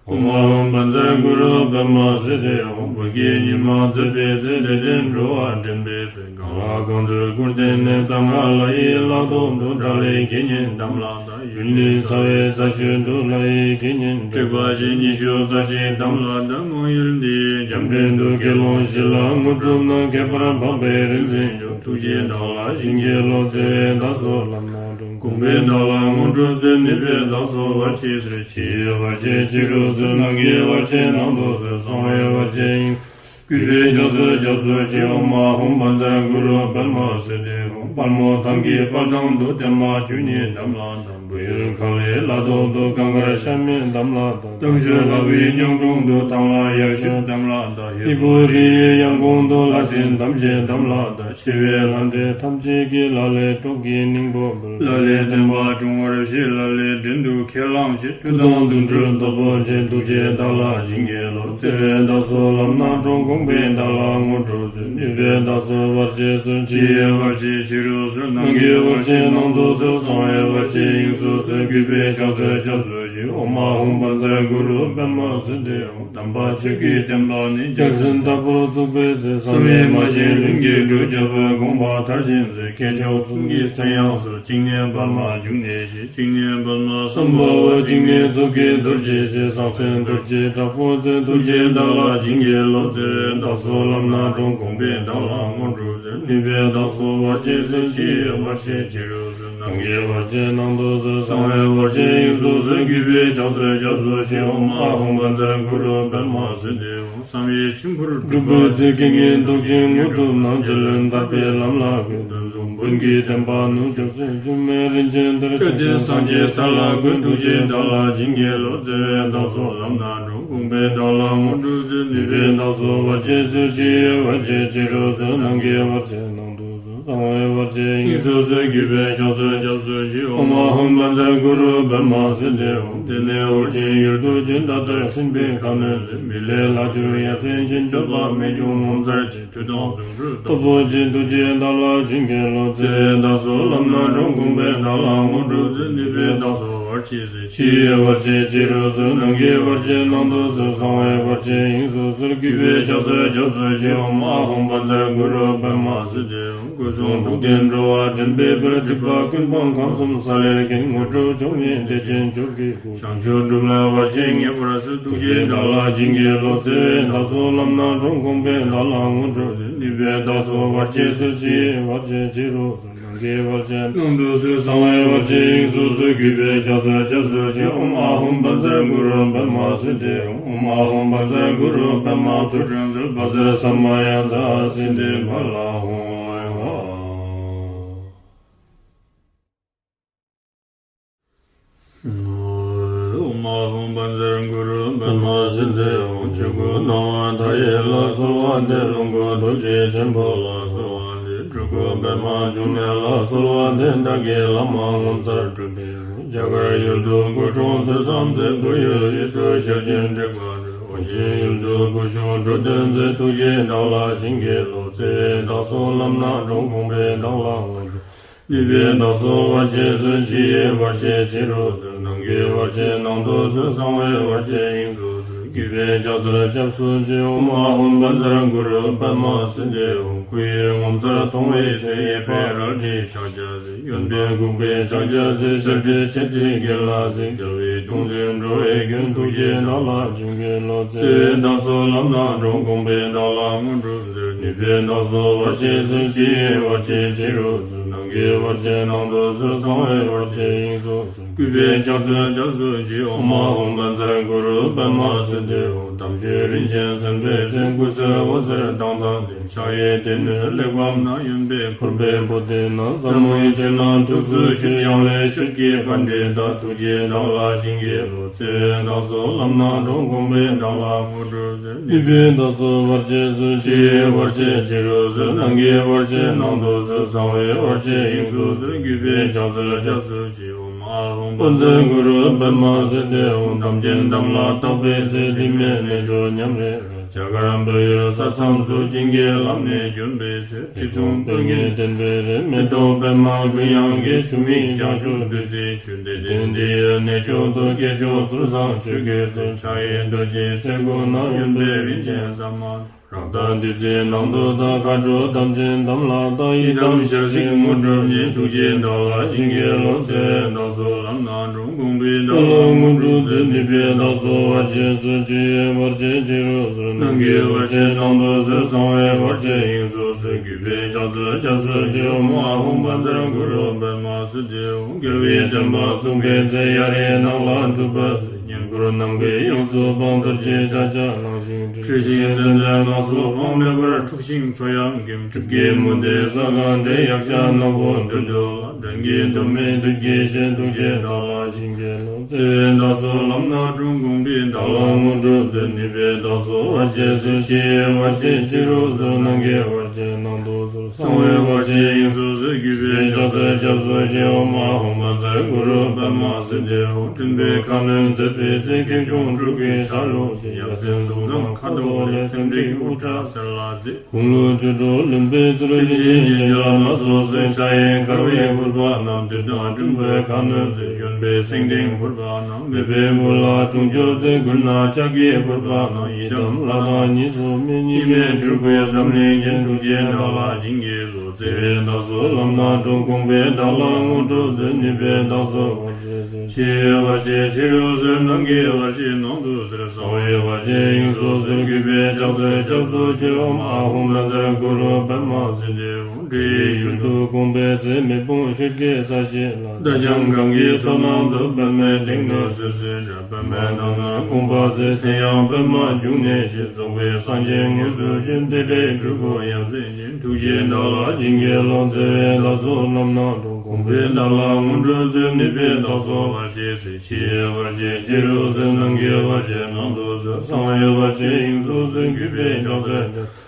ཨོཾ་ཨཱཿཧཱུྃ་བཛྲ་གུ་རུ་པདྨ་སིདྡྷི་ཧཱུྃ། བོད་ཀྱི་ཉི་མ་མཛད་པའི་ཚེ། དད་ལྡན་འགྲོ་བ་འདྲེན་པའི་དཔལ། གང་ལ་གང་འདུལ་སྐུར་བསྟན་ནས། གཙང་ཁ་ལ་ཡི་ལ་ཐོག་ཏུ། དགྲ་ལྷའི་དགེ་བསྙེན་དམ་ལ་བཏགས། ཡུལ་ནི་ཚ་བའི་རྩ་ཤོད་དུ། ལྷའི་དགེ་བསྙེན་དྲེགས་པ་ཅན་ཉི་ཤུ་རྩ་གཅིག་དམ་ལ་བཏགས། སྔོན་ཡུལ་འདི་ཡི་རྒྱ་འབྲིང་དུ། དགེ་སློང་བཞི་ལ་དངོས་གྲུབ་གནང་། ཁྱད་པར་འཕགས་པའི་རིག་འཛིན་མཆོག། ཐུགས་རྗེས་བདག་ལ་བྱིན་གྱིས་རློབས། བརྩེ་བས་བདག་སོགས་ལམ་སྣ་དྲོངས། དགོངས་པས་བདག་ལ་དངོས་གྲུབ་སྩོལ། ནུས་པས་བདག་སོགས་བར་ཆད་སོལ། ཕྱི་ཡི་བར་ཆད་ཕྱི་རུ་སོལ། ནང་གི་བར་ཆད་ནང་དུ་སོལ། གསང་བའི་བར་ཆད་དབྱིངས། གུས་པས་ཕྱག་འཚལ་སྐྱབས་སུ་མཆི། ཨོཾ་ཨཱཿཧཱུྃ་བཛྲ་གུ་རུ་པདྨ་སིདྡྷི་ཧཱུྃ། དཔལ་མོ་ཐང་གི་དཔལ་ཐང་དུ། བརྟན་མ་བཅུ་གཉིས་དམ་ལ་བཏགས། བོད་ཡུལ་ཁམས་པའི་ལ་ཐོག་ཏུ། གངས་དཀར་ཤ་མེད་དམ་ལ་བཏགས། གཏམ་ཤོད་ལྷ་བུའི་གཉང་དྲུང་དུ། ཐང་ལྷ་ཡར་ཞུད་དམ་ལ་བཏགས། ཧས་པོ་རི་ཡི་ཡང་གོང་དུ། ལྷ་སྲིན་ཐམས་ཅད་དམ་ལ་བཏགས། ཆེ་བའི་ལྷ་འདྲེ་ཐམས་ཅད་ཀྱིས། ལ་ལས་སྲོག་གི་སྙིང་པོ་འབུལ། ལ་ལས་བསྟན་པ་སྲུང་བར་བྱེད། ལ་ལས་བྲན་དུ་ཁས་བླངས་བྱེད། མཐུ་དང་རྫུ་འཕྲུལ་སྟོབས་པོ་ཆེ། ཐུགས་རྗེས་བདག་ལ་བྱིན་གྱིས་རློབས། བརྩེ་བས་བདག་སོགས་ལམ་སྣ་དྲོངས། དགོངས་པས་བདག་ལ་དངོས་གྲུབ་སྩོལ། ནུས་པས་བདག་སོགས་བར་ཆད་སོལ། ཕྱི་ཡི་བར་ཆད་ཕྱི་རུ་སོལ། ནང་གི་བར་ཆད་ནང་དུ་སོལ། གསང་བའི་བར་ཆད་དབྱིངས་སུ་སོལ། གུས་པས་ཕྱག་འཚལ་སྐྱབས་སུ་མཆི། ཨོཾ་ཨཱཿཧཱུྃ་བཛྲ་གུ་རུ་པདྨ་སིདྡྷི་ཧཱུྃ། དམ་པ་ཆོས་ཀྱི་བསྟན་པ་ནི། རྒྱལ་མཚན་ལྟ་བུར་བཙུགས་པའི་ཚེ། བསམ་ཡས་མ་བཞེངས་ལྷུན་གྱིས་གྲུབ། རྒྱལ་པོའི་དགོངས་པ་མཐར་ཕྱིན་མཛད། མཁས་མཆོག་གསུམ་གྱི་མཚན་ཡང་གསོལ། གཅིག་ནས་པདྨ་འབྱུང་གནས་ཞེས། གཅིག་ནས་པདྨ་སམྦྷ་ཝ། གཅིག་ནས་མཚོ་སྐྱེས་རྡོ་རྗེ་ཞེས། གསང་མཚན་རྡོ་རྗེ་དྲག་པོ་མཛད། ཐུགས་རྗེས་བདག་ལ་བྱིན་གྱིས་རློབས། བརྩེ་བས་བདག་སོགས་ལམ་སྣ་དྲོངས། དགོངས་པས་བདག་ལ་དངོས་གྲུབ་སྩོལ། ནུས་པས་བདག་སོགས་བར་ཆད་སོལ། ཕྱི་ཡི་བར་ཆད་ཕྱི་རུ་སོལ། ནང་གི་བར་ཆད་ནང་དུ་སོལ། གསང་བའི་བར་ཆད་དབྱིངས་སུ་སོལ། གུས་པས་ཕྱག་འཚལ་སྐྱབས་སུ་མཆི། ཨོཾ་ཨཱཿཧཱུྃ་བཛྲ་གུ་རུ་པདྨ་སིདྡྷི་ཧཱུྃ། བསམ་ཡས་མཆིམས་ཕུར་སྒྲུབ་པའི་ཚེ། དགེ་བསྙེན་མདོག་ཅན་དངོས་གྲུབ་གནང་། རྗེ་བློན་ཐར་པའི་ལམ་ལ་བཀོད། གདོན་གཟུགས་བོན་གྱི་བསྟན་པ་ནུབ་སྐྱབས་སུ། སྒྱུ་མའི་རིན་ཆེན་གཏེར་སྟོན་ཏེ། སངས་རྒྱས་ས་ལ་བཀོད། ཐུགས་རྗེས་བདག་ལ་བྱིན་གྱིས་རློབས། བརྩེ་བས་བདག་སོགས་ལམ་སྣ་དྲོངས། དགོངས་པས་བདག་ལ་དངོས་གྲུབ་སྩོལ། ནུས་པས་བདག་སོགས་བར་ཆད་སོལ། ཕྱི་ཡི་བར་ཆད་ཕྱི་རུ་སོལ། ནང་གི་བར་ཆད་ནང་དུ་སོལ། གསང་བའི་བར་ཆད་དབྱིངས་སུ་སོས། གུས་པས་ཕྱག་འཚལ་སྐྱབས་སུ་མཆི། ཨོཾ་ཨཱཿཧཱུྃ་བཛྲ་གུ་རུ་པདྨ་སིདྡྷི་ཧཱུྃ། དེ་ནས་ཧོར་ཆེན་ཡུལ་དུ་ཇི་ལྟ་ལྟར། སྲིད་པའི་ཁ་གནོན་མཛད། མི་ལས་ལྷག་གྱུར་ཡ་མཚན་ཅན། སྤྱོད་པ་རྨད་བྱུང་ངོ་མཚར་ཆེ། མཐུ་དང་རྫུ་འཕྲུལ་སྟོབས་པོ་ཆེ། ཐུགས་རྗེས་བདག་ལ་བྱིན་གྱིས་རློབས། བརྩེ་བས་བདག་སོགས་ལམ་སྣ་དྲོངས། དགོངས་པས་བདག་ལ་དངོས་གྲུབ་སྩོལ། ནུས་པས་བདག་སོགས་བར་ཆད་སོལ། ཕྱི་ཡི་བར་ཆད་ཕྱི་རུ་སོལ། ནང་གི་བར་ཆད་ནང་དུ་སོལ། གསང་བའི་བར་ཆད་དབྱིངས་སུ་སོལ། གུས་པས་ཕྱག་འཚལ་སྐྱབས་སུ་མཆི། ཨོཾ་ཨཱཿཧཱུྃ་བཛྲ་གུ་རུ་པདྨ་སིདྡྷི་ཧཱུྃ། སྐུ་གསུང་ཐུགས་ལྡན་འགྲོ་བ་འདྲེན་པའི་དཔལ། སྒྲིབ་པ་ཀུན་སྤངས་ཁམས་གསུམ་ས་ལེར་མཁྱེན། དངོས་གྲུབ་མཆོག་བརྙེས་བདེ་ཆེན་མཆོག་གི་སྐུ། བྱང་ཆུབ་སྒྲུབ་ལ་བར་ཆད་ངེས་པར་སེལ། ཐུགས་རྗེས་བདག་ལ་བྱིན་གྱིས་རློབས། བརྩེ་བས་བདག་སོགས་ལམ་སྣ་དྲོངས། དགོངས་པས་བདག་ལ་དངོས་གྲུབ་སྩོལ། ནུས་པས་བདག་སོགས་བར་ཆད་སོལ། ཕྱི་ཡི་བར་ཆད་ཕྱི་རུ་སོལ། ནང་གི་བར་ཆད་ནང་དུ་སོལ། གསང་བའི་བར་ཆད་དབྱིངས་སུ་སོལ། གུས་པས་ཕྱག་འཚལ་སྐྱབས་སུ་མཆི། ཨོཾ་ཨཱཿཧཱུྃ་བཛྲ་གུ་རུ་པདྨ་སིདྡྷི་ཧཱུྃ། ཨོཾ་ཨཱཿཧཱུྃ་བཛྲ་གུ་རུ་པདྨ་ཐུགས་སྲས་མཛོད། བཛྲ་ས་མ་ཡ་ཛཿ་སིདྡྷི་ཕ་ལ་ཧཱུྃ། ཨོཾ་ཨཱཿཧཱུྃ་བཛྲ་གུ་རུ་པདྨ་སིདྡྷི་ཧཱུྃ། ཆོས་སྐུ་སྣང་བ་མཐའ་ཡས་ལ་གསོལ་བ་འདེབས། ལོངས་སྐུ་རྡོ་རྗེ་ཆེན་པོ་ལ་གསོལ་བ་འདེབས། སྤྲུལ་སྐུ་པདྨ་འབྱུང་གནས་ལ་གསོལ་བ་འདེབས། བདག་གིས་བླ་མ་ངོ་མཚར་སྤྲུལ་པའི་སྐུ། རྒྱ་གར་ཡུལ་དུ་སྐུ་འཁྲུངས་ཐོས་བསམ་མཛད། བོད་ཡུལ་དབུས་སུ་ཞལ་བྱོན་དྲེགས་པ་སྒྲོལ། ཨོ་རྒྱན་ཡུལ་དུ་སྐུ་བཞུགས་འགྲོ་དོན་མཛད། ཐུགས་རྗེས་བདག་ལ་བྱིན་གྱིས་རློབས། བརྩེ་བས་བདག་སོགས་ལམ་སྣ་དྲོངས། དགོངས་པས་བདག་ལ་དངོས་གྲུབ། ནུས་པས་བདག་སོགས་བར་ཆད་སོལ། ཕྱི་ཡི་བར་ཆད་ཕྱི་རུ་སོལ། ནང་གི་བར་ཆད་ནང་དུ་སོལ། གསང་བའི་བར་ཆད་དབྱིངས་སུ་སོལ། གུས་པས་ཕྱག་འཚལ་སྐྱབས་སུ་མཆི། ཨོཾ་ཨཱཿཧཱུྃ་བཛྲ་གུ་རུ་པདྨ་སིདྡྷི་ཧཱུྃ། སྐུ་ཡི་ངོ་མཚར་མཐོང་བའི་ཚེ། གཡས་པས་རལ་གྲིའི་ཕྱག་རྒྱ་མཛད། གཡོན་པས་འགུགས་པའི་ཕྱག་རྒྱ་མཛད། ཞབས་དྲུང་མཆེ་གཙིགས་གྱེན་ལ་གཟིགས། རྒྱལ་བའི་གདུང་འཛིན་འགྲོ་བའི་མགོན། ཐུགས་རྗེས་བདག་ལ་བྱིན་གྱིས་རློབས། བརྩེ་བས་བདག་སོགས་ལམ་སྣ་དྲོངས། དགོངས་པས་བདག་ལ་དངོས་གྲུབ་སྩོལ། ནུས་པས་བདག་སོགས་བར་ཆད་སོལ། ཕྱི་ཡི་བར་ཆད་ཕྱི་རུ་སོལ། ནང་གི་བར་ཆད་ནང་དུ་སོལ། གསང་བའི་བར་ཆད་དབྱིངས་སུ་སོལ། གུས་པས་ཕྱག་འཚལ་སྐྱབས་སུ་མཆི། ཨོཾ་ཨཱཿཧཱུྃ་བཛྲ་གུ་རུ་པདྨ་སིདྡྷི་ཧཱུྃ། དམ་ཆོས་རིན་ཆེན་གསན་པའི་ཚེ། སྐུ་གསེར་འོད་ཟེར་མདངས་དང་ལྡན། ཕྱག་གཡས་སྡེ་སྣོད་གླེགས་བམ་བསྣམས། གཡོན་པས་ཕུར་པའི་པུསྟི་བསྣམས། ཟབ་མོའི་ཆོས་རྣམས་ཐུགས་སུ་ཆུད། ཡང་ལེ་ཤོད་ཀྱི་པཎྜི་ཏ། ཐུགས་རྗེས་བདག་ལ་བྱིན་གྱིས་རློབས། བརྩེ་བས་བདག་སོགས་ལམ་སྣ་དྲོངས། དགོངས་པས་བདག་ལ་དངོས་གྲུབ་སྩོལ། ནུས་པས་བདག་སོགས་བར་ཆད་སོལ། ཕྱི་ཡི་བར་ཆད་ཕྱི་རུ་སོལ། ནང་གི་བར་ཆད་ནང་དུ་སོལ། གསང་བའི་བར་ཆད་དབྱིངས་སུ་སོལ། གུས་པས་ཕྱག་འཚལ་སྐྱབས་སུ་མཆི། ཨོཾ་ཨཱཿཧཱུྃ་བཛྲ་གུ་རུ་པདྨ་སིདྡྷི་ཧཱུྃ། དམ་ཅན་དམ་ལ་བཏགས་པའི་ཚེ། དྲི་མེད་གནས་མཆོག་ཉམས་རེ་རེ། རྒྱ་གར་བོད་ཡུལ་ས་མཚམས་སུ། བྱིན་གྱིས་བརླབས་ནས་བྱོན་པའི་ཚེ། དྲི་བསུང་སྤོས་ངད་ལྡན་པའི་རི། མེ་ཏོག་པདྨ་དགུན་ཡང་རྒྱས། ཆུ་མིག་བྱང་ཕྱོགས་བདུད་རྩིའི་ཆུ། བདེ་ལྡན་འདི་ཡི་གནས་མཆོག་ཏུ། སྐྱེས་མཆོག་ཚུལ་བཟང་ཆོས་གོས་གསོལ། ཕྱག་གཡས་རྡོ་རྗེའི་ཚལ་སྒོ་ན། གཡོན་པས་རིན་ཆེན་ཟ་མ་ཏོག། རཀྟ་བདུད་རྩིའི་ནང་དུ་དག། མཁའ་འགྲོ་དམ་ཅན་དམ་ལ་བཏགས། ཡི་དམ་ཞལ་གཟིགས་དངོས་གྲུབ་བརྙེས། ཐུགས་རྗེས་བདག་ལ་བྱིན་གྱིས་རློབས། བརྩེ་བས་བདག་སོགས་ལམ་སྣ་དྲོངས། དགོངས་པས་བདག་ལ་དངོས་གྲུབ་སྩོལ། ནུས་པས་བདག་སོགས་བར་ཆད་སོལ། ཕྱི་ཡི་བར་ཆད་ཕྱི་རུ་སོལ། ནང་གི་བར་ཆད་ནང་དུ་སོལ། གསང་བའི་བར་ཆད་དབྱིངས་སུ་སོལ། གུས་པས་ཕྱག་འཚལ་སྐྱབས་སུ་མཆི། ཨོཾ་ཨཱཿཧཱུྃ་བཛྲ་གུ་རུ་པདྨ་སིདྡྷི་ཧཱུྃ། རྒྱལ་བའི་བསྟན་པ་བཙུགས་པའི་ཚེ། གཡའ་རིའི་ནགས་ལ་སྒྲུབ་པ་མཛད། བསྙེན་བཀུར་ནམ་མཁའི་དབྱིངས་སུ་འཕངས། རྡོ་རྗེ་ཕྱག་རྒྱ་གླང་ཞིང་བསྒྲེང་། ཁྲོས་ཤིང་ཙན་དན་ནགས་སུ་འཕངས། མེ་འབར་འཁྲུགས་ཤིང་མཚོ་ཡང་འགེམས། སྲིབ་ཀྱི་མུ་ཏིག་ས་གང་བསྒྲིལ། ཡཀྴ་ནག་པོ་རྡུལ་དུ་བརླག། སྦྲང་གི་གདོང་མའི་བདུད་ཀྱི་ཞལ། ཐུགས་རྗེས་བདག་ལ་བྱིན་གྱིས་རློབས། བརྩེ་བས་བདག་སོགས་ལམ་སྣ་དྲོངས། དགོངས་པས་བདག་ལ་དངོས་གྲུབ་སྩོལ། ནུས་པས་བདག་སོགས་བར་ཆད་སོལ། ཕྱི་ཡི་བར་ཆད་ཕྱི་རུ་སོལ། ནང་གི་བར་ཆད་ནང་དུ་སོལ། གསང་བའི་བར་ཆད་དབྱིངས་སུ་སོལ། གུས་པས་ཕྱག་འཚལ་སྐྱབས་སུ་མཆི། ཨོཾ་ཨཱཿཧཱུྃ་བཛྲ་གུ་རུ་པདྨ་སིདྡྷི་ཧཱུྃ། སྤྲིན་པའི་ཁ་གནོན་མཛད་པའི་ཚེ། སྐྱེས་མཆོག་སྤྲུལ་སྐུའི་ཆ་ལུགས་ཀྱི། ཡ་མཚན་གཟུགས་བཟང་ཁ་དོག་ལེགས། ཚེམས་འགྲིག་དབུ་སྐྲ་སེར་ལ་མཛེས། དགུང་ལོ་བཅུ་དྲུག་ལོན་པའི་ཚུལ། རིན་ཆེན་རྒྱན་ཆ་སྣ་ཚོགས་གསོལ། ཕྱག་གཡས་འཁར་བའི་ཕུར་པ་བསྣམས། བདུད་དང་སྲིན་པོའི་ཁ་གནོན་མཛད། གཡོན་པས་སེང་ལྡེང་ཕུར་པ་བསྣམས། མོས་པའི་བུ་ལ་སྲུང་སྐྱོབ་མཛད། མགུལ་ན་ལྕགས་ཀྱི་ཕུར་པ་བསྣམས། ཡི་དམ་ལྷ་དང་གཉིས་སུ་མེད། གཉིས་མེད་སྤྲུལ་སྐུའི་འཛམ་གླིང་མཁྱེན། ཐུགས་རྗེས་བདག་ལ་བྱིན་གྱིས་རློབས། བརྩེ་བས་བདག་སོགས་ལམ་སྣ་དྲོངས། དགོངས་པས་བདག་ལ་དངོས་གྲུབ་སྩོལ། ནུས་པས་བདག་སོགས་བར་ཆད་སོལ། ཕྱི་ཡི་བར་ཆད་ཕྱི་རུ་སོལ། ནང་གི་བར་ཆད་ནང་དུ་སོལ། གསང་བའི་བར་ཆད་དབྱིངས་སུ་སོལ། གུས་པས་ཕྱག་འཚལ་སྐྱབས་སུ་མཆི། ཨོཾ་ཨཱཿཧཱུྃ་བཛྲ་གུ་རུ་པདྨ་སིདྡྷི་ཧཱུྃ། འདྲེ་ཡི་ཡུལ་དུ་དགོངས་པའི་ཚེ། མེ་དཔུང་ཤེལ་གྱི་ས་གཞི་ལ། རྟ་རྐྱང་གང་གི་མཚོ་ནང་དུ། པདྨའི་སྟེང་ན་བསིལ་ཟེར་འདྲ། པདྨའི་ནང་ན་དགོངས་པ་མཛད། མཚན་ཡང་པདྨ་འབྱུང་གནས་ཞེས། རྫོགས་པའི་སངས་རྒྱས་དངོས་སུ་བྱོན། དེ་འདྲའི་སྤྲུལ་སྐུ་ཡ་མཚན་ཅན། ཐུགས་རྗེས་བདག་ལ་བྱིན་གྱིས་རློབས། བརྩེ་བས་བདག་སོགས་ལམ་སྣ་དྲོངས། དགོངས་པས་བདག་ལ་དངོས་གྲུབ་སྩོལ། ནུས་པས་བདག་སོགས་བར་ཆད་སོལ། ཕྱི་ཡི་བར་ཆད་ཕྱི་རུ་སོལ། ནང་གི་བར་ཆད་ནང་དུ་སོལ། གསང་བའི་བར་ཆད་དབྱིངས་སུ་སོལ། གུས་པས་ཕྱག་འཚལ་སྐྱབས།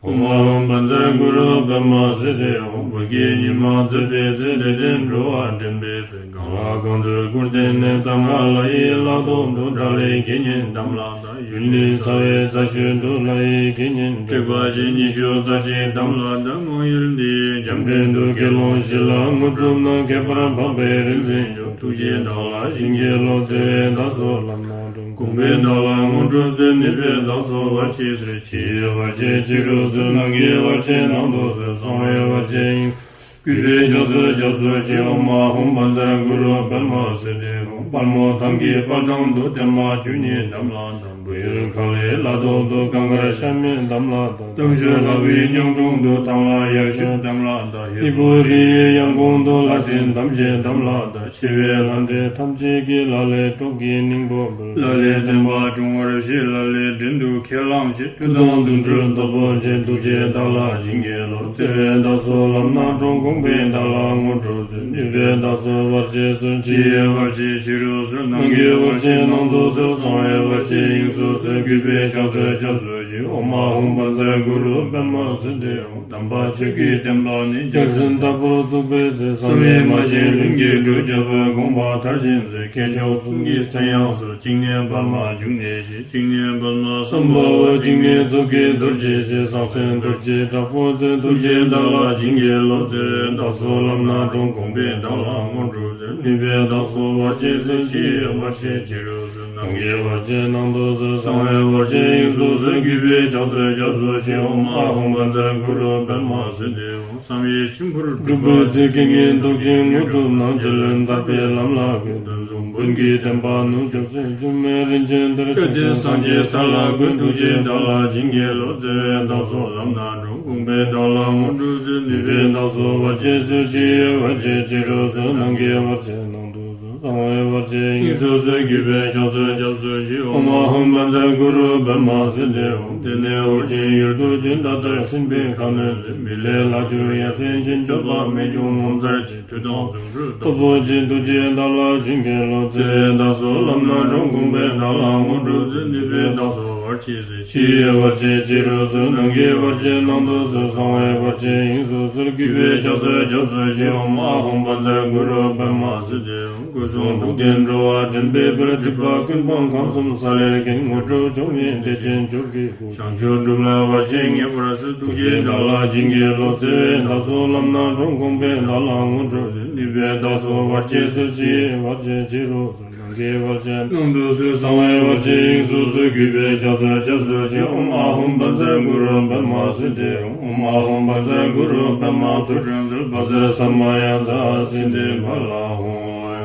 ཨོཾ་ཨཱཿཧཱུྃ་བཛྲ་གུ་རུ་པདྨ་སིདྡྷི་ཧཱུྃ། བོད་ཀྱི་ཉི་མ་མཛད་པའི་ཚེ། དད་ལྡན་འགྲོ་བ་འདྲེན་པའི་དཔལ། གང་ལ་གང་འདུལ་སྐུར་བསྟན་ནས། གཙང་ཁ་ལ་ཡི་ལ་ཐོག་ཏུ། དགྲ་ལྷའི་དགེ་བསྙེན་དམ་ལ་བཏགས། ཡུལ་ནི་ཚ་བའི་རྩ་ཤོད་དུ། ལྷ་ཡི་དགེ་བསྙེན་དྲེགས་པ་ཅན། ཉི་ཤུ་རྩ་གཅིག་དམ་ལ་བཏགས། མང་ཡུལ་འདི་ཡི་རྒྱལ་ཕྲན་དུ། དགེ་སློང་བཞི་ལ་དངོས་གྲུབ་གནང་། ཁྱད་པར་འཕགས་པའི་རིག་འཛིན་མཆོག་ཐུགས་རྗེས་བདག་ལ་བྱིན་གྱིས་རློབས། བརྩེ་བས་བདག་སོགས་ལམ་སྣ་དྲོངས། དགོངས་པས་བདག་ལ་དངོས་གྲུབ་སྩོལ། ནུས་པས་བདག་སོགས་བར་ཆད་སོལ། ཕྱི་ཡི་བར་ཆད་ཕྱི་རུ་སོལ། ནང་གི་བར་ཆད་ནང་དུ་སོལ། གསང་བའི་བར་ཆད་དབྱིངས། གུས་པས་ཕྱག་འཚལ་སྐྱབས་སུ་མཆི། ཨོཾ་ཨཱཿཧཱུྃ་བཛྲ་གུ་རུ་པདྨ་སིདྡྷི་ཧཱུྃ། དཔལ་མོ་ཐང་གི་དཔལ་ཐང་དུ། བརྟན་མ་བཅུ་གཉིས་དམ་ལ་བཏགས། བོད་ཡུལ་ཁ་ལའི་ལ་ཐོག་ཏུ། གངས་དཀར་ཤ་མེད་དམ་ལ་བཏགས། རྟ་མཆོག་ལྷ་བུའི་གཉང་དྲུང་དུ། ཐང་ལྷ་ཡར་ཞུད་དམ་ལ་བཏགས། ཧས་པོ་རི་ཡི་ཡང་གོང་དུ། ལྷ་སྲིན་ཐམས་ཅད་དམ་ལ་བཏགས། ཆེ་བའི་ལྷ་འདྲེ་ཐམས་ཅད་ཀྱིས། ལ་ལས་སྲོག་གི་སྙིང་པོ་འབུལ། ལ་ལས་བསྟན་པ་སྲུང་བར་བྱེད། ལ་ལས་བྲན་དུ་ཁས་བླངས་བྱེད། མཐུ་དང་རྫུ་འཕྲུལ་སྟོབས་པོ་ཆེ། ཐུགས་རྗེས་བདག་ལ་བྱིན་གྱིས་རློབས། བརྩེ་བས་བདག་སོགས་ལམ་སྣ་དྲོངས། དགོངས་པས་བདག་ལ་དངོས་གྲུབ་སྩོལ། ནུས་པས་བདག་སོགས་བར་ཆད་སོལ། ཕྱི་ཡི་བར་ཆད་ཕྱི་རུ་སོལ། ནང་གི་བར་ཆད་ནང་དུ་སོལ། གསང་བའི་བར་ཆད་དབྱིངས་སུ་སོལ། གུས་པས་ཕྱག་འཚལ་སྐྱབས་སུ་མཆི། ཨོཾ་ཨཱཿཧཱུྃ་བཛྲ་གུ་རུ་པདྨ་སིདྡྷི་ཧཱུྃ། དམ་པ་ཆོས་ཀྱི་བསྟན་པ་ནི། རྒྱལ་མཚན་ལྟ་བུར་བཙུགས་པའི་ཚེ། བསམ་ཡས་མ་བཞེངས་ལྷུན་གྱིས་གྲུབ། རྒྱལ་པོའི་དགོངས་པ་མཐར་ཕྱིན་མཛད། མཁས་མཆོག་གསུམ་གྱི་མཚན་ཡང་གསོལ། གཅིག་ནི་པདྨ་འབྱུང་གནས་ཞེས། གཅིག་ནི་པདྨ་སམྦྷ་ཝ། གཅིག་ནི་མཚོ་སྐྱེས་རྡོ་རྗེ་ཞེས། གསང་མཚན་རྡོ་རྗེ་དྲག་པོ་མཛད། ཐུགས་རྗེས་བདག་ལ་བྱིན་གྱིས་རློབས། བརྩེ་བས་བདག་སོགས་ལམ་སྣ་དྲོངས། དགོངས་པས་བདག་ལ་དངོས་གྲུབ་སྩོལ། ནུས་པས་བདག་སོགས་བར་ཆད་སོལ། ཕྱི་ཡི་བར་ཆད་ཕྱི་རུ་སོལ། ནང་གི་བར་ཆད་ནང་དུ་སོལ། གསང་བའི་བར་ཆད་དབྱིངས་སུ་སོལ། གུས་པས་ཕྱག་འཚལ་སྐྱབས་སུ་མཆི། ཨོཾ་ཨཱཿཧཱུྃ་བཛྲ་གུ་རུ་པདྨ་སིདྡྷི་ཧཱུྃ། བསམ་ཡས་མཆིམས་ཕུར་སྒྲུབ་པའི་ཚེ། རྐྱེན་ངན་བཟློག་ཅིང་དངོས་གྲུབ་གནང་། རྒྱལ་བློན་ཐར་པའི་ལམ་ལ་བཀོད། དོན་མཚུངས་བོན་གྱི་བསྟན་པ་ནུབ་སྐྱོབ་ཚེ། སྒྱུ་མའི་རིན་ཆེན་གཏེར་སྟོན་ཏེ། སངས་རྒྱས་ས་ལ་བཀོད། ཐུགས་རྗེས་བདག་ལ་བྱིན་གྱིས་རློབས། བརྩེ་བས་བདག་སོགས་ལམ་སྣ་དྲོངས། དགོངས་པས་བདག་ལ་དངོས་གྲུབ་སྩོལ། ནུས་པས་བདག་སོགས་བར་ཆད་སོལ། ཕྱི་ཡི་བར་ཆད་ཕྱི་རུ་སོལ། ནང་གི་བར་ཆད་ནང་དུ་སོལ། གསང་བའི་བར་ཆད་དབྱིངས་སུ་སོལ། གུས་པས་ཕྱག་འཚལ་སྐྱབས་སུ་མཆི། ཨོཾ་ཨཱཿཧཱུྃ་བཛྲ་གུ་རུ་པདྨ་སིདྡྷི་ཧཱུྃ། དེ་ནས་ཧོར་ཆེན་ཡུལ་དུ་བྱོན། ད་ལྟར་སྲིད་པའི་ཁ་གནོན་མཛད། མི་ལས་ལྷག་གྱུར་ཡ་མཚན་ཅན། སྤྱོད་པ་རྨད་བྱུང་ངོ་མཚར་ཅན། མཐུ་དང་རྫུ་འཕྲུལ་སྟོབས་པོ་ཆེ། ཐུགས་རྗེས་བདག་ལ་བྱིན་གྱིས་རློབས། བརྩེ་བས་བདག་སོགས་ལམ་སྣ་དྲོངས། དགོངས་པས་བདག་ལ་དངོས་གྲུབ་སྩོལ། ནུས་པས་བདག་སོགས་བར་ཆད་སོལ། ཕྱི་ཡི་བར་ཆད་ཕྱི་རུ་སོལ། ནང་གི་བར་ཆད་ནང་དུ་སོལ། གསང་བའི་བར་ཆད་དབྱིངས་སུ་སོལ། གུས་པས་ཕྱག་འཚལ་སྐྱབས་སུ་མཆི། ཨོཾ་ཨཱཿཧཱུྃ་བཛྲ་གུ་རུ་པདྨ་སིདྡྷི་ཧཱུྃ། སྐུ་གསུང་ཐུགས་ལྡན་འགྲོ་བ་འདྲེན་པའི་དཔལ། སྒྲིབ་པ་ཀུན་སྤངས་ཁམས་གསུམ་ས་ལེར་མཁྱེན། དངོས་གྲུབ་མཆོག་བརྙེས་བདེ་ཆེན་མཆོག་གི་སྐུ། བྱང་ཆུབ་སྒྲུབ་ལ་བར་ཆད་ངེས་པར་སེལ། ཐུགས་རྗེས་བདག་ལ་བྱིན་གྱིས་རློབས། བརྩེ་བས་བདག་སོགས་ལམ་སྣ་དྲོངས། དགོངས་པས་བདག་ལ་དངོས་གྲུབ་སྩོལ། ནུས་པས་བདག་སོགས་བར་ཆད་སོལ། ཕྱི་ཡི་བར་ཆད་ཕྱི་རུ་སོལ། ནང་གི་བར་ཆད་ནང་དུ་སོལ། གསང་བའི་བར་ཆད་དབྱིངས་སུ་སོལ། གུས་པས་ཕྱག་འཚལ་སྐྱབས་སུ་མཆི། ཨོཾ་ཨཱཿཧཱུྃ་བཛྲ་གུ་རུ་པདྨ་སིདྡྷི་ཧཱུྃ། ཨོཾ་ཨཱཿཧཱུྃ་བཛྲ་གུ་རུ་པདྨ་ཐུགས་སྲས་མཛོད། བཛྲ་ས་མ་ཡ་ཛཿསིདྡྷི་ཕ་ལ་ཧཱུྃ། ཨོཾ་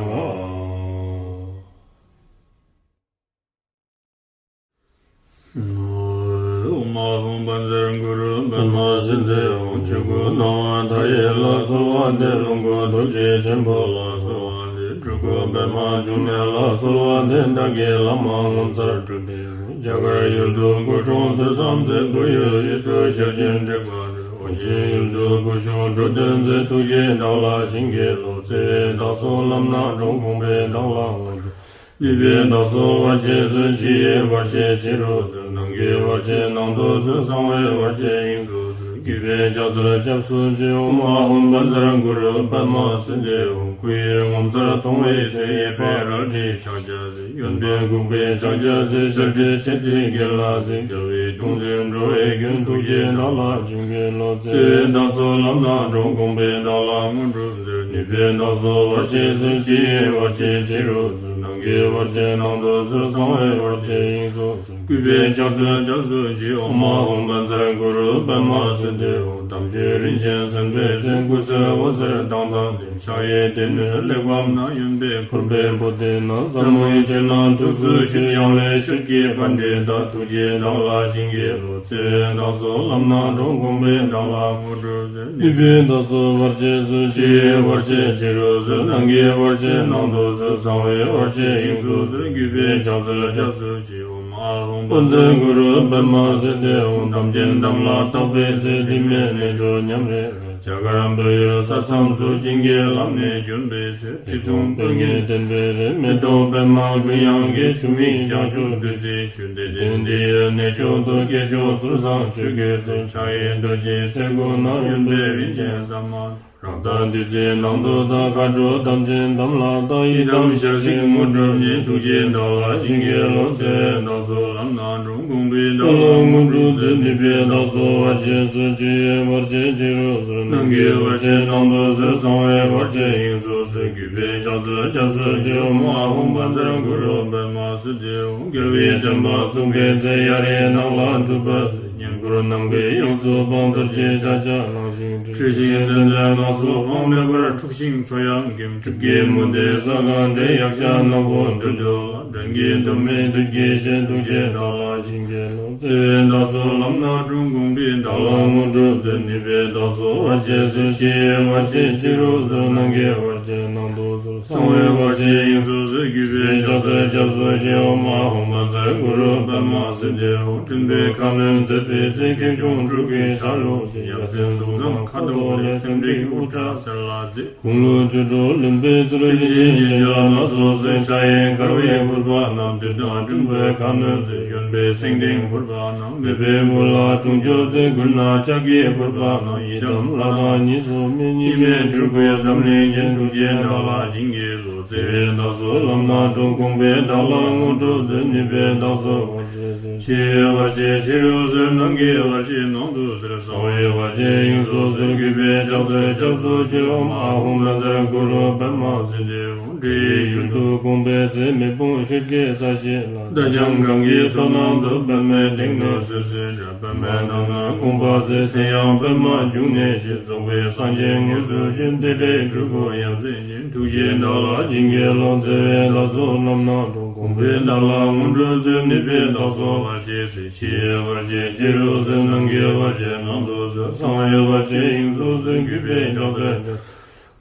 ཨཱཿཧཱུྃ་བཛྲ་གུ་རུ་པདྨ་སིདྡྷི་ཧཱུྃ། ཆོས་སྐུ་སྣང་བ་མཐའ་ཡས་ལ་གསོལ་བ་འདེབས། ལོངས་སྐུ་རྡོ་རྗེ་ཆེན་པོ་ལ་གསོལ་བ་འདེབས། སྤྲུལ་སྐུ་པདྨ་འབྱུང་གནས་ལ་གསོལ་བ་འདེབས། བདག་གིས་བླ་མ་ངོ་མཚར་སྤྲུལ་པའི་རྒྱ་གར་ཡུལ་དུ་སྐུ་འཁྲུངས་ཐོས་བསམ་མཛད། བོད་ཡུལ་དབུས་སུ་ཞལ་བྱོན་དྲེགས་པ་སྟོན། ཨོ་རྒྱན་ཡུལ་དུ་སྐུ་བཞུགས་འགྲོ་དོན་མཛད། ཐུགས་རྗེས་བདག་ལ་བྱིན་གྱིས་རློབས། བརྩེ་བས་བདག་སོགས་ལམ་སྣ་དྲོངས། དགོངས་པས་བདག་ལ་དངོས་གྲུབ། ནུས་པས་བདག་སོགས་བར་ཆད་སོལ། ཕྱི་ཡི་བར་ཆད་ཕྱི་རུ་སོལ། ནང་གི་བར་ཆད་ནང་དུ་སོལ། གསང་བའི་བར་ཆད་དབྱིངས་སུ་སོལ། གུས་པས་ཕྱག་འཚལ་སྐྱབས་སུ་མཆི། ཨོཾ་ཨཱཿཧཱུྃ་བཛྲ་གུ་རུ་པདྨ་སིདྡྷི་ཧཱུྃ། སྐུ་ཡི་ངོ་མཚར་མཐོང་བའི་ཚེ། གཡས་པས་རལ་གྲིའི་ཕྱག་རྒྱ་མཛད། གཡོན་པས་འགུགས་པའི་ཕྱག་རྒྱ་མཛད། ཞལ་བགྲད་མཆེ་གཙིགས་གྱེན་ལ་གཟིགས། རྒྱལ་བའི་གདུང་འཛིན་འགྲོ་བའི་མགོན། ཐུགས་རྗེས་བདག་ལ་བྱིན་གྱིས་རློབས། བརྩེ་བས་བདག་སོགས་ལམ་སྣ་དྲོངས། དགོངས་པས་བདག་ལ་དངོས་གྲུབ་སྩོལ། ནུས་པས་བདག་སོགས་བར་ཆད་སོལ། ཕྱི་ཡི་བར་ཆད་ཕྱི་རུ་སོལ། ནང་གི་བར་ཆད་ནང་དུ་སོལ། གསང་བའི་བར་ཆད་དབྱིངས་སུ་སོལ། གུས་པས་ཕྱག་འཚལ་སྐྱབས་སུ་མཆི། ཨོཾ་ཨཱཿཧཱུྃ་བཛྲ་གུ་རུ་པདྨ་སིདྡྷི་ཧཱུྃ། དམ་ཆོས་རིན་ཆེན་གསན་པའི་ཚེ། སྐུ་གསེར་འོད་ཟེར་མདངས་དང་ལྡན། ཕྱག་གཡས་སྡེ་སྣོད་གླེགས་བམ་བསྣམས། གཡོན་པས་ཕུར་པའི་པོ་ཏི་བསྣམས། ཟབ་མོའི་ཆོས་རྣམས་ཐུགས་སུ་ཆུད། ཡང་ལེ་ཤོད་ཀྱི་པཎྜི་ཏ། ཐུགས་རྗེས་བདག་ལ་བྱིན་གྱིས་རློབས། བརྩེ་བས་བདག་སོགས་ལམ་སྣ་དྲོངས། དགོངས་པས་བདག་ལ་དངོས་གྲུབ་སྩོལ། ནུས་པས་བདག་སོགས་བར་ཆད་སོལ། ཕྱི་ཡི་བར་ཆད་ཕྱི་རུ་སོལ། ནང་གི་བར་ཆད་ནང་དུ་སོལ། གསང་བའི་བར་ཆད་དབྱིངས་སུ་སོལ། གུས་པས་ཕྱག་འཚལ་སྐྱབས་སུ་མཆི། ཨོཾ་ཨཱཿཧཱུྃ་བཛྲ་གུ་རུ་པདྨ་སིདྡྷི་ཧཱུྃ། དམ་ཅན་དམ་ལ་བཏགས་པའི་ཚེ། སྒྲིབ་མེད་གནས་མཆོག་ཉམས་རེ་རེ། རྒྱ་གར་བོད་ཡུལ་ས་མཚམས་སུ་བྱིན་གྱིས་བརླབས་ནས་བྱོན་པའི་ཚེ། དྲི་བསུང་སྤོས་ངད་ལྡན་པའི་རི། མེ་ཏོག་པདྨ་ཀུན་དབྱངས་ཀྱི། ཆུ་མིག་བྱང་ཆུབ་བདུད་རྩིའི་ཆུ། བདེ་ལྡན་འདི་ཡི་གནས་མཆོག་ཏུ། སྐྱེས་མཆོག་ཚུལ་བཟང་ཆོས་ཀྱི་སྲོལ། ཕྱག་གཡས་རྡོ་རྗེའི་ཚལ་སྒོ་ན། གཡོན་པས་རིན་ཆེན་ཟ་མ་ཏོག་རཀྟ་བདུད་རྩིའི་ནང་དུ་གཏམས། མཁའ་འགྲོ་དམ་ཅན་དམ་ལ་བཏགས། ཡི་དམ་ཞལ་གཟིགས་དངོས་གྲུབ་བརྙེས། ཐུགས་རྗེས་བདག་ལ་བྱིན་གྱིས་རློབས། བརྩེ་བས་བདག་སོགས་ལམ་སྣ་དྲོངས། དགོངས་པས་བདག་ལ་དངོས་གྲུབ་སྩོལ། ནུས་པས་བདག་སོགས་བར་ཆད་སོལ། ཕྱི་ཡི་བར་ཆད་ཕྱི་རུ་སོལ། ནང་གི་བར་ཆད་ནང་དུ་སོལ། གསང་བའི་བར་ཆད་དབྱིངས་སུ་སོལ། གུས་པས་ཕྱག་འཚལ་སྐྱབས་སུ་མཆི། ཨོཾ་ཨཱཿཧཱུྃ་བཛྲ་གུ་རུ་པདྨ་སིདྡྷི་ཧཱུྃ། རྒྱལ་བའི་བསྟན་པ་བཙུགས་པའི་ཚེ། གཡའ་རིའི་ནགས་ལ་སྒྲུབ་པ་མཛད། བསྙེན་བཀུར་ནམ་མཁའི་དབྱིངས་སུ་འཕང་། རྡོ་རྗེ་ལྕགས་བྱ་གླང་ཞིང་འཁྲིལ། ཁྲི་ཤིང་ཙན་དན་ནགས་སུ་འཕང་། མེ་འབར་འཁྲུགས་ཤིང་མཚོ་ཡང་འགེམས། སྲིབ་ཀྱི་མུ་སྟེགས་ས་གང་བསྒྲལ། ཡཀྴ་ནག་པོ་བདུད་འདུལ་ལ། སྦྲང་གི་གདོང་མའི་བདུད་ཀྱི་ཞལ། ཐུགས་རྗེས་བདག་ལ་བྱིན་གྱིས་རློབས། བརྩེ་བས་བདག་སོགས་ལམ་སྣ་དྲོངས། དགོངས་པས་བདག་ལ་དངོས་གྲུབ་སྩོལ། ནུས་པས་བདག་སོགས་བར་ཆད་སོལ། ཕྱི་ཡི་བར་ཆད་ཕྱི་རུ་སོལ། ནང་གི་བར་ཆད་ནང་དུ་སོལ། གསང་བའི་བར་ཆད་དབྱིངས་སུ་སོལ། གུས་པས་ཕྱག་འཚལ་སྐྱབས་སུ་མཆི། ཨོཾ་ཨཱཿཧཱུྃ་བཛྲ་གུ་རུ་པདྨ་སིདྡྷི་ཧཱུྃ། སྤྲིན་པའི་ཁ་གནོན་མཛད་པའི་ཚེ། ཁེངས་སྐྱུང་སྤྲུལ་སྐུའི་ཆ་ལུགས་ཀྱི། ཡ་མཚན་གཟུགས་བཟང་ཁ་དོག་ལེགས། ཚེམས་དྲེགས་དབུ་སྐྲ་སེར་ལ་མཛེས། དགུང་ལོ་བཅུ་དྲུག་ལོན་པའི་ཚུལ། རིན་ཆེན་རྒྱན་ཆ་སྣ་ཚོགས་གསོལ། ཕྱག་གཡས་དཀར་བའི་ཕུར་པ་བསྣམས། བདུད་དང་སྲིན་པོའི་ཁ་གནོན་མཛད། གཡོན་པས་སེང་ལྡེང་ཕུར་པ་བསྣམས། མོས་པའི་བུ་ལ་སྲུང་སྐྱོབ་མཛད། མགུལ་ན་ལྕགས་ཀྱི་ཕུར་པ་བསྣམས། ཡི་དམ་ལྷ་དང་གཉིས་སུ་མེད། གཉིས་མེད་སྤྲུལ་སྐུའི་འཛམ་གླིང་རྒྱན། ཐུགས་རྗེས་བདག་ལ་བྱིན་གྱིས་རློབས། བརྩེ་བས་བདག་སོགས་ལམ་སྣ་དྲོངས། དགོངས་པས་བདག་ལ་དངོས་གྲུབ་སྩོལ། ནུས་པས་བདག་སོགས་བར་ཆད་སོལ། ཕྱི་ཡི་བར་ཆད་ཕྱི་རུ་སོལ། ནང་གི་བར་ཆད་ནང་དུ་སོལ། གསང་བའི་བར་ཆད་དབྱིངས་སུ་སོལ། གུས་པས་ཕྱག་འཚལ་སྐྱབས་སུ་མཆི། ཨོཾ་ཨཱཿཧཱུྃ་བཛྲ་གུ་རུ་པདྨ་སིདྡྷི་ཧཱུྃ། འདྲེ་ཡི་ཡུལ་དུ་དགོངས་པའི་ཚེ། མེ་དཔུང་ཤོད་ཀྱི་ས་གཞི་ལ། རྟ་རྒྱམ་གང་གི་མཚོ་ནང་དུ། པདྨའི་སྟེང་ན་བསིལ་བསིལ་འདྲ། པདྨའི་ནང་ན་དགོངས་པ་མཛད། མཚན་ཡང་པདྨ་འབྱུང་གནས་ཞེས། རྫོགས་པའི་སངས་རྒྱས་དངོས་སུ་བྱོན། རྟེན་འབྲེལ་སྤྲུལ་སྐུ་ཡ་མཚན་ཅན། ཐུགས་རྗེས་བདག་ལ་བྱིན་གྱིས་རློབས། བརྩེ་བས་བདག་སོགས་ལམ་སྣ་དྲོངས། དགོངས་པས་བདག་ལ་དངོས་གྲུབ་སྩོལ། ནུས་པས་བདག་སོགས་བར་ཆད་སོལ། ཕྱི་ཡི་བར་ཆད་ཕྱི་རུ་སོལ། ནང་གི་བར་ཆད་ནང་དུ་སོལ། གསང་བའི་བར་ཆད་དབྱིངས་སུ་སོལ། གུས་པས་ཕྱག་འཚལ་ལོ།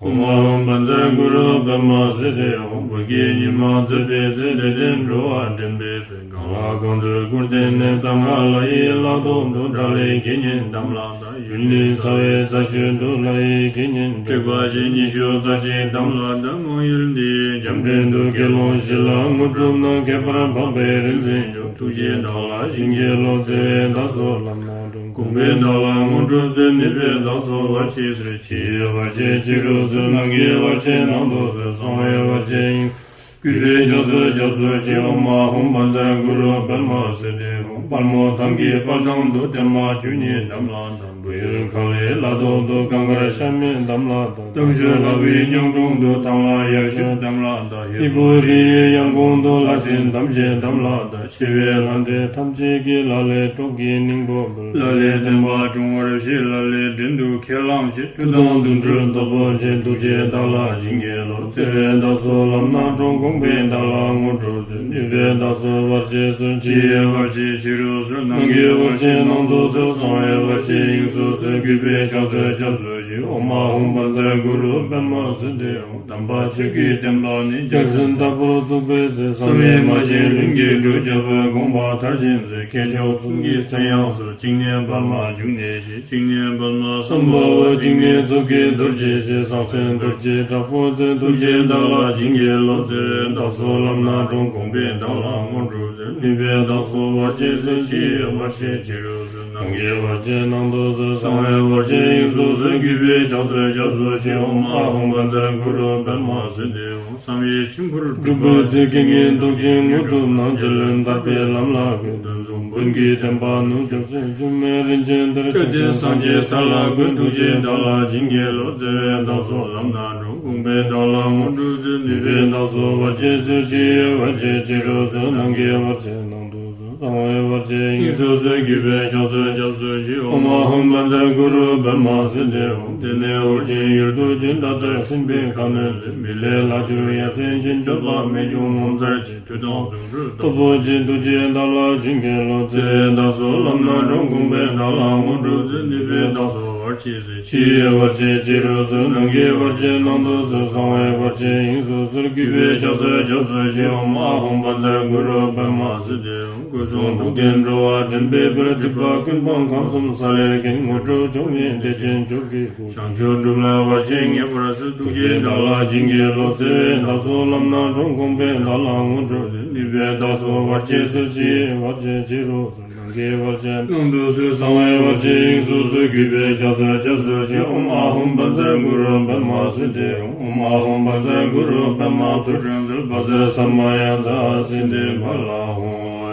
ཨོཾ་ཨཱཿཧཱུྃ་བཛྲ་གུ་རུ་པདྨ་སིདྡྷི་ཧཱུྃ། བོད་ཀྱི་ཉི་མ་མཛད་པའི་ཚེ། དད་ལྡན་འགྲོ་བ་འདྲེན་པའི་དཔལ། གང་ལ་གང་འདུལ་སྐུར་བསྟན་ནས། གཙང་ཁ་ལ་ཡི་ལ་ཐོག་ཏུ། དགྲ་ལྷའི་དགེ་བསྙེན་དམ་ལ་བཏགས། ཡུལ་ནི་ཚ་བའི་རྩ་ཤོད་དུ། ལྷ་ཡི་དགེ་བསྙེན་དྲེགས་པ་ཅན་ཉི་ཤུ་རྩ་གཅིག་དམ་ལ་བཏགས། མང་ཡུལ་འདི་ཡི་རྒྱ་འདྲེན་དུ། དགེ་སློང་བཞི་ལ་དངོས་གྲུབ་གནང་། ཁྱད་པར་འཕགས་པའི་རིག་འཛིན་མཆོག། ཐུགས་རྗེས་བདག་ལ་བྱིན་གྱིས་རློབས། བརྩེ་བས་བདག་སོགས་ལམ་སྣ་དྲོངས། དགོངས་པས་བདག་ལ་དངོས་གྲུབ་སྩོལ། ནུས་པས་བདག་སོགས་བར་ཆད་སོལ། ཕྱི་ཡི་བར་ཆད་ཕྱི་རུ་སོལ། ནང་གི་བར་ཆད་ནང་དུ་སོལ། གསང་བའི་བར་ཆད་དབྱིངས། གུས་པས་ཕྱག་འཚལ་སྐྱབས་སུ་མཆི། ཨོཾ་ཨཱཿཧཱུྃ་བཛྲ་གུ་རུ་པདྨ་སིདྡྷི་ཧཱུྃ། དཔལ་མོ་ཐང་གི་དཔལ་ཐང་དུ། བརྟན་མ་བཅུ་གཉིས་དམ་ལ་བཏགས། བོད་ཡུལ་ཁ་བའི་ལ་ཐོག་ཏུ། གངས་དཀར་ཤ་མེད་དམ་ལ་བཏགས། གཏམ་ཤོད་ལྷ་བུའི་སྙིང་དྲུང་དུ། ཐང་ལྷ་ཡར་ཞུད་དམ་ལ་བཏགས། ཧས་པོ་རི་ཡི་ཡང་གོང་དུ། ལྷ་སྲིན་ཐམས་ཅད་དམ་ལ་བཏགས། ཆེ་བའི་ལྷ་འདྲེ་ཐམས་ཅད་ཀྱིས། ལ་ལས་སྲོག་གི་སྙིང་པོ་འབུལ། ལ་ལས་བསྟན་པ་སྲུང་བར་བྱེད། ལ་ལས་འགྲན་དུ་ཁས་བླངས་བྱེད། མཐུ་དང་རྫུ་འཕྲུལ་སྟོབས་པོ་ཆེ། ཐུགས་རྗེས་བདག་ལ་བྱིན་གྱིས་རློབས། བརྩེ་བས་བདག་སོགས་ལམ་སྣ་དྲོངས། དགོངས་པས་བདག་ལ་དངོས་གྲུབ་སྩོལ། ནུས་པས་བདག་སོགས་བར་ཆད་སོལ། ཕྱི་ཡི་བར་ཆད་ཕྱི་རུ་སོལ། ནང་གི་བར་ཆད་ནང་དུ་སོལ། གསང་བའི་བར་ཆད་དབྱིངས་སུ་སོལ། གུས་པས་ཕྱག་འཚལ་སྐྱབས་སུ་མཆི། ཨོཾ་ཨཱཿཧཱུྃ་བཛྲ་གུ་རུ་པདྨ་སིདྡྷི་ཧཱུྃ། དམ་པ་ཆོས་ཀྱི་བསྟན་པ་ནི། རྒྱལ་མཚན་ལྟ་བུར་བཙུགས་པའི་ཚེ། བསམ་ཡས་མ་བཞེངས་ལྷུན་གྱིས་གྲུབ། རྒྱལ་པོའི་དགོངས་པ་མཐར་ཕྱིན་མཛད། མཁས་མཆོག་གསུམ་གྱི་མཚན་ཡང་གསོལ། གཅིག་ནི་པདྨ་འབྱུང་གནས་ཞེས། གཅིག་ནི་པདྨ་སམྦྷ་ཝ། གཅིག་ནི་ཛོ་ཀི་རྡོ་རྗེ་ཞེས། གསང་མཚན་རྡོ་རྗེ་དྲག་པོ་མཛད། ཐུགས་རྗེས་བདག་ལ་བྱིན་གྱིས་རློབས། བརྩེ་བས་བདག་སོགས་ལམ་སྣ་དྲོངས། དགོངས་པས་བདག་ལ་དངོས་གྲུབ་སྩོལ། ནུས་པས་བདག་སོགས་བར་ཆད་སོལ། ཕྱི་ཡི་བར་ཆད་ཕྱི་རུ་སོལ། ནང་གི་བར་ཆད་ནང་དུ་སོལ། གསང་བའི་བར་ཆད་དབྱིངས་སུ་སོལ། གུས་པས་ཕྱག་འཚལ་སྐྱབས་སུ་མཆི། ཨོཾ་ཨཱཿཧཱུྃ་བཛྲ་གུ་རུ་པདྨ་སིདྡྷི་ཧཱུྃ། བསམ་ཡས་མཆིམས་ཕུར་སྒྲུབ་པའི་ཚེ། དཀའ་ངལ་བཟློག་ཅིང་དངོས་གྲུབ་གནང་། རྒྱལ་བློན་ཐར་པའི་ལམ་ལ་བཀོད། གདོན་གཟུགས་བོན་གྱི་བསྟན་པ་ནུབ། སྐྱོབ་སེམས་སྒྱུ་མའི་རིན་ཆེན་གཏེར། སྐལ་ལྡན་སངས་རྒྱས་ས་ལ་བཀོད། ཐུགས་རྗེས་བདག་ལ་བྱིན་གྱིས་རློབས། བརྩེ་བས་བདག་སོགས་ལམ་སྣ་དྲོངས། དགོངས་པས་བདག་ལ་དངོས་གྲུབ་སྩོལ། ནུས་པས་བདག་སོགས་བར་ཆད་སོལ། ཕྱི་ཡི་བར་ཆད་ཕྱི་རུ་སོལ། ནང་གི་བར་ཆད་ནང་དུ་སོལ། གསང་བའི་བར་ཆད་དབྱིངས་སུ་སོལ། གུས་པས་ཕྱག་འཚལ་སྐྱབས་སུ་མཆི། ཨོཾ་ཨཱཿཧཱུྃ་བཛྲ་གུ་རུ་པདྨ་སིདྡྷི་ཧཱུྃ། དེ་ནས་ཧོར་ཆེན་ཡུལ་དུ་བྱོན། ད་ལྟར་སྲིན་པོའི་ཁ་གནོན་མཛད། མི་ལས་ལྷག་གྱུར་ཡ་མཚན་ཅན། སྤྱོད་པ་རྨད་བྱུང་ངོ་མཚར་ཆེ། མཐུ་དང་རྫུ་འཕྲུལ་སྟོབས་པོ་ཆེ། ཐུགས་རྗེས་བདག་ལ་བྱིན་གྱིས་རློབས། བརྩེ་བས་བདག་སོགས་ལམ་སྣ་དྲོངས། དགོངས་པས་བདག་ལ་དངོས་གྲུབ་སྩོལ། ནུས་པས་བདག་སོགས་ བར་ཆད་སོལ། ཕྱི་ཡི་བར་ཆད་ཕྱི་རུ་སོལ། ནང་གི་བར་ཆད་ནང་དུ་སོལ། གསང་བའི་བར་ཆད་དབྱིངས་སུ་སོལ། གུས་པས་ཕྱག་འཚལ་སྐྱབས་སུ་མཆི། ཨོཾ་ཨཱཿཧཱུྃ་བཛྲ་གུ་རུ་པདྨ་སིདྡྷི་ཧཱུྃ། སྐུ་གསུང་ཐུགས་ལྡན་འགྲོ་བ་འདྲེན་པའི་དཔལ། སྒྲིབ་པ་ཀུན་སྤངས་ཁམས་གསུམ་ས་ལེར་མཁྱེན། དངོས་གྲུབ་མཆོག་བརྙེས་བདེ་ཆེན་མཆོག་གི་སྐུ། བྱང་ཆུབ་སྒྲུབ་ལ་བར་ཆད་ངེས་པར་སེལ། ཐུགས་རྗེས་བདག་ལ་བྱིན་གྱིས་རློབས། བརྩེ་བས་བདག་སོགས་ལམ་སྣ་དྲོངས། དགོངས་པས་བདག་ལ་དངོས་གྲུབ་སྩོལ། ནུས་པས་བདག་སོགས་བར་ཆད་སོལ། ཕྱི་ཡི་བར་ཆད་ཕྱི་རུ་སོལ། ནང་གི་བར་ཆད་ནང་དུ་སོལ། གསང་བའི་བར་ཆད་དབྱིངས་སུ་སོལ། གུས་པས་ཕྱག་འཚལ་སྐྱབས་སུ་མཆི། ཨོཾ་ཨཱཿཧཱུྃ་བཛྲ་གུ་རུ་པདྨ་སིདྡྷི་ཧཱུྃ། ཨོཾ་ཨཱཿཧཱུྃ་བཛྲ་གུ་རུ་པདྨ་ཐོ་ཊཱིཿ་ཛཱ་བཛྲ་ས་མ་ཡ་ཛཿསིདྡྷི་ཕ་ལ་ཧཱུྃ། ཨོཾ་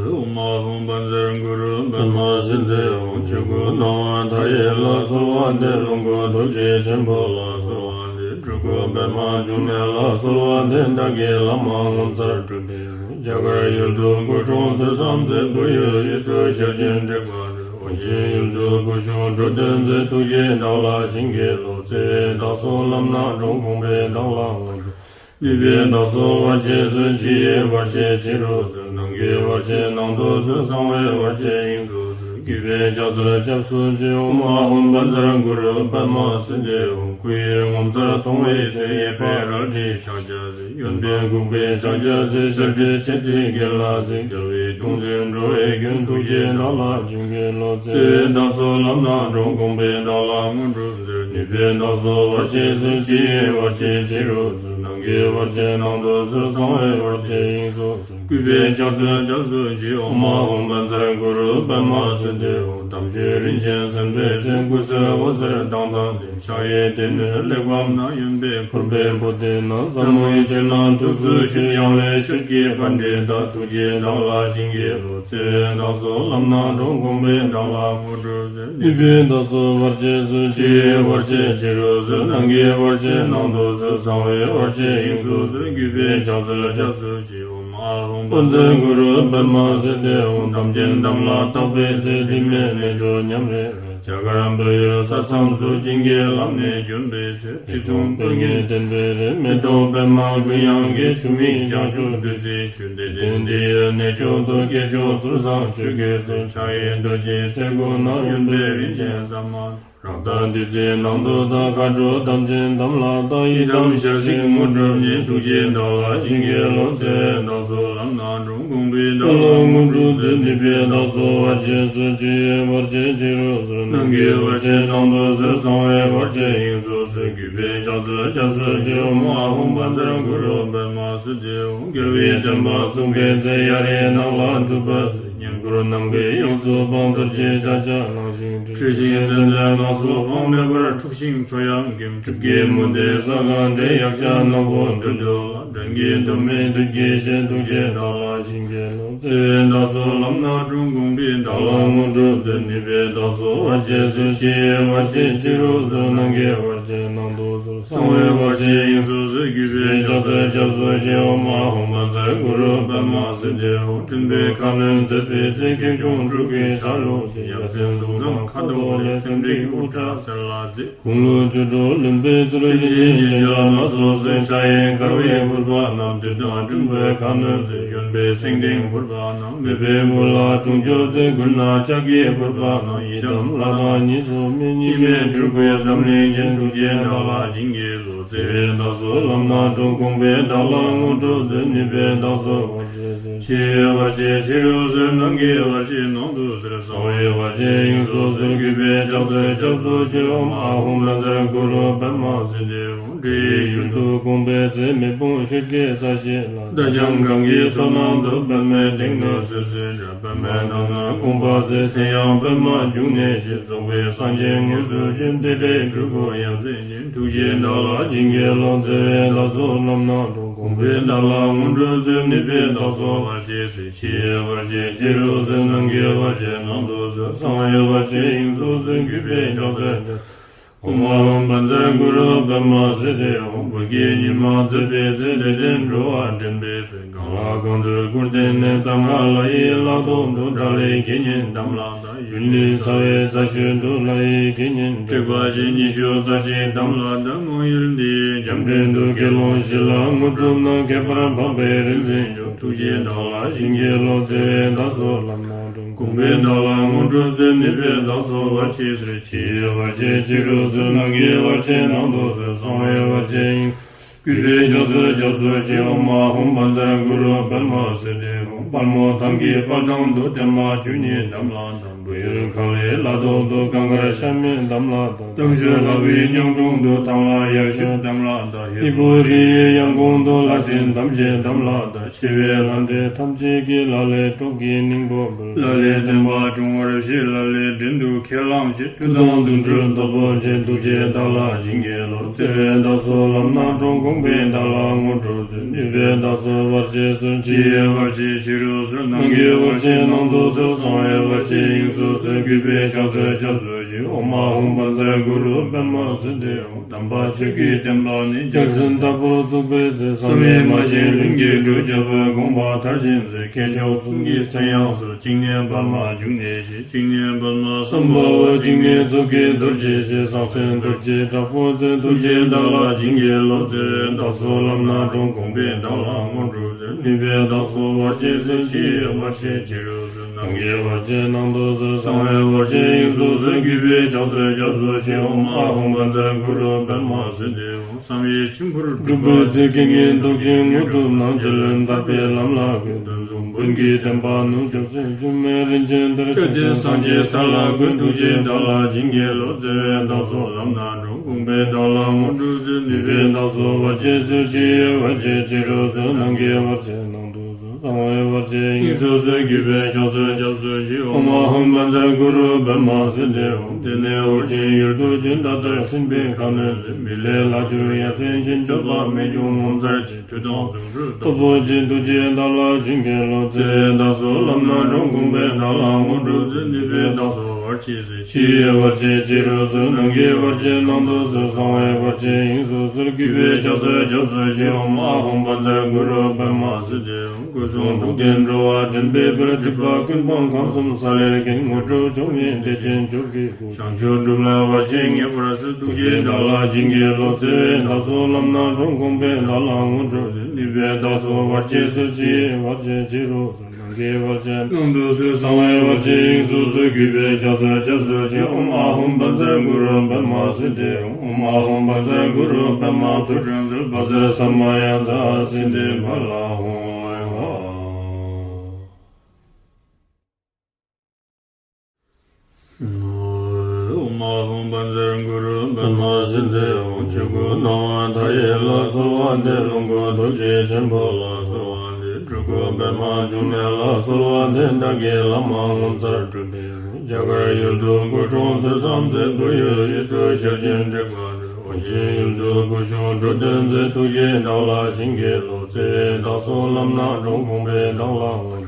ཨཱཿཧཱུྃ་བཛྲ་གུ་རུ་པདྨ་སིདྡྷི་ཧཱུྃ། ཆོས་སྐུ་སྣང་བ་མཐའ་ཡས་ལ་གསོལ་བ་འདེབས། ལོངས་སྐུ་རྡོ་རྗེ་ཆེན་པོ་ལ་གསོལ་བ་འདེབས། སྤྲུལ་སྐུ་པདྨ་འབྱུང་གནས་ལ་གསོལ་བ་འདེབས། བདག་གི་བླ་མ་ངོ་མཚར་སྤྲུལ་པའི་གཟུགས། རྒྱ་གར་ཡུལ་དུ་སྐུ་འཁྲུངས་ཐོས་བསམ་མཛད། བོད་ཡུལ་དབུས་སུ་ཞལ་བྱོན་དྲེགས་པ་སྒྲོལ། ཨོ་རྒྱན་ཡུལ་དུ་སྐུ་བཞུགས་འགྲོ་དོན་མཛད། ཐུགས་རྗེས་བདག་ལ་བྱིན་གྱིས་རློབས། བརྩེ་བས་བདག་སོགས་ལམ་སྣ་དྲོངས། དགོངས་པས་བདག་ལ་དངོས་གྲུབ། ནུས་པས་བདག་སོགས་བར་ཆད་སོལ། ཕྱི་ཡི་བར་ཆད་ཕྱི་རུ་སོལ། ནང་གི་བར་ཆད་ནང་དུ་སོལ། གསང་བའི་བར་ཆད་དབྱིངས་སུ་སོལ། གུས་པས་ཕྱག་འཚལ་སྐྱབས་སུ་མཆི། ཨོཾ་ཨཱཿཧཱུྃ་བཛྲ་གུ་རུ་པདྨ་སིདྡྷི་ཧཱུྃ། སྐུ་ཡི་ངོ་མཚར་མཐོང་བའི་ཚེ། གཡས་པས་རལ་གྲིའི་ཕྱག་རྒྱ་མཛད། གཡོན་པས་འགུགས་པའི་ཕྱག་རྒྱ་མཛད། ཞབས་དྲུང་མཆེ་བཙུན་གྱི་ལྷ་གཟིགས། རྒྱལ་བའི་གདུང་འཛིན་འགྲོ་བའི་མགོན། ཐུགས་རྗེས་བདག་ལ་བྱིན་གྱིས་རློབས། བརྩེ་བས་བདག་སོགས་ལམ་སྣ་དྲོངས། དགོངས་པས་བདག་ལ་དངོས་གྲུབ་སྩོལ། ནུས་པས་བདག་སོགས་བར་ཆད་སོལ། ཕྱི་ཡི་བར་ཆད་ཕྱི་རུ་སོལ། ནང་གི་བར་ཆད་ནང་དུ་སོལ། གསང་བའི་བར་ཆད་དབྱིངས་སུ་སོལ། གུས་པས་ཕྱག་འཚལ་སྐྱབས་སུ་མཆི། ཨོཾ་ཨཱཿཧཱུྃ་བཛྲ་གུ་རུ་པདྨ་སིདྡྷི་ཧཱུྃ། དམ་ཆོས་རིན་ཆེན་གསན་པའི་ཚེ། སྐུ་གསལ་འོད་ཟེར་མདངས་དང་ལྡན། ཕྱག་གཡས་སྡེ་སྣོད་གླེགས་བམ་ནག། གཡོན་པས་ཕུར་པའི་པུ་སྟི་བསྣམས། ཟབ་མོའི་ཆོས་རྣམས་ཐུགས་སུ་ཆུད། ཡང་ལེ་ཤོད་ཀྱི་པཎྜི་ཏ། ཐུགས་རྗེས་བདག་ལ་བྱིན་གྱིས་རློབས། བརྩེ་བས་བདག་སོགས་ལམ་སྣ་དྲོངས། དགོངས་པས་བདག་ལ་དངོས་གྲུབ་སྩལ། ནུས་པས་བདག་སོགས་བར་ཆད་སོལ། ཕྱི་ཡི་བར་ཆད་ཕྱི་རུ་སོལ། ནང་གི་བར་ཆད་ནང་དུ་སོལ། གསང་བའི་བར་ཆད་དབྱིངས་སུ་སོལ། གུས་པས་ཕྱག་འཚལ་སྐྱབས་སུ་མཆི། ཨོཾ་ཨཱཿཧཱུྃ་བཛྲ་གུ་རུ་པདྨ་སིདྡྷི་ཧཱུྃ། དམ་ཅན་དམ་ལ་བཏགས་པའི་ཚེ། དྲི་མེད་གནས་མཆོག་ཉམས་རེ་རེ། རྒྱ་གར་བོད་ཡུལ་ས་མཚམས་སུ། བྱིན་གྱིས་བརླབས་ནས་བྱོན་པའི་ཚེ། དྲི་བསུང་སྤོས་ངད་ལྡན་པའི་རི། མེ་ཏོག་པདྨ་དགུན་ཡང་རྒྱས། ཆུ་མིག་བྱང་ཆུབ་བདུད་རྩིའི་ཆུ། བདེ་ལྡན་འདི་ཡི་གནས་མཆོག་ཏུ། སྐྱེས་མཆོག་ཚུལ་བཟང་ཆོས་ཀྱི་སྲོལ། ཕྱག་གཡས་རྡོ་རྗེའི་ཚལ་སྒོ་ན། གཡོན་པས་རིན་ཆེན་ཟ་མ་ཏོག། རཀྟ་བདུད་རྩིའི་ནང་དུ་དག། མཁའ་འགྲོ་དམ་ཅན་དམ་ལ་བཏགས། ཡི་དམ་ཞལ་གཟིགས་དངོས་གྲུབ་བརྙེས། ཐུགས་རྗེས་བདག་ལ་བྱིན་གྱིས་རློབས། བརྩེ་བས་བདག་སོགས་ལམ་སྣ་དྲོངས། དགོངས་པས་བདག་ལ་དངོས་གྲུབ་སྩལ། ནུས་པས་བདག་སོགས་བར་ཆད་སོལ། ཕྱི་ཡི་བར་ཆད་ཕྱི་རུ་སོལ། ནང་གི་བར་ཆད་ནང་དུ་སོལ། གསང་བའི་བར་ཆད་དབྱིངས་སུ་སོལ། གུས་པས་ཕྱག་འཚལ་སྐྱབས་སུ་མཆི། ཨོཾ་ཨཱཿཧཱུྃ་བཛྲ་གུ་རུ་པདྨ་སིདྡྷི་ཧཱུྃ། རྒྱལ་བའི་བསྟན་པ་བཙུགས་པའི་ཚེ། གཡའ་རིའི་ནགས་ལ་སྒྲུབ་པ་མཛད། བསྙེན་བཀུར་ནམ་མཁའི་དབྱིངས་སུ་འཕངས། རྡོ་རྗེ་ལྕགས་བྱ་གླང་ཞིང་འཁྲིགས། འཁྲི་ཤིང་ཙན་དན་ནགས་སུ་འཕངས། མེ་འབར་འཁྲུགས་ཤིང་མཚོ་ཡང་འགེམས། གྲིབ་ཀྱི་མུ་ཏིག་ས་གང་བྲེགས། ཡཀྴ་ནག་པོ་འདུལ་དུ་ལ། སྦྲང་གི་གདོང་མའི་བདུད་ཀྱི་ཞལ། ཐུགས་རྗེས་བདག་ལ་བྱིན་གྱིས་རློབས། བརྩེ་བས་བདག་སོགས་ལམ་སྣ་དྲོངས། དགོངས་པས་བདག་ལ་དངོས་གྲུབ་སྩལ། ནུས་པས་བདག་སོགས་བར་ཆད་སོལ། ཕྱི་ཡི་བར་ཆད་ཕྱི་རུ་སོལ། ནང་གི་བར་ཆད་ནང་དུ་སོལ། གསང་བའི་བར་ཆད་དབྱིངས་སུ་སོལ། གུས་པས་ཕྱག་འཚལ་སྐྱབས་སུ་མཆི། ཨོཾ་ཨཱཿཧཱུྃ་བཛྲ་གུ་རུ་པདྨ་སིདྡྷི་ཧཱུྃ། སྤྲིན་པའི་ཁ་གནོན་མཛད་པའི་ཚེ། ཁྱེའུ་ཆུང་སྤྲུལ་སྐུའི་ཆ་ལུགས་ཀྱིས། ཡབ་མཚན་གཟུགས་བཟང་ཁ་དོག་ལེགས། ཚེམས་འགྲིག་དབུ་སྐྲ་སེར་ལ་མཛེས། དགུང་ལོ་བཅུ་དྲུག་ལོན་པའི་ཚུལ། རིན་ཆེན་རྒྱན་ཆ་སྣ་ཚོགས་གསོལ། ཕྱག་གཡས་འཁར་བའི་ཕུར་པ་བསྣམས། བདུད་དང་སྲིན་པོའི་ཁ་གནོན་མཛད། གཡོན་པས་སེང་ལྡེང་ཕུར་པ་བསྣམས། མོས་པའི་བུ་ལ་སྲུང་སྐྱོབ་མཛད། མགུལ་ན་ལྕགས་ཀྱི་ཕུར་པ་བསྣམས། ཡི་དམ་ལྷ་དང་གཉིས་སུ་མེད། གཉིས་མེད་སྤྲུལ་སྐུའི་འཛམ་གླིང་རྒྱན། ཐུགས་རྗེས་བདག་ལ་བྱིན་གྱིས་རློབས། བརྩེ་བས་བདག་སོགས་ལམ་སྣ་དྲོངས། དགོངས་པས་བདག་ལ་དངོས་གྲུབ་སྩལ། ནུས་པས་བདག་སོགས་བར་ཆད་སོལ། ཕྱི་ཡི་བར་ཆད་ཕྱི་རུ་སོལ། ནང་གི་བར་ཆད་ནང་དུ་སོལ། གསང་བའི་བར་ཆད་དབྱིངས་སུ་སོལ། གུས་པས་ཕྱག་འཚལ་སྐྱབས་སུ་མཆི། ཨོཾ་ཨཱཿཧཱུྃ་བཛྲ་གུ་རུ་པདྨ་སིདྡྷི་ཧཱུྃ། འདྲེ་ཡི་ཡུལ་དུ་དགོངས་པའི་ཚེ། མེ་དཔུང་ཤོད་ཀྱི་ས་གཞི་ལ། རྟ་རྐྱང་གང་གི་ཚོགས་ནང་དུ། པདྨའི་སྟེང་ནས་སོ་སོར་འདྲེན། པདྨའི་ནང་ན་དགོངས་པ་མཛད། མཚན་ཡང་པདྨ་འབྱུང་གནས་ཞེས། རྫོགས་པའི་སངས་རྒྱས་དངོས་སུ་བྱོན། དེ་འདྲའི་སྤྲུལ་སྐུ་ཡ་མཚན་ཅན། ཐུགས་རྗེས་བདག་ལ་བྱིན་གྱིས་རློབས། བརྩེ་བས་བདག་སོགས་ལམ་སྣ་དྲོངས། དགོངས་པས་བདག་ལ་དངོས་གྲུབ་སྩལ། ནུས་པས་བདག་སོགས་བར་ཆད་སོལ། ཕྱི་ཡི་བར་ཆད་ཕྱི་རུ་སོལ། ནང་གི་བར་ཆད་ནང་དུ་སོལ། གསང་བའི་བར་ཆད་དབྱིངས་སུ་སོལ། གུས་པས་ཕྱག་འཚལ་སྐྱབས། ཨོཾ་ཨཱཿཧཱུྃ་བཛྲ་གུ་རུ་པདྨ་སིདྡྷི་ཧཱུྃ། བོད་ཀྱི་ཉི་མ་ཚེས་པའི་ཚེ་འདི་སྟེང་འགྲོ་བ་འདྲེན་པའི་དཔལ། གང་ལ་གང་འདུལ་སྐུར་བསྟན་ནས། གཙང་ཁ་ལ་ཡི་ལ་ཐོག་ཏུ། དགྲ་ལྷའི་དགེ་བསྙེན་དམ་ལ་བཏགས། ཡུལ་ནི་ཚ་བའི་རྩ་ཤོད་དུ། ལྷ་ཡི་དགེ་བསྙེན་དྲེགས་པ་ཅན། ཉི་ཤུ་རྩ་གཅིག་དམ་ལ་བཏགས། སྔོན་ཡུལ་འདིའི་རྒྱ་འབྲིང་དུ། དགེ་སློང་བཞི་ལ་དངོས་གྲུབ་གནང་། ཁྱད་པར་འཕགས་པའི་རིག་འཛིན་མཆོག་ཐུགས་རྗེས་བདག་ལ་བྱིན་གྱིས་རློབས། བརྩེ་བས་བདག་སོགས་ལམ་སྣ་དྲོངས། དགོངས་པས་བདག་ལ་དངོས་གྲུབ་སྩོལ། ནུས་པས་བདག་སོགས་བར་ཆད་སོལ། ཕྱི་ཡི་བར་ཆད་ཕྱི་རུ་སོལ། ནང་གི་བར་ཆད་ནང་དུ་སོལ། གསང་བའི་བར་ཆད་དབྱིངས་སུ། གུས་པས་ཕྱག་འཚལ་སྐྱབས་སུ་མཆི། ཨོཾ་ཨཱཿཧཱུྃ་བཛྲ་གུ་རུ་པདྨ་སིདྡྷི་ཧཱུྃ། དཔལ་མོ་ཐང་གི་དཔལ་ཐང་དུ། བརྟན་མ་བཅུ་གཉིས་དམ་ལ་བཏགས། བོད་ཡུལ་ཁམས་ལ་ལ་ཐོག་ཏུ། གངས་དཀར་ཤ་མེད་དམ་ལ་བཏགས། རྟ་མཆོག་ལྷ་བུའི་གཉང་དྲུང་དུ། ཐང་ལྷ་ཡར་ཞུད་དམ་ལ་བཏགས། ཧས་པོ་རི་ཡི་ཡང་གོང་དུ། ལྷ་སྲིན་ཐམས་ཅད་དམ་ལ་བཏགས། ཆེ་བའི་ལྷ་འདྲེ་ཐམས་ཅད་ཀྱིས། ལ་ལས་སྲོག་གི་སྙིང་པོ་འབུལ། ལ་ལས་བསྟན་པ་སྲུང་བར་བྱེད། ལ་ལས་མགྲིན་དུ་ཁས་བླངས་བྱེད། མཐུ་དང་རྫུ་འཕྲུལ་སྟོབས་པོ་ཆེ། ཐུགས་རྗེས་བདག་ལ་བྱིན་གྱིས་རློབས། བརྩེ་བས་བདག་སོགས་ལམ་སྣ་དྲོངས། དགོངས་པས་བདག་ལ་དངོས་གྲུབ་སྩོལ། ནུས་པས་བདག་སོགས་བར་ཆད་སོལ། ཕྱི་ཡི་བར་ཆད་ཕྱི་རུ་སོལ། ནང་གི་བར་ཆད་ནང་དུ་སོལ། གསང་བའི་བར་ཆད་དབྱིངས་སུ་སོལ། གུས་པས་ཕྱག་འཚལ་སྐྱབས་སུ་མཆི། ཨོཾ་ཨཱཿཧཱུྃ་བཛྲ་གུ་རུ་པདྨ་སིདྡྷི་ཧཱུྃ། དམ་པ་ཆོས་ཀྱི་བསྟན་པ་ནི། རྒྱལ་མཚན་ལྟ་བུར་བཙུགས་པའི་ཚེ། བསམ་ཡས་མ་བཞེངས་ལྷུན་གྱིས་གྲུབ། རྒྱལ་པོའི་དགོངས་པ་མཐར་ཕྱིན་ཚེ། ཁྱེད་ཕྱོགས་གསུམ་གྱི་མཚན་ཡང་སོལ། གཅིག་ནས་པདྨ། བཅུ་ནས་ཞེས། གཅིག་ནས་པདྨ་སམ་བྷ་ཝ། གཅིག་ནས་མཚོ་སྐྱེས་རྡོ་རྗེ་ཞེས། གསང་མཚན་རྡོ་རྗེ་དྲག་པོ་རྩལ། ཐུགས་རྗེས་བདག་ལ་བྱིན་གྱིས་རློབས། བརྩེ་བས་བདག་སོགས་ལམ་སྣ་དྲོངས། དགོངས་པས་བདག་ལ་དངོས་གྲུབ་སྩོལ། ནུས་པས་བདག་སོགས་བར་ཆད་སོལ། ཕྱི་ཡི་བར་ཆད་ཕྱི་རུ་སོལ། ནང་གི་བར་ཆད་ནང་དུ་སོལ། གསང་བའི་བར་ཆད་དབྱིངས་སུ་སོལ། གུས་པས་ཕྱག་འཚལ་སྐྱབས་སུ་མཆི། ཨོཾ་ཨཱཿཧཱུྃ་བཛྲ་གུ་རུ་པདྨ་སིདྡྷི་ཧཱུྃ། བསམ་ཡས་མཆིམས་ཕུར་སྒྲུབ་པའི་ཚེ། རྐྱེན་ངན་བཟློག་ཅིང་དངོས་གྲུབ་གནང་། རྒྱལ་བློན་ཐར་པའི་ལམ་ལ་བཀོད། གདོན་གཟུགས་བོན་གྱི་བསྟན་པ་ནུབ་སྐྱོབ་ཚེ། སྒྱུ་མའི་རིན་ཆེན་གཏེར་ཆོས་ཀྱི། སངས་རྒྱས་ས་ལ་བཀོད། ཐུགས་རྗེས་བདག་ལ་བྱིན་གྱིས་རློབས། བརྩེ་བས་བདག་སོགས་ལམ་སྣ་དྲོངས། དགོངས་པས་བདག་ལ་དངོས་གྲུབ་སྩོལ། ནུས་པས་བདག་སོགས་བར་ཆད་སོལ། ཕྱི་ཡི་བར་ཆད་ཕྱི་རུ་སོལ། ནང་གི་བར་ཆད་ནང་དུ་སོལ། གསང་བའི་བར་ཆད་དབྱིངས་སུ་སོལ། གུས་པས་ཕྱག་འཚལ་སྐྱབས་སུ་མཆི། ཨོཾ་ཨཱཿཧཱུྃ་བཛྲ་གུ་རུ་པདྨ་སིདྡྷི་ཧཱུྃ། དེ་ནས་ཨོ་རྒྱན་ཡུལ་དུ་བྱོན། ད་ལྟར་སྲིད་པའི་ཁ་གནོན་མཛད། མི་ལས་ལྷག་གྱུར་ཡ་མཚན་ཅན། སྤྱོད་པ་རྨད་བྱུང་ངོ་མཚར་ཅན། མཐུ་དང་རྫུ་འཕྲུལ་སྟོབས་པོ་ཆེ། ཐུགས་རྗེས་བདག་ལ་བྱིན་གྱིས་རློབས། བརྩེ་བས་བདག་སོགས་ལམ་སྣ་དྲོངས། དགོངས་པས་བདག་ལ་དངོས་གྲུབ་སྩོལ། ནུས་པས་བདག་སོགས་བར་ཆད་སོལ། ཕྱི་ཡི་བར་ཆད་ཕྱི་རུ་སོལ། ནང་གི་བར་ཆད་ནང་དུ་སོལ། གསང་བའི་བར་ཆད་དབྱིངས་སུ་སོལ། གུས་པས་ཕྱག་འཚལ་སྐྱབས་སུ་མཆི། ཨོཾ་ཨཱཿཧཱུྃ་བཛྲ་གུ་རུ་པདྨ་སིདྡྷི་ཧཱུྃ། སྐུ་གསུང་ཐུགས་ལྡན་འགྲོ་བ་འདྲེན་པའི་དཔལ། སྒྲིབ་པ་ཀུན་སྤངས་ཁམས་གསུམ་ས་ལེར་མཁྱེན། དངོས་གྲུབ་མཆོག་བརྙེས་བདེ་ཆེན་མཆོག་གི་སྐུ། བྱང་ཆུབ་སྒྲུབ་ལ་བར་ཆད་ངེས་པར་སེལ། ཐུགས་རྗེས་བདག་ལ་བྱིན་གྱིས་རློབས། བརྩེ་བས་བདག་སོགས་ལམ་སྣ་དྲོངས། དགོངས་པས་བདག་ལ་དངོས་གྲུབ་སྩོལ། ནུས་པས་བདག་སོགས་བར་ཆད་སོལ། ཕྱི་ཡི་བར་ཆད་ཕྱི་རུ་སོལ། ནང་གི་བར་ཆད་ནང་དུ་སོལ། གསང་བའི་བར་ཆད་དབྱིངས་སུ་སོལ། གུས་པས་ཕྱག་འཚལ་སྐྱབས་སུ་མཆི། ཨོཾ་ཨཱཿཧཱུྃ་བཛྲ་གུ་རུ་པདྨ་སིདྡྷི་ཧཱུྃ། ཨོཾ་ཨཱཿཧཱུྃ་བཛྲ་གུ་རུ་པདྨ་ཐོད་ཕྲེང་རྩལ། བཛྲ་ས་མ་ཡ་ཛཿསིདྡྷི་ཕ་ལ་ཧཱུྃ། ཨོཾ་ཨཱཿཧཱུྃ་བཛྲ་གུ་རུ་པདྨ་སིདྡྷི་ཧཱུྃ། ཆོས་སྐུ་སྣང་བ་མཐའ་ཡས་ལ་གསོལ་བ་འདེབས། ལོངས་སྐུ་རྡོ་རྗེ་ཆེན་པོ་ལ་གསོལ་བ་འདེབས། སྤྲུལ་སྐུ་པདྨ་འབྱུང་གནས་ལ་གསོལ་བ་འདེབས། བདག་གི་བླ་མ་ངོ་མཚར་སྤྲུལ་པའི་རྒྱ་གར་ཡུལ་དུ་སྐུ་འཁྲུངས་དུས་བཟང་མཛད། བོད་ཡུལ་དབུས་སུ་ཞལ་བྱོན་དྲེགས་པ་སྒྲོལ། ཨོ་རྒྱན་ཡུལ་དུ་སྐུ་བཞུགས་འགྲོ་དོན་མཛད། ཐུགས་རྗེས་བདག་ལ་བྱིན་གྱིས་རློབས། བརྩེ་བས་བདག་སོགས་ལམ་སྣ་དྲོངས། དགོངས་པས་བདག་ལ་དངོས་གྲུབ།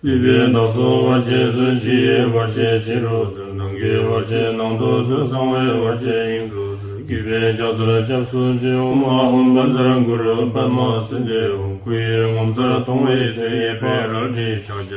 ནུས་པས་བདག་སོགས་བར་ཆད་སོལ། ཕྱི་ཡི་བར་ཆད་ཕྱི་རུ་སོལ། ནང་གི་བར་ཆད་ནང་དུ་སོལ། གསང་བའི་བར་ཆད་དབྱིངས་སུ་སོལ། གུས་པས་ཕྱག་འཚལ་སྐྱབས་སུ་མཆི། ཨོཾ་ཨཱཿཧཱུྃ་བཛྲ་གུ་རུ་པདྨ་སིདྡྷི་ཧཱུྃ། སྐུ་ཡི་ངོ་མཚར་མཐོང་བའི་ཚེ། གཡས་པས་རལ་གྲིའི་ཕྱག་རྒྱ།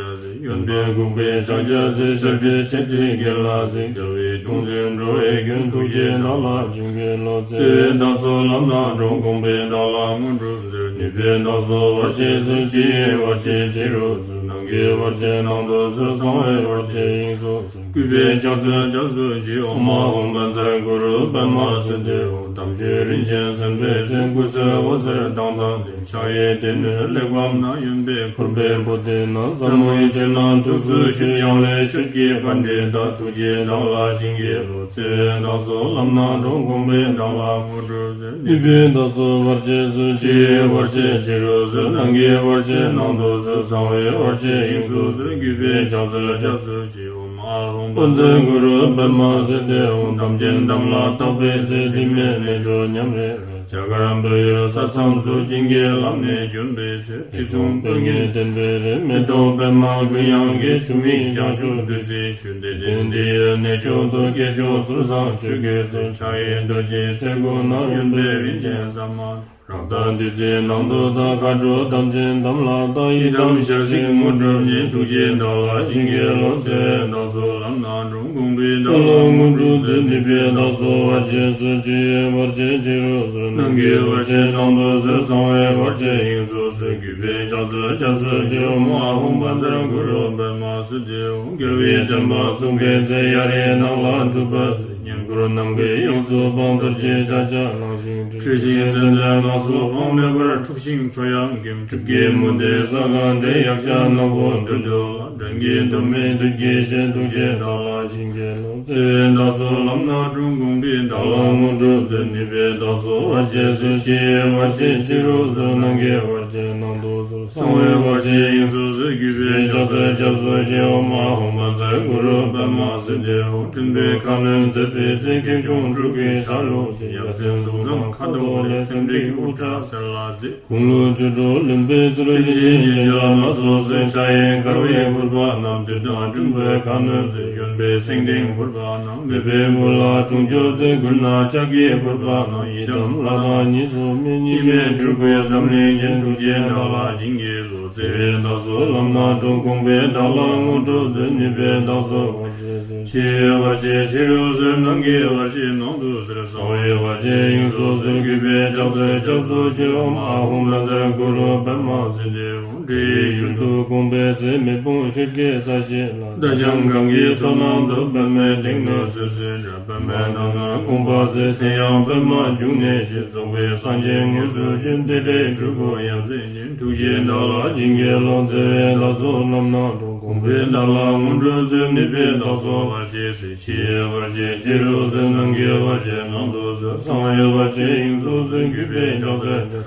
གཡོན་པས་འགུགས་པའི་ཕྱག་རྒྱ་མཛད། ཞལ་བགྲད་མཆེ་གཙིགས་གྱེན་ལ་གཟིགས། རྒྱལ་བའི་གདུང་འཛིན་འགྲོ་བའི་མགོན། ཐུགས་རྗེས་བདག་ལ་བྱིན་གྱིས་རློབས། བརྩེ་བས་བདག་སོགས་ལམ་སྣ་དྲོངས། དགོངས་པས་བདག་ལ་དངོས་གྲུབ་སྩོལ། ནུས་པས་བདག་སོགས་བར་ཆད་སོལ། ཕྱི་ཡི་བར་ཆད་ཕྱི་རུ་སོལ། ནང་གི་བར་ཆད་ནང་དུ་སོལ། གསང་བའི་བར་ཆད་དབྱིངས་སུ་སོལ། གུས་པས་ཕྱག་འཚལ་སྐྱབས་སུ་མཆི། ཨོཾ་ཨཱཿཧཱུྃ་བཛྲ་གུ་རུ་པདྨ་སིདྡྷི་ཧཱུྃ། དམ་ཆོས་རིན་ཆེན་གསན་པའི་ཚེ། སྐུ་གསེར་འོད་ཟེར་མདངས་དང་ལྡན། ཕྱག་གཡས་སྡེ་སྣོད་གླེགས་བམ་བསྣམས། གཡོན་པས་ཕུར་པའི་པུ་སྟི་བསྣམས། ཟབ་མོའི་ཆོས་རྣམས་ཐུགས་སུ་ཆུད། དབྱངས་ལས་ཆོས་ཀྱི་པཎྜི་ཏ། ཐུགས་རྗེས་བདག་ལ་བྱིན་གྱིས་རློབས། བརྩེ་བས་བདག་སོགས་ལམ་སྣ་དྲོངས། དགོངས་པས་བདག་ལ་དངོས་གྲུབ་སྩོལ། ནུས་པས་བདག་སོགས་བར་ཆད་སོལ། ཕྱི་ཡི་བར་ཆད་ཕྱི་རུ་སོལ། ནང་གི་བར་ཆད་ནང་དུ་སོལ། གསང་བའི་བར་ཆད་དབྱིངས་སུ་སོལ། གུས་པས་ཕྱག་འཚལ་སྐྱབས་སུ་མཆི། ཨོཾ་ཨཱཿཧཱུྃ་བཛྲ་གུ་རུ་པདྨ་སིདྡྷི་ཧཱུྃ། དམ་ཅན་དམ་ལ་བཏགས་པའི་ཚེ། དྲི་མེད་གནས་མཆོག་ཉམས་རེ་རེ། རྒྱ་གར་བོད་ཡུལ་ས་མཚམས་སུ་བྱིན་གྱིས་བརླབས་ནས་བྱོན་པའི་ཚེ། དྲི་བསུང་དཔལ་གྱི་ལྡེམ་པའི་རི། མེ་ཏོག་པདྨ་ཀུན་དབྱངས་ཀྱི། ཆུ་མིག་བྱང་ཆུབ་བདུད་རྩིའི་ཆུ། བདེ་ལྡན་འདི་ཡི་གནས་མཆོག་ཏུ། སྐྱེས་མཆོག་ཚུལ་བཟང་ཆོས་ཀྱི་སྲོལ། ཕྱག་གཡས་རྡོ་རྗེའི་ཚལ་སྒོ་ན། གཡོན་པས་རིན་ཆེན་ཟ་མ་ཏོག། རཀྟ་བདུད་རྩིའི་ནང་དུ་བཏང་། མཁའ་འགྲོ་དམ་ཅན་དམ་ལ་བཏགས། ཡི་དམ་ཞལ་གཟིགས་དངོས་གྲུབ་བརྙེས། ཐུགས་རྗེས་བདག་ལ་བྱིན་གྱིས་རློབས། བརྩེ་བས་བདག་སོགས་ལམ་སྣ་དྲོངས། དགོངས་པས་བདག་ལ་དངོས་གྲུབ་སྩོལ། ནུས་པས་བདག་སོགས་བར་ཆད་སོལ། ཕྱི་ཡི་བར་ཆད་ཕྱི་རུ་སོལ། ནང་གི་བར་ཆད་ནང་དུ་སོལ། གསང་བའི་བར་ཆད་དབྱིངས་སུ་སོལ། གུས་པས་ཕྱག་འཚལ་སྐྱབས་སུ་མཆི། ཨོཾ་ཨཱཿཧཱུྃ་བཛྲ་གུ་རུ་པདྨ་སིདྡྷི་ཧཱུྃ། རྒྱལ་བའི་བསྟན་པ་བཙུགས་པའི་ཚེ། གཡའ་རིའི་ནགས་ལ་སྒྲུབ་པ་མཛད། བསྙེན་བཀུར་ནམ་མཁའི་དབྱིངས་སུ་འཕངས། རྡོ་རྗེ་ལྕགས་བྱ་བླངས་ཤིང་བསྒྲིལ། ཁྲོས་ཤིང་ཙན་དན་ནགས་སུ་འཕངས། མེ་འབར་འཁྲུགས་ཤིང་མཚོ་ཡང་འགེམས། སྲིབ་ཀྱི་མུ་སྟེགས་ས་གང་བསྲེགས། ཡཀྴ་ནག་པོ་བདུད་འདུལ་ལ། སྦྲང་གི་གདོང་མའི་བདུད་ཀྱི་གཤེད། ཐུགས་རྗེས་བདག་ལ་བྱིན་གྱིས་རློབས། བརྩེ་བས་བདག་སོགས་ལམ་སྣ་དྲོངས། དགོངས་པས་བདག་ལ་དངོས་གྲུབ་སྩོལ། ནུས་པས་བདག་སོགས་བར་ཆད་སོལ། ཕྱི་ཡི་བར་ཆད་ཕྱི་རུ་སོལ། ནང་གི་བར་ཆད་ནང་དུ་སོལ། གསང་བའི་བར་ཆད་དབྱིངས་སུ་སོལ། གུས་པས་ཕྱག་འཚལ་སྐྱབས་སུ་མཆི། ཨོཾ་ཨཱཿཧཱུྃ་བཛྲ་གུ་རུ་པདྨ་སིདྡྷི་ཧཱུྃ། སྤྲིན་པའི་ཁ་གནོན་མཛད་པའི་ཚེ། ཁེངས་སྐྱུང་འབྲུག་གི་ཆ་ལུགས་ཀྱི། ཡ་མཚན་གཟུགས་བཟང་ཁ་དོག་ལེགས། ཚེམས་འགྲིག་དབུ་སྐྲ་སེར་ལ་མཛེས། དགུང་ལོ་བཅུ་དྲུག་ལོན་པའི་ཚེ། རིན་ཆེན་རྒྱན་ཆ་སྣ་ཚོགས་གསོལ། ཕྱག་གཡས་དཀར་བའི་ཕུར་པ་བསྣམས། བདུད་དང་སྲིན་པོའི་ཁ་གནོན་མཛད། གཡོན་པས་སེང་ལྡེང་ཕུར་པ་བསྣམས། མོས་པའི་བུ་ལ་སྲུང་སྐྱོབ་མཛད། མགུལ་ན་ལྕགས་ཀྱི་ཕུར་པ་བསྣམས། ཡི་དམ་ལྷ་དང་གཉིས་སུ་མེད། གཉིས་མེད་སྤྲུལ་སྐུའི་འཛམ་གླིང་རྒྱན། ཐུགས་རྗེས་བདག་ལ་བྱིན་གྱིས་རློབས། བརྩེ་བས་བདག་སོགས་ལམ་སྣ་དྲོངས། དགོངས་པས་བདག་ལ་དངོས་གྲུབ་སྩོལ། ནུས་པས་བདག་སོགས་བར་ཆད་སོལ། ཕྱི་ཡི་བར་ཆད་ཕྱི་རུ་སོལ། ནང་གི་བར་ཆད་ནང་དུ་སོལ། གསང་བའི་བར་ཆད་དབྱིངས་སུ་སོལ། གུས་པས་ཕྱག་འཚལ་སྐྱབས་སུ་མཆི། ཨོཾ་ཨཱཿཧཱུྃ་བཛྲ་གུ་རུ་པདྨ་སིདྡྷི་ཧཱུྃ། འདྲེ་ཡི་ཡུལ་དུ་དགོངས་པའི་ཚེ། མེ་དཔུང་ཤེལ་གྱི་ས་གཞི་ལ། རྟ་རྐྱང་གང་གི་མཚོ་ནང་དུ། པདྨའི་སྟེང་ནས་སོལ་ཟེར་འདྲ། པདྨའི་ནང་ན་དགོངས་པ་མཛད། མཚན་ཡང་པདྨ་འབྱུང་གནས་ཞེས། རྫོགས་པའི་སངས་རྒྱས་དངོས་སུ་བྱོན། དེ་འདྲའི་སྤྲུལ་སྐུ་ཡ་མཚན་ཅན། ཐུགས་རྗེས་བདག་ལ་བྱིན་གྱིས་རློབས། བརྩེ་བས་བདག་སོགས་ལམ་སྣ་དྲོངས། དགོངས་པས་བདག་ལ་དངོས་གྲུབ་སྩོལ། ནུས་པས་བདག་སོགས་བར་ཆད་སོལ། ཕྱི་ཡི་བར་ཆད་ཕྱི་རུ་སོལ། ནང་གི་བར་ཆད་ནང་དུ་སོལ། གསང་བའི་བར་ཆད་དབྱིངས་སུ་སོལ། གུས་པས་ཕྱག་འཚལ་ཕྱག་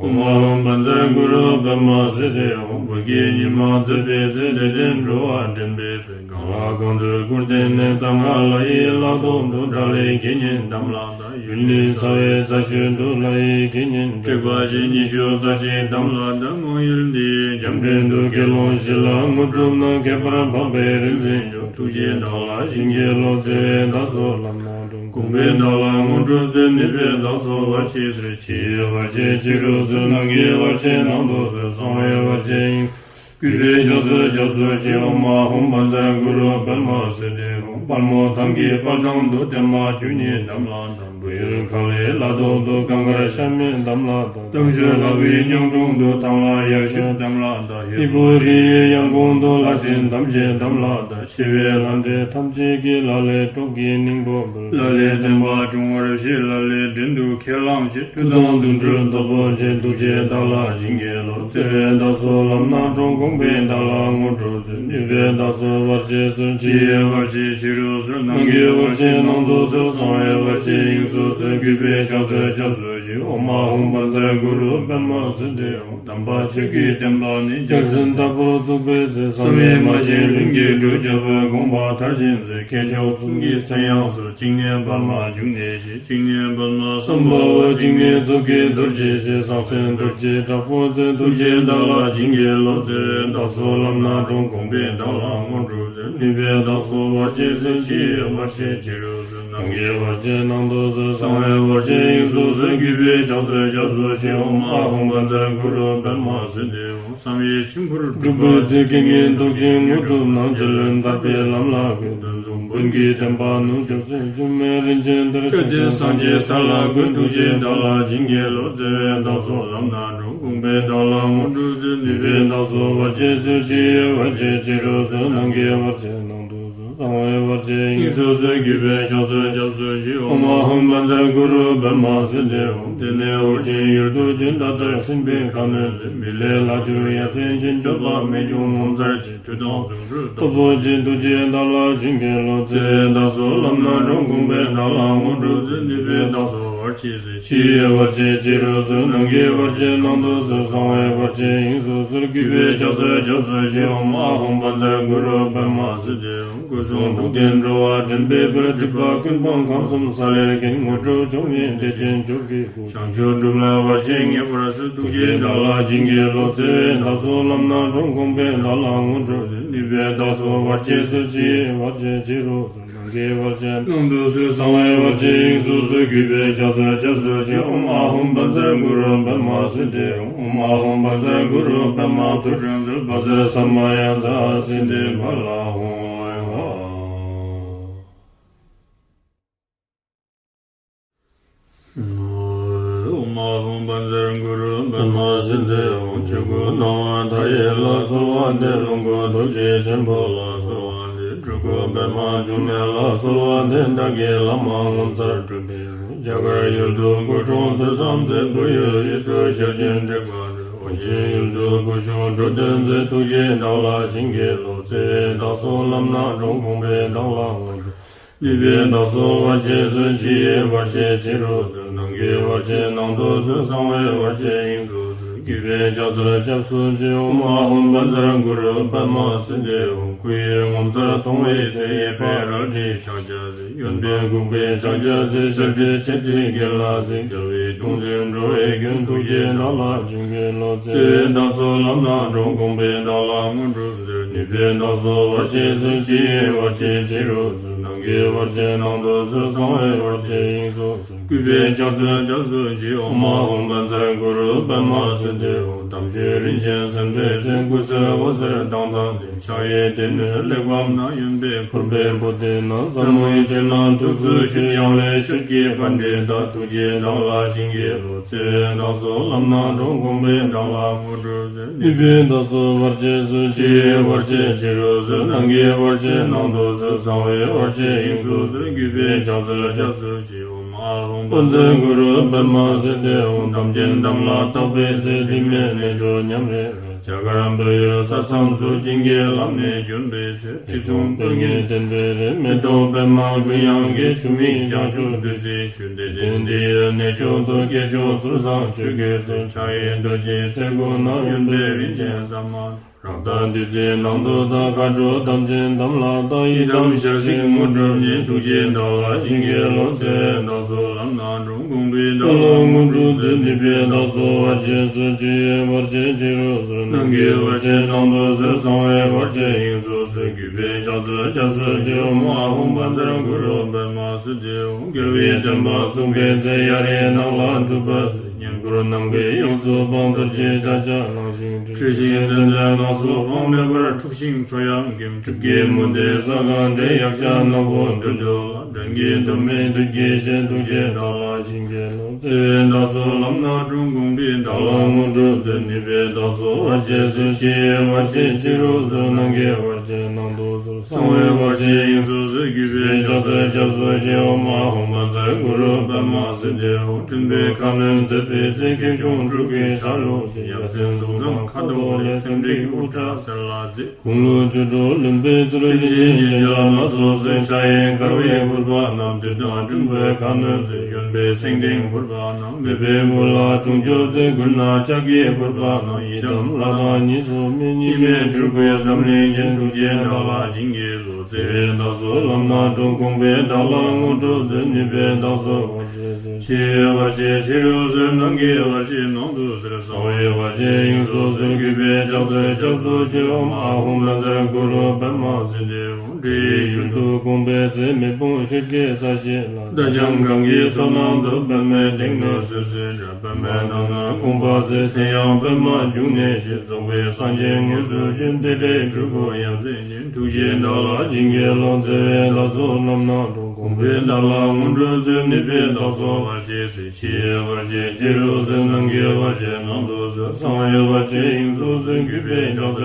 ཨོཾ་ཨཱཿཧཱུྃ་བཛྲ་གུ་རུ་པདྨ་སིདྡྷི་ཧཱུྃ། བོད་ཀྱི་ཉི་མ་མཛད་པའི་ཚེ། དད་ལྡན་འགྲོ་བ་འདྲེན་པའི་དཔལ། གང་ལ་གང་འདུལ་སྐུར་བསྟན་ནས། གཙང་ཁ་ལ་ཡི་ལ་ཐོག་ཏུ། དགྲ་ལྷའི་དགེ་བསྙེན་དམ་ལ་བཏགས། ཡུལ་ནི་ཚ་བའི་རྩ་ཤོད་དུ། ལྷ་ཡི་དགེ་བསྙེན་དྲེགས་པ་ཅན་ཉི་ཤུ་རྩ་གཅིག་དམ་ལ་བཏགས། མང་ཡུལ་འདི་ཡི་རྒྱ་འདྲེན་དུ། དགེ་སློང་བཞི་ལ་དངོས་གྲུབ་གནང་། ཁྱད་པར་འཕགས་པའི་རིག་འཛིན་མཆོག། ཐུགས་རྗེས་བདག་ལ་བྱིན་གྱིས་རློབས། བརྩེ་བས་བདག་སོགས་ལམ་སྣ་དྲོངས། དགོངས་པས་བདག་ལ་དངོས་གྲུབ་སྩོལ། ནུས་པས་བདག་སོགས་བར་ཆད་སོལ། ཕྱི་ཡི་བར་ཆད་ཕྱི་རུ་སོལ། ནང་གི་བར་ཆད་ནང་དུ་སོལ། གསང་བའི་བར་ཆད་དབྱིངས། གུས་པས་ཕྱག་འཚལ་སྐྱབས་སུ་མཆི། ཨོཾ་ཨཱཿཧཱུྃ་བཛྲ་གུ་རུ་པདྨ་སིདྡྷི་ཧཱུྃ། དཔལ་མོ་ཐང་གི་དཔལ་ཐང་དུ། བརྟན་མ་བཅུ་གཉིས་དམ་ལ་བཏགས། བོད་ཡུལ་ཁ་ལའི་ལ་ཐོག་ཏུ། གངས་དཀར་ཤ་མེད་དམ་ལ་བཏགས། གཏམ་ཤོད་ལྷ་བུའི་སྙིང་དྲུང་དུ། ཐང་ལྷ་ཡར་ཞུད་དམ་ལ་བཏགས། ཧས་པོ་རི་ཡི་ཡང་གོང་དུ། ལྷ་སྲིན་ཐམས་ཅད་དམ་ལ་བཏགས། ཆེ་བའི་ལྷ་འདྲེ་ཐམས་ཅད་ཀྱིས། ལ་ལས་སྲོག་གི་སྙིང་པོ་འབུལ། ལ་ལས་བསྟན་པ་སྲུང་བར་བྱེད། ལ་ལས་འགྲན་དུ་ཁས་བླངས་བྱེད། མཐུ་དང་རྫུ་འཕྲུལ་སྟོབས་པོ་ཆེ། ཐུགས་རྗེས་བདག་ལ་བྱིན་གྱིས་རློབས། བརྩེ་བས་བདག་སོགས་ལམ་སྣ་དྲོངས། དགོངས་པས་བདག་ལ་དངོས་གྲུབ་སྩོལ། ནུས་པས་བདག་སོགས་བར་ཆད་སོལ། ཕྱི་ཡི་བར་ཆད་ཕྱི་རུ་སོལ། ནང་གི་བར་ཆད་ནང་དུ་སོལ། གསང་བའི་བར་ཆད་དབྱིངས་སུ་སོལ། གུས་པས་ཕྱག་འཚལ་སྐྱབས་སུ་མཆི། ཨོཾ་ཨཱཿཧཱུྃ་བཛྲ་གུ་རུ་པདྨ་སིདྡྷི་ཧཱུྃ། དམ་པ་ཆོས་ཀྱི་བསྟན་པ་ནི། རྒྱལ་མཚན་ལྟ་བུར་བཙུགས་པའི་ཚེ། བསམ་ཡས་མ་བཞེངས་ལྷུན་གྱིས་གྲུབ། རྒྱལ་པོའི་དགོངས་པ་མཐར་ཕྱིན་མཛད། མཁས་མཆོག་གསུམ་གྱི་མཚན་ཡང་གསོལ། བཅུ་གཉིས་པདྨ་འབྱུང་གནས་ཞེས། བཅུ་གཉིས་པདྨ་སམྦྷ་ཝ། བཅུ་གཉིས་ཚོགས་ཀྱི་རྡོ་རྗེ་ཞེས། གསང་མཚན་རྡོ་རྗེ་དྲག་པོ་མཛད། ཐུགས་རྗེས་བདག་ལ་བྱིན་གྱིས་རློབས། བརྩེ་བས་བདག་སོགས་ལམ་སྣ་དྲོངས། དགོངས་པས་བདག་ལ་དངོས་གྲུབ་སྩོལ། ནུས་པས་བདག་སོགས་བར་ཆད་སོལ། ཕྱི་ཡི་བར་ཆད་ཕྱི་རུ་སོལ། ནང་གི་བར་ཆད་ནང་དུ་སོལ། གསང་བའི་བར་ཆད་དབྱིངས་སུ་སོལ། གུས་པས་ཕྱག་འཚལ་སྐྱབས་སུ་མཆི། ཨོཾ་ཨཱཿཧཱུྃ་བཛྲ་གུ་རུ་པདྨ་སིདྡྷི་ཧཱུྃ། བསམ་ཡས་མཆིམས་ཕུར་སྒྲུབ་པའི་ཚེ། དཀའ་ངལ་བཟློག་ཅིང་དངོས་གྲུབ་གནང་། རྒྱལ་བློན་ཐར་པའི་ལམ་ལ་བཀོད། གདོན་གཟུགས་བོན་གྱི་བསྟན་པ་ནུབ། སྐྱབས་སེམས་སྒྱུ་མའི་རིན་ཆེན་གཏེར། བཀྲ་ཤིས་སངས་རྒྱས་ས་ལ་བཀོད། ཐུགས་རྗེས་བདག་ལ་བྱིན་གྱིས་རློབས། བརྩེ་བས་བདག་སོགས་ལམ་སྣ་དྲོངས། དགོངས་པས་བདག་ལ་དངོས་གྲུབ་སྩོལ། ནུས་པས་བདག་སོགས་བར་ཆད་སོལ། ཕྱི་ཡི་བར་ཆད་ཕྱི་རུ་སོལ། ནང་གི་བར་ཆད་ནང་དུ་སོལ། གསང་བའི་བར་ཆད་དབྱིངས་སུ་སོལ། གུས་པས་ཕྱག་འཚལ་སྐྱབས་སུ་མཆི། ཨོཾ་ཨཱཿཧཱུྃ་བཛྲ་གུ་རུ་པདྨ་སིདྡྷི་ཧཱུྃ། དེ་ནས་ཨོ་རྒྱན་ཡུལ་དུ་བྱོན། ད་ལྟར་སྲིན་པོའི་ཁ་གནོན་མཛད། མི་ལས་ལྷག་གྱུར་ཡ་མཚན་ཅན། སྤྱོད་པ་རྨད་བྱུང་ངོ་མཚར་ཅན། མཐུ་དང་རྫུ་འཕྲུལ་སྟོབས་པོ་ཆེ། ཐུགས་རྗེས་བདག་ལ་བྱིན་གྱིས་རློབས། བརྩེ་བས་བདག་སོགས་ལམ་སྣ་དྲོངས། དགོངས་པས་བདག་ལ་དངོས་གྲུབ་སྩོལ། ནུས་པས་བདག་སོགས་ བར་ཆད་སོལ། ཕྱི་ཡི་བར་ཆད་ཕྱི་རུ་སོལ། ནང་གི་བར་ཆད་ནང་དུ་སོལ། གསང་བའི་བར་ཆད་དབྱིངས་སུ་སོལ། གུས་པས་ཕྱག་འཚལ་སྐྱབས་སུ་མཆི། ཨོཾ་ཨཱཿཧཱུྃ་བཛྲ་གུ་རུ་པདྨ་སིདྡྷི་ཧཱུྃ། སྐུ་གསུང་ཐུགས་ལྡན་འགྲོ་བ་འདྲེན་པའི་དཔལ། སྒྲིབ་པ་ཀུན་སྤངས་ཁམས་གསུམ་ས་ལེར་མཁྱེན། དངོས་གྲུབ་མཆོག་བརྙེས་བདེ་ཆེན་མཆོག་གི་སྐུ། བྱང་ཆུབ་སྒྲུབ་ལ་བར་ཆད་ངེས་པར་སེལ། ཐུགས་རྗེས་བདག་ལ་བྱིན་གྱིས་རློབས། བརྩེ་བས་བདག་སོགས་ལམ་སྣ་དྲོངས། དགོངས་པས་བདག་ལ་དངོས་གྲུབ་སྩོལ། ནུས་པས་བདག་སོགས་བར་ཆད་སོལ། ཕྱི་ཡི་བར་ཆད་ཕྱི་རུ་སོལ། ནང་གི་བར་ཆད་ནང་དུ་སོལ། གསང་བའི་བར་ཆད་དབྱིངས་སུ་སོལ། གུས་པས་ཕྱག་འཚལ་སྐྱབས་སུ་མཆི། ཨོཾ་ཨཱཿཧཱུྃ་བཛྲ་གུ་རུ་པདྨ་སིདྡྷི་ཧཱུྃ། ཨོཾ་ཨཱཿཧཱུྃ་བཛྲ་གུ་རུ་པདྨ་ཐོད་ཕྲེང་རྩལ། བཛྲ་ས་མ་ཡ་ཛཿསིདྡྷི་ཕ་ལ་ཧཱུྃ། ཨོཾ་ཨཱཿཧཱུྃ་བཛྲ་གུ་རུ་པདྨ་སིདྡྷི་ཧཱུྃ། ཆོས་སྐུ་སྣང་བ་མཐའ་ཡས་ལ་གསོལ་བ་འདེབས། ལོངས་སྐུ་རྡོ་རྗེ་ཆེན་པོ་ལ་གསོལ་བ་འདེབས། སྤྲུལ་སྐུ་པདྨ་འབྱུང་གནས་ལ་གསོལ་བ་འདེབས། བདག་གི་བླ་མ་ངོ་མཚར་སྤྲུལ་པའི་རོལ། རྒྱ་གར་ཡུལ་དུ་སྐུ་འཁྲུངས་ཐོས་བསམ་མཛད། བོད་ཡུལ་དབུས་སུ་ཞལ་བྱོན་དྲེགས་པ་སྒྲོལ། ཨོ་རྒྱན་ཡུལ་དུ་སྐུ་བཞུགས་འགྲོ་དོན་མཛད། ཐུགས་རྗེས་བདག་ལ་བྱིན་གྱིས་རློབས། བརྩེ་བས་བདག་སོགས་ལམ་སྣ་དྲོངས། དགོངས་པས་བདག་ལ་དངོས་གྲུབ། ནུས་པས་བདག་སོགས་བར་ཆད་སོལ། ཕྱི་ཡི་བར་ཆད་ཕྱི་རུ་སོལ། ནང་གི་བར་ཆད་ནང་དུ་སོལ། གསང་བའི་བར་ཆད་དབྱིངས་སུ་སོལ། གུས་པས་ཕྱག་འཚལ་སྐྱབས་སུ་མཆི། ཨོཾ་ཨཱཿཧཱུྃ་བཛྲ་གུ་རུ་པདྨ་སིདྡྷི་ཧཱུྃ། སྐུ་ཡི་ངོ་མཚར་མཐོང་བའི་ཚེ། གཡས་པས་རལ་གྲིའི་ཕྱག་རྒྱ་མཛད། གཡོན་པས་འགུགས་པའི་ཕྱག་རྒྱ་མཛད། ཞལ་བགྲད་མཆེ་གཙིགས་གྱེན་ལ་གཟིགས། རྒྱལ་བའི་གདུང་འཛིན་འགྲོ་བའི་མགོན། ཐུགས་རྗེས་བདག་ལ་བྱིན་གྱིས་རློབས། བརྩེ་བས་བདག་སོགས་ལམ་སྣ་དྲོངས། དགོངས་པས་བདག་ལ་དངོས་གྲུབ་སྩོལ། ནུས་པས་བདག་སོགས་བར་ཆད་སོལ། ཕྱི་ཡི་བར་ཆད་ཕྱི་རུ་སོལ། ནང་གི་བར་ཆད་ནང་དུ་སོལ། གསང་བའི་བར་ཆད་དབྱིངས་སུ་སོལ། གུས་པས་ཕྱག་འཚལ་སྐྱབས་སུ་མཆི། ཨོཾ་ཨཱཿཧཱུྃ་བཛྲ་གུ་རུ་པདྨ་སིདྡྷི་ཧཱུྃ། དམ་ཆོས་རིན་ཆེན་གསན་པའི་ཚེ། སྐུ་གསེར་འོད་ཟེར་མདངས་དང་ལྡན། ཕྱག་གཡས་སྡེ་སྣོད་གླེགས་བམ་ནག། གཡོན་པས་ཕུར་པའི་པུ་སྟི་ནག། ཟབ་མོའི་ཆོས་རྣམས་ཐུགས་སུ་ཆུད། ཡང་ལེ་ཤོད་ཀྱི་པཎྜི་ཏ། ཐུགས་རྗེས་བདག་ལ་བྱིན་གྱིས་རློབས། བརྩེ་བས་བདག་སོགས་ལམ་སྣ་དྲོངས། དགོངས་པས་བདག་ལ་དངོས་གྲུབ་སྩོལ། ནུས་པས་བདག་སོགས་བར་ཆད་སོལ། ཕྱི་ཡི་བར་ཆད་ཕྱི་རུ་སོལ། ནང་གི་བར་ཆད་ནང་དུ་སོལ། གསང་བའི་བར་ཆད་དབྱིངས་སུ་སོལ། གུས་པས་ཕྱག་འཚལ་སྐྱབས་སུ་མཆི། ཨོཾ་ཨཱཿཧཱུྃ་བཛྲ་གུ་རུ་པདྨ་སིདྡྷི་ཧཱུྃ། དམ་ཅན་དམ་ལ་བཏགས་པའི་ཚེ། སྒྲིབ་མེད་གནས་མཆོག་ཉམས་རེ་རེ། རྒྱ་གར་བོད་ཡུལ་ས་མཚམས་སུ། བྱིན་གྱིས་བརླབས་ནས་བྱོན་པའི་ཚེ། དྲི་བསུང་སྤོས་ངད་ལྡན་པའི་རི། མེ་ཏོག་པདྨ་དགུན་ཡང་སྐྱེ། ཆུ་མིག་བྱང་ཆུབ་བདུད་རྩིའི་ཆུ། བདེ་ལྡན་འདི་ཡི་གནས་མཆོག་ཏུ། སྐྱེས་མཆོག་ཚུལ་བཟང་ཆོས་ཀྱི་སྲོལ། ཕྱག་གཡས་རྡོ་རྗེའི་ཚལ་སྒོ་ན། གཡོན་པས་རིན་ཆེན་ཟ་མ་ཏོག། རཀྟ་བདུད་རྩིའི་ནང་དུ་དག། མཁའ་འགྲོ་དམ་ཅན་དམ་ལ་བཏགས། ཡི་དམ་ཞལ་གཟིགས་དངོས་གྲུབ་བརྙེས། ཐུགས་རྗེས་བདག་ལ་བྱིན་གྱིས་རློབས། བརྩེ་བས་བདག་སོགས་ལམ་སྣ་དྲོངས། དགོངས་པས་བདག་ལ་དངོས་གྲུབ་སྩོལ། ནུས་པས་བདག་སོགས་བར་ཆད་སོལ། ཕྱི་ཡི་བར་ཆད་ཕྱི་རུ་སོལ། ནང་གི་བར་ཆད་ནང་དུ་སོལ། གསང་བའི་བར་ཆད་དབྱིངས་སུ་སོལ། གུས་པས་ཕྱག་འཚལ་སྐྱབས་སུ་མཆི། ཨོཾ་ཨཱཿཧཱུྃ་བཛྲ་གུ་རུ་པདྨ་སིདྡྷི་ཧཱུྃ། རྒྱལ་བའི་བསྟན་པ་བཙུགས་པའི་ཚེ། གཡའ་རིའི་ནགས་ལ་སྒྲུབ་པ་མཛད། བསྙེན་བཀུར་ནམ་མཁའི་དབྱིངས་སུ་འཕངས། རྡོ་རྗེ་ལྕགས་བྱ་གླང་ཞིང་འཁྲིགས། འཁྲི་ཤིང་ཙན་དན་ནགས་སུ་འཕངས། མེ་འབར་འཁྲུགས་ཤིང་མཚོ་ཡང་འགེམས། སྲིབ་ཀྱི་མུ་སྟེགས་ས་གང་བསྒྲལ། ཡཀྴ་ནག་པོ་འདུལ་དུ་ལྷགས། སྦྲང་གི་གདོང་མའི་བདུད་ཀྱི་གཤེད། ཐུགས་རྗེས་བདག་ལ་བྱིན་གྱིས་རློབས། བརྩེ་བས་བདག་སོགས་ལམ་སྣ་དྲོངས། དགོངས་པས་བདག་ལ་དངོས་གྲུབ་སྩོལ། ནུས་པས་བདག་སོགས་བར་ཆད་སོལ། ཕྱི་ཡི་བར་ཆད་ཕྱི་རུ་སོལ། ནང་གི་བར་ཆད་ནང་དུ་སོལ། གསང་བའི་བར་ཆད་དབྱིངས་སུ་སོལ། གུས་པས་ཕྱག་འཚལ་སྐྱབས་སུ་མཆི། ཨོཾ་ཨཱཿཧཱུྃ་བཛྲ་གུ་རུ་པདྨ་སིདྡྷི་ཧཱུྃ། སྤྲུལ་པའི་ཁ་གནོན་མཛད་པའི་ཚེ། ཁེངས་སྐྱུང་སྤྲུལ་སྐུའི་ཆ་ལུགས་ཀྱི། ཡབ་མཚན་གཟུགས་བཟང་ཁ་དོག་ལེགས། ཚེམས་འགྲིག་དབུ་སྐྲ་སེར་ལ་མཛེས། དགུང་ལོ་བཅུ་དྲུག་ལོན་པའི་ཚུལ། རིན་ཆེན་རྒྱན་ཆ་སྣ་ཚོགས་གསོལ། ཕྱག་གཡས་འཁར་བའི་ཕུར་པ་བསྣམས། ཏེ་དང་སྤྲིན་པའི་ཁ་གནོན་མཛད། གཡོན་པས་སེང་ལྡེང་ཕུར་པ་བསྣམས། མེས་པོའི་སྐུ་ལ་དྲུང་ཆོས་མཛད། མགུལ་ན་ལྕགས་ཀྱི་ཕུར་པ་བསྣམས། ཡི་དམ་ལྷ་དང་གཉིས་སུ་མེད། གཉིས་མེད་སྤྲུལ་སྐུའི་འཛམ་གླིང་རྒྱན། ཐུགས་རྗེས་བདག་ལ་བྱིན་གྱིས་རློབས། བརྩེ་བས་བདག་སོགས་ལམ་སྣ་དྲོངས། དགོངས་པས་བདག་ལ་དངོས་གྲུབ་སྩོལ། ནུས་པས་བདག་སོགས་བར་ཆད་སོལ། ཕྱི་ཡི་བར་ཆད་ཕྱི་རུ་སོལ། ནང་གི་བར་ཆད་ནང་དུ་སོལ། གསང་བའི་བར་ཆད་དབྱིངས་སུ་སོལ། གུས་པས་ཕྱག་འཚལ་སྐྱབས་སུ་མཆི། ཨོཾ་ཨཱཿཧཱུྃ་བཛྲ་གུ་རུ་པདྨ་སིདྡྷི་ཧཱུྃ། འདྲེ་ཡི་ཡུལ་དུ་དགོངས་པའི་ཚེ། མེ་དཔུང་ཤོད་ཀྱི་ས་གཞི་ལ། ཟླ་གྲངས་གང་གི་མཚོ་ནང་དུ། པདྨའི་སྟེང་ནས་སོལ་ཟེར་ར། པདྨའི་ནང་ན་དགོངས་པ་མཛད། མཚན་ཡང་པདྨ་འབྱུང་གནས་ཞེས། རྫོགས་པའི་སངས་རྒྱས་དངོས་སུ་བྱོན། དེ་འདྲའི་སྤྲུལ་སྐུ་ཡ་མཚན་ཅན། ཐུགས་རྗེས་བདག་ལ་བྱིན་གྱིས་རློབས། བརྩེ་བས་བདག་སོགས་ལམ་སྣ་དྲོངས། དགོངས་པས་བདག་ལ་དངོས་གྲུབ་སྩོལ། ནུས་པས་བདག་སོགས་བར་ཆད་སོལ། ཕྱི་ཡི་བར་ཆད་ཕྱི་རུ་སོལ། ནང་གི་བར་ཆད་ནང་དུ་སོལ། གསང་བའི་བར་ཆད་དབྱིངས་སུ་སོལ། གུས་པས་ཕྱག་འཚལ་ལོ།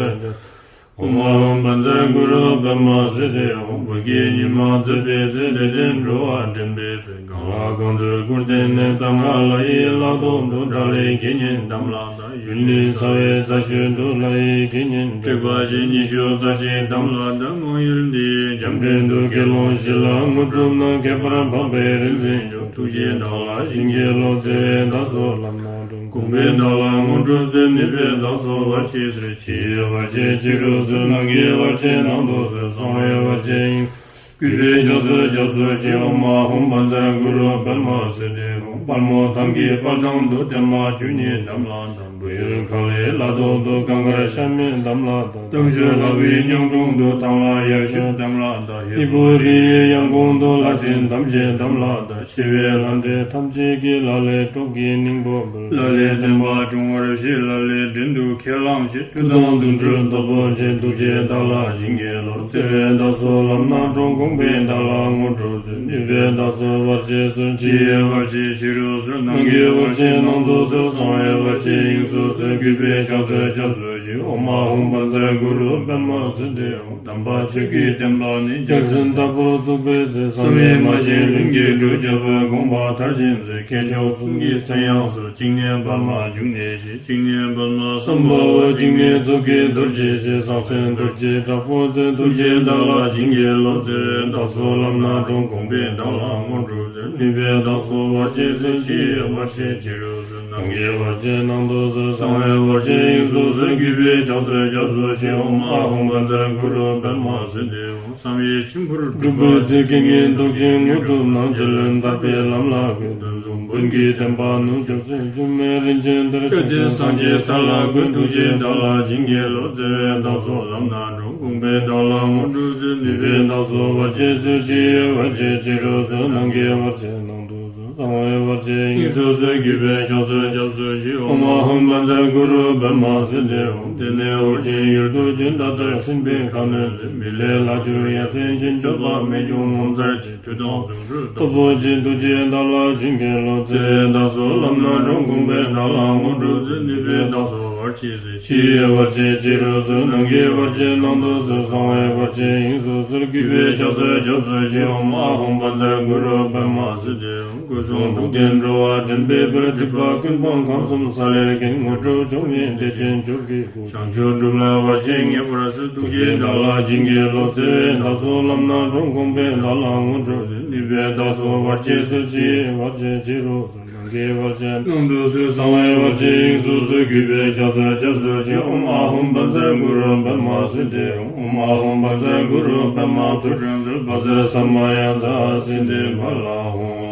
ཨོཾ་ཨཱཿཧཱུྃ་བཛྲ་གུ་རུ་པདྨ་སིདྡྷི་ཧཱུྃ། བོད་ཀྱི་ཉི་མ་མཛད་པའི་ཚེ། དད་ལྡན་འགྲོ་བ་འདྲེན་པའི་དཔལ། གང་ ལ་གང་འདུལ་སྐུར་བསྟན་ནས། གཙང་ཁ་ལ་ཡི་ལ་ཐོག་ཏུ། དགྲ་ལྷའི་དགེ་བསྙེན་དམ་ལ་བཏགས། ཡུལ་ནི་ཚ་བའི་རྩ་ཤོད་དུ། ལ་ཡི་དགེ་བསྙེན་དྲེགས་པ་ཅན། ཉི་ཤུ་རྩ་གཅིག་དམ་ལ་བཏགས། མང་ཡུལ་འདི་ཡི་རྒྱང་འཕྲིན་དུ། དགེ་སློང་བཞི་ལ་དངོས་གྲུབ་གནང་། ཁྱད་པར་འཕགས་པའི་རིག་འཛིན་མཆོག་ཐུགས་རྗེས་བདག་ལ་བྱིན་གྱིས་རློབས། བརྩེ་བས་བདག་སོགས་ལམ་སྣ་དྲོངས། དགོངས་པས་བདག་ལ་དངོས་གྲུབ་སྩོལ། ནུས་པས་བདག་སོགས་བར་ཆད་སེལ། ཕྱི་ཡི་བར་ཆད་ཕྱི་རུ་སོལ། ནང་གི་བར་ཆད་ནང་དུ་སོལ། གསང་བའི་བར་ཆད་དབྱིངས། གུས་པས་ཕྱག་འཚལ་སྐྱབས་སུ་མཆི། ཨོཾ་ཨཱཿཧཱུྃ་བཛྲ་གུ་རུ་པདྨ་སིདྡྷི་ཧཱུྃ། དཔལ་མོ་དམ་གྱི་དཔལ་ཐང་དུ། བརྟན་མ་བཅུ་གཉིས་དམ་ལ་བཏགས། བོད་ཡུལ་ཁམས་ལ་ལ་ཐོག་ཏུ། གངས་དཀར་ཤ་མེད་དམ་ལ་བཏགས། གཏུམ་སྤྱོད་ལྷ་བུའི་སྙིང་དྲུང་དུ། ཐང་ལྷ་ཡར་ཞུད་དམ་ལ་བཏགས། ཧས་པོ་རི་ཡི་ཡང་གོང་དུ། ལྷ་སྲིན་ཐམས་ཅད་དམ་ལ་བཏགས། ཆེ་བའི་ལྷ་འདྲེ་ཐམས་ཅད་ཀྱིས། ལ་ལས་གྲོགས་ཀྱི་སྙིང་པོ་འབུལ། ལ་ལས་བསྟན་པ་སྲུང་བར་བྱེད། ལ་ལས་བྲན་དུ་ཁས་བླངས་བྱེད། མཐུ་དང་རྫུ་འཕྲུལ་སྟོབས་པོ་ཆེ། ཐུགས་རྗེས་བདག་ལ་བྱིན་གྱིས་རློབས། བརྩེ་བས་བདག་སོགས་ལམ་སྣ་དྲོངས། དགོངས་པས་བདག་ལ་དངོས་གྲུབ་སྩོལ། ནུས་པས་བདག་སོགས་བར་ཆད་སོལ། ཕྱི་ཡི་བར་ཆད་ཕྱི་རུ་སོལ། ནང་གི་བར་ཆད་ནང་དུ་སོལ། གསང་བའི་བར་ཆད་དབྱིངས་སུ་སོལ། གུས་པས་ཕྱག་འཚལ་སྐྱབས་སུ་མཆི། ཨོཾ་ཨཱཿཧཱུྃ་བཛྲ་གུ་རུ་པདྨ་སིདྡྷི་ཧཱུྃ། དམ་པ་ཆོས་ཀྱི་བསྟན་པ་ནི། རྒྱལ་མཚན་ལྟ་བུར་བཙུགས་པའི་ཚེ། བསམ་ཡས་མ་བཞེངས་ལྷུན་གྱིས་གྲུབ། རྒྱལ་པོའི་དགོངས་པ་མཐར་ཕྱིན་ཚེ། མཁས་མཆོག་གསུམ་གྱི་མཚན་ཡང་གསོལ། གཅིག་ནས་འཕགས་མ་འབྱུང་གནས་ཞེས། གཅིག་ནས་འཕགས་མ་སམྦྷ་ཝ། གཅིག་ནས་མཛུབ་ཀྱི་རྡོ་རྗེ་ཞེས། གསང་མཚན་རྡོ་རྗེ་དྲག་པོ་མཚོན། ཐུགས་རྗེས་བདག་ལ་བྱིན་གྱིས་རློབས། བརྩེ་བས་བདག་སོགས་ལམ་སྣ་དྲོངས། དགོངས་པས་བདག་ལ་དངོས་གྲུབ་སྩོལ། ནུས་པས་བདག་སོགས་བར་ཆད་སོལ། ཕྱི་ཡི་བར་ཆད་ཕྱི་རུ་སོལ། ནང་གི་བར་ཆད་ནང་དུ་སོལ། གསང་བའི་བར་ཆད་དབྱིངས་སུ་སོལ། གུས་པས་ཕྱག་འཚལ་སྐྱབས་སུ་མཆི། ཨོཾ་ཨཱཿཧཱུྃ་བཛྲ་གུ་རུ་པདྨ་སིདྡྷི་ཧཱུྃ། བསམ་ཡས་མཆིམས་ཕུར་འབྲུག་པའི་རྩེ། རྐྱེན་ངན་བཟློག་ཅིང་དངོས་གྲུབ་གནང་། རྒྱལ་བློན་ཐར་པའི་ལམ་ལ་བཀོད། གདོན་གཟུགས་བོན་གྱི་བསྟན་པ་ནུབ་ཕྱོགས་སུ། སྒྱུ་མའི་རིན་ཆེན་གཏེར་བཅོལ་ཏེ། སངས་རྒྱས་ས་ལ་བཀོད། ཐུགས་རྗེས་བདག་ལ་བྱིན་གྱིས་རློབས། བརྩེ་བས་བདག་སོགས་ལམ་སྣ་དྲོངས། དགོངས་པས་བདག་ལ་དངོས་གྲུབ་སྩོལ། ནུས་པས་བདག་སོགས་བར་ཆད་སོལ། ཕྱི་ཡི་བར་ཆད་ཕྱི་རུ་སོལ། ནང་གི་བར་ཆད་ནང་དུ་སོལ། གསང་བའི་བར་ཆད་དབྱིངས་སུ་སོལ། གུས་པས་ཕྱག་འཚལ་སྐྱབས་སུ་མཆི། ཨོཾ་ཨཱཿཧཱུྃ་བཛྲ་གུ་རུ་པདྨ་སིདྡྷི་ཧཱུྃ། དེ་ནས་ཨོ་རྒྱན་ཡུལ་དུ་བྱོན། ད་ལྟར་སྲིད་པའི་ཁ་གནོན་མཛད། མི་ལས་ལྷག་གྱུར་ཡ་མཚན་ཅན། སྤྱོད་པ་རྨད་བྱུང་ངོ་མཚར་ཅན། མཐུ་དང་རྫུ་འཕྲུལ་སྟོབས་པོ་ཆེ། ཐུགས་རྗེས་བདག་ལ་བྱིན་གྱིས་རློབས། བརྩེ་བས་བདག་སོགས་ལམ་སྣ་དྲོངས། དགོངས་པས་བདག་ལ་དངོས་གྲུབ་སྩོལ། ནུས་པས་བདག་སོགས་བར་ཆད་སོལ། ཕྱི་ཡི་བར་ཆད་ཕྱི་རུ་སོལ། ནང་གི་བར་ཆད་ནང་དུ་སོལ། གསང་བའི་བར་ཆད་དབྱིངས་སུ་སོལ། གུས་པས་ཕྱག་འཚལ་སྐྱབས་སུ་མཆི། ཨོཾ་ཨཱཿཧཱུྃ་བཛྲ་གུ་རུ་པདྨ་སིདྡྷི་ཧཱུྃ། སྐུ་གསུང་ཐུགས་ལྡན་འགྲོ་བ་འདྲེན་པའི་དཔལ། སྒྲིབ་པ་ཀུན་སྤངས་ཁམས་གསུམ་ས་ལེར་མཁྱེན། དངོས་གྲུབ་མཆོག་བརྙེས་བདེ་ཆེན་མཆོག་གི་སྐུ། བྱང་ཆུབ་སྒྲུབ་ལ་བར་ཆད་ངེས་པར་སེལ། ཐུགས་རྗེས་བདག་ལ་བྱིན་གྱིས་རློབས། བརྩེ་བས་བདག་སོགས་ལམ་སྣ་དྲོངས། དགོངས་པས་བདག་ལ་དངོས་གྲུབ་སྩོལ། ནུས་པས་བདག་སོགས་བར་ཆད་སོལ། ཕྱི་ཡི་བར་ཆད་ཕྱི་རུ་སོལ། ནང་གི་བར་ཆད་ནང་དུ་སོལ། གསང་བའི་བར་ཆད་དབྱིངས་སུ་སོལ། གུས་པས་ཕྱག་འཚལ་སྐྱབས་སུ་མཆི། ཨོཾ་ཨཱཿཧཱུྃ་བཛྲ་གུ་རུ་པདྨ་སིདྡྷི་ཧཱུྃ། ཨོཾ་ཨཱཿཧཱུྃ་བཛྲ་གུ་རུ་པདྨ་ཐོད་ཕྲེང་རྩལ། བཛྲ་ས་མ་ཡ་ཛཿསིདྡྷི་ཕ་ལ་ཧཱུྃ།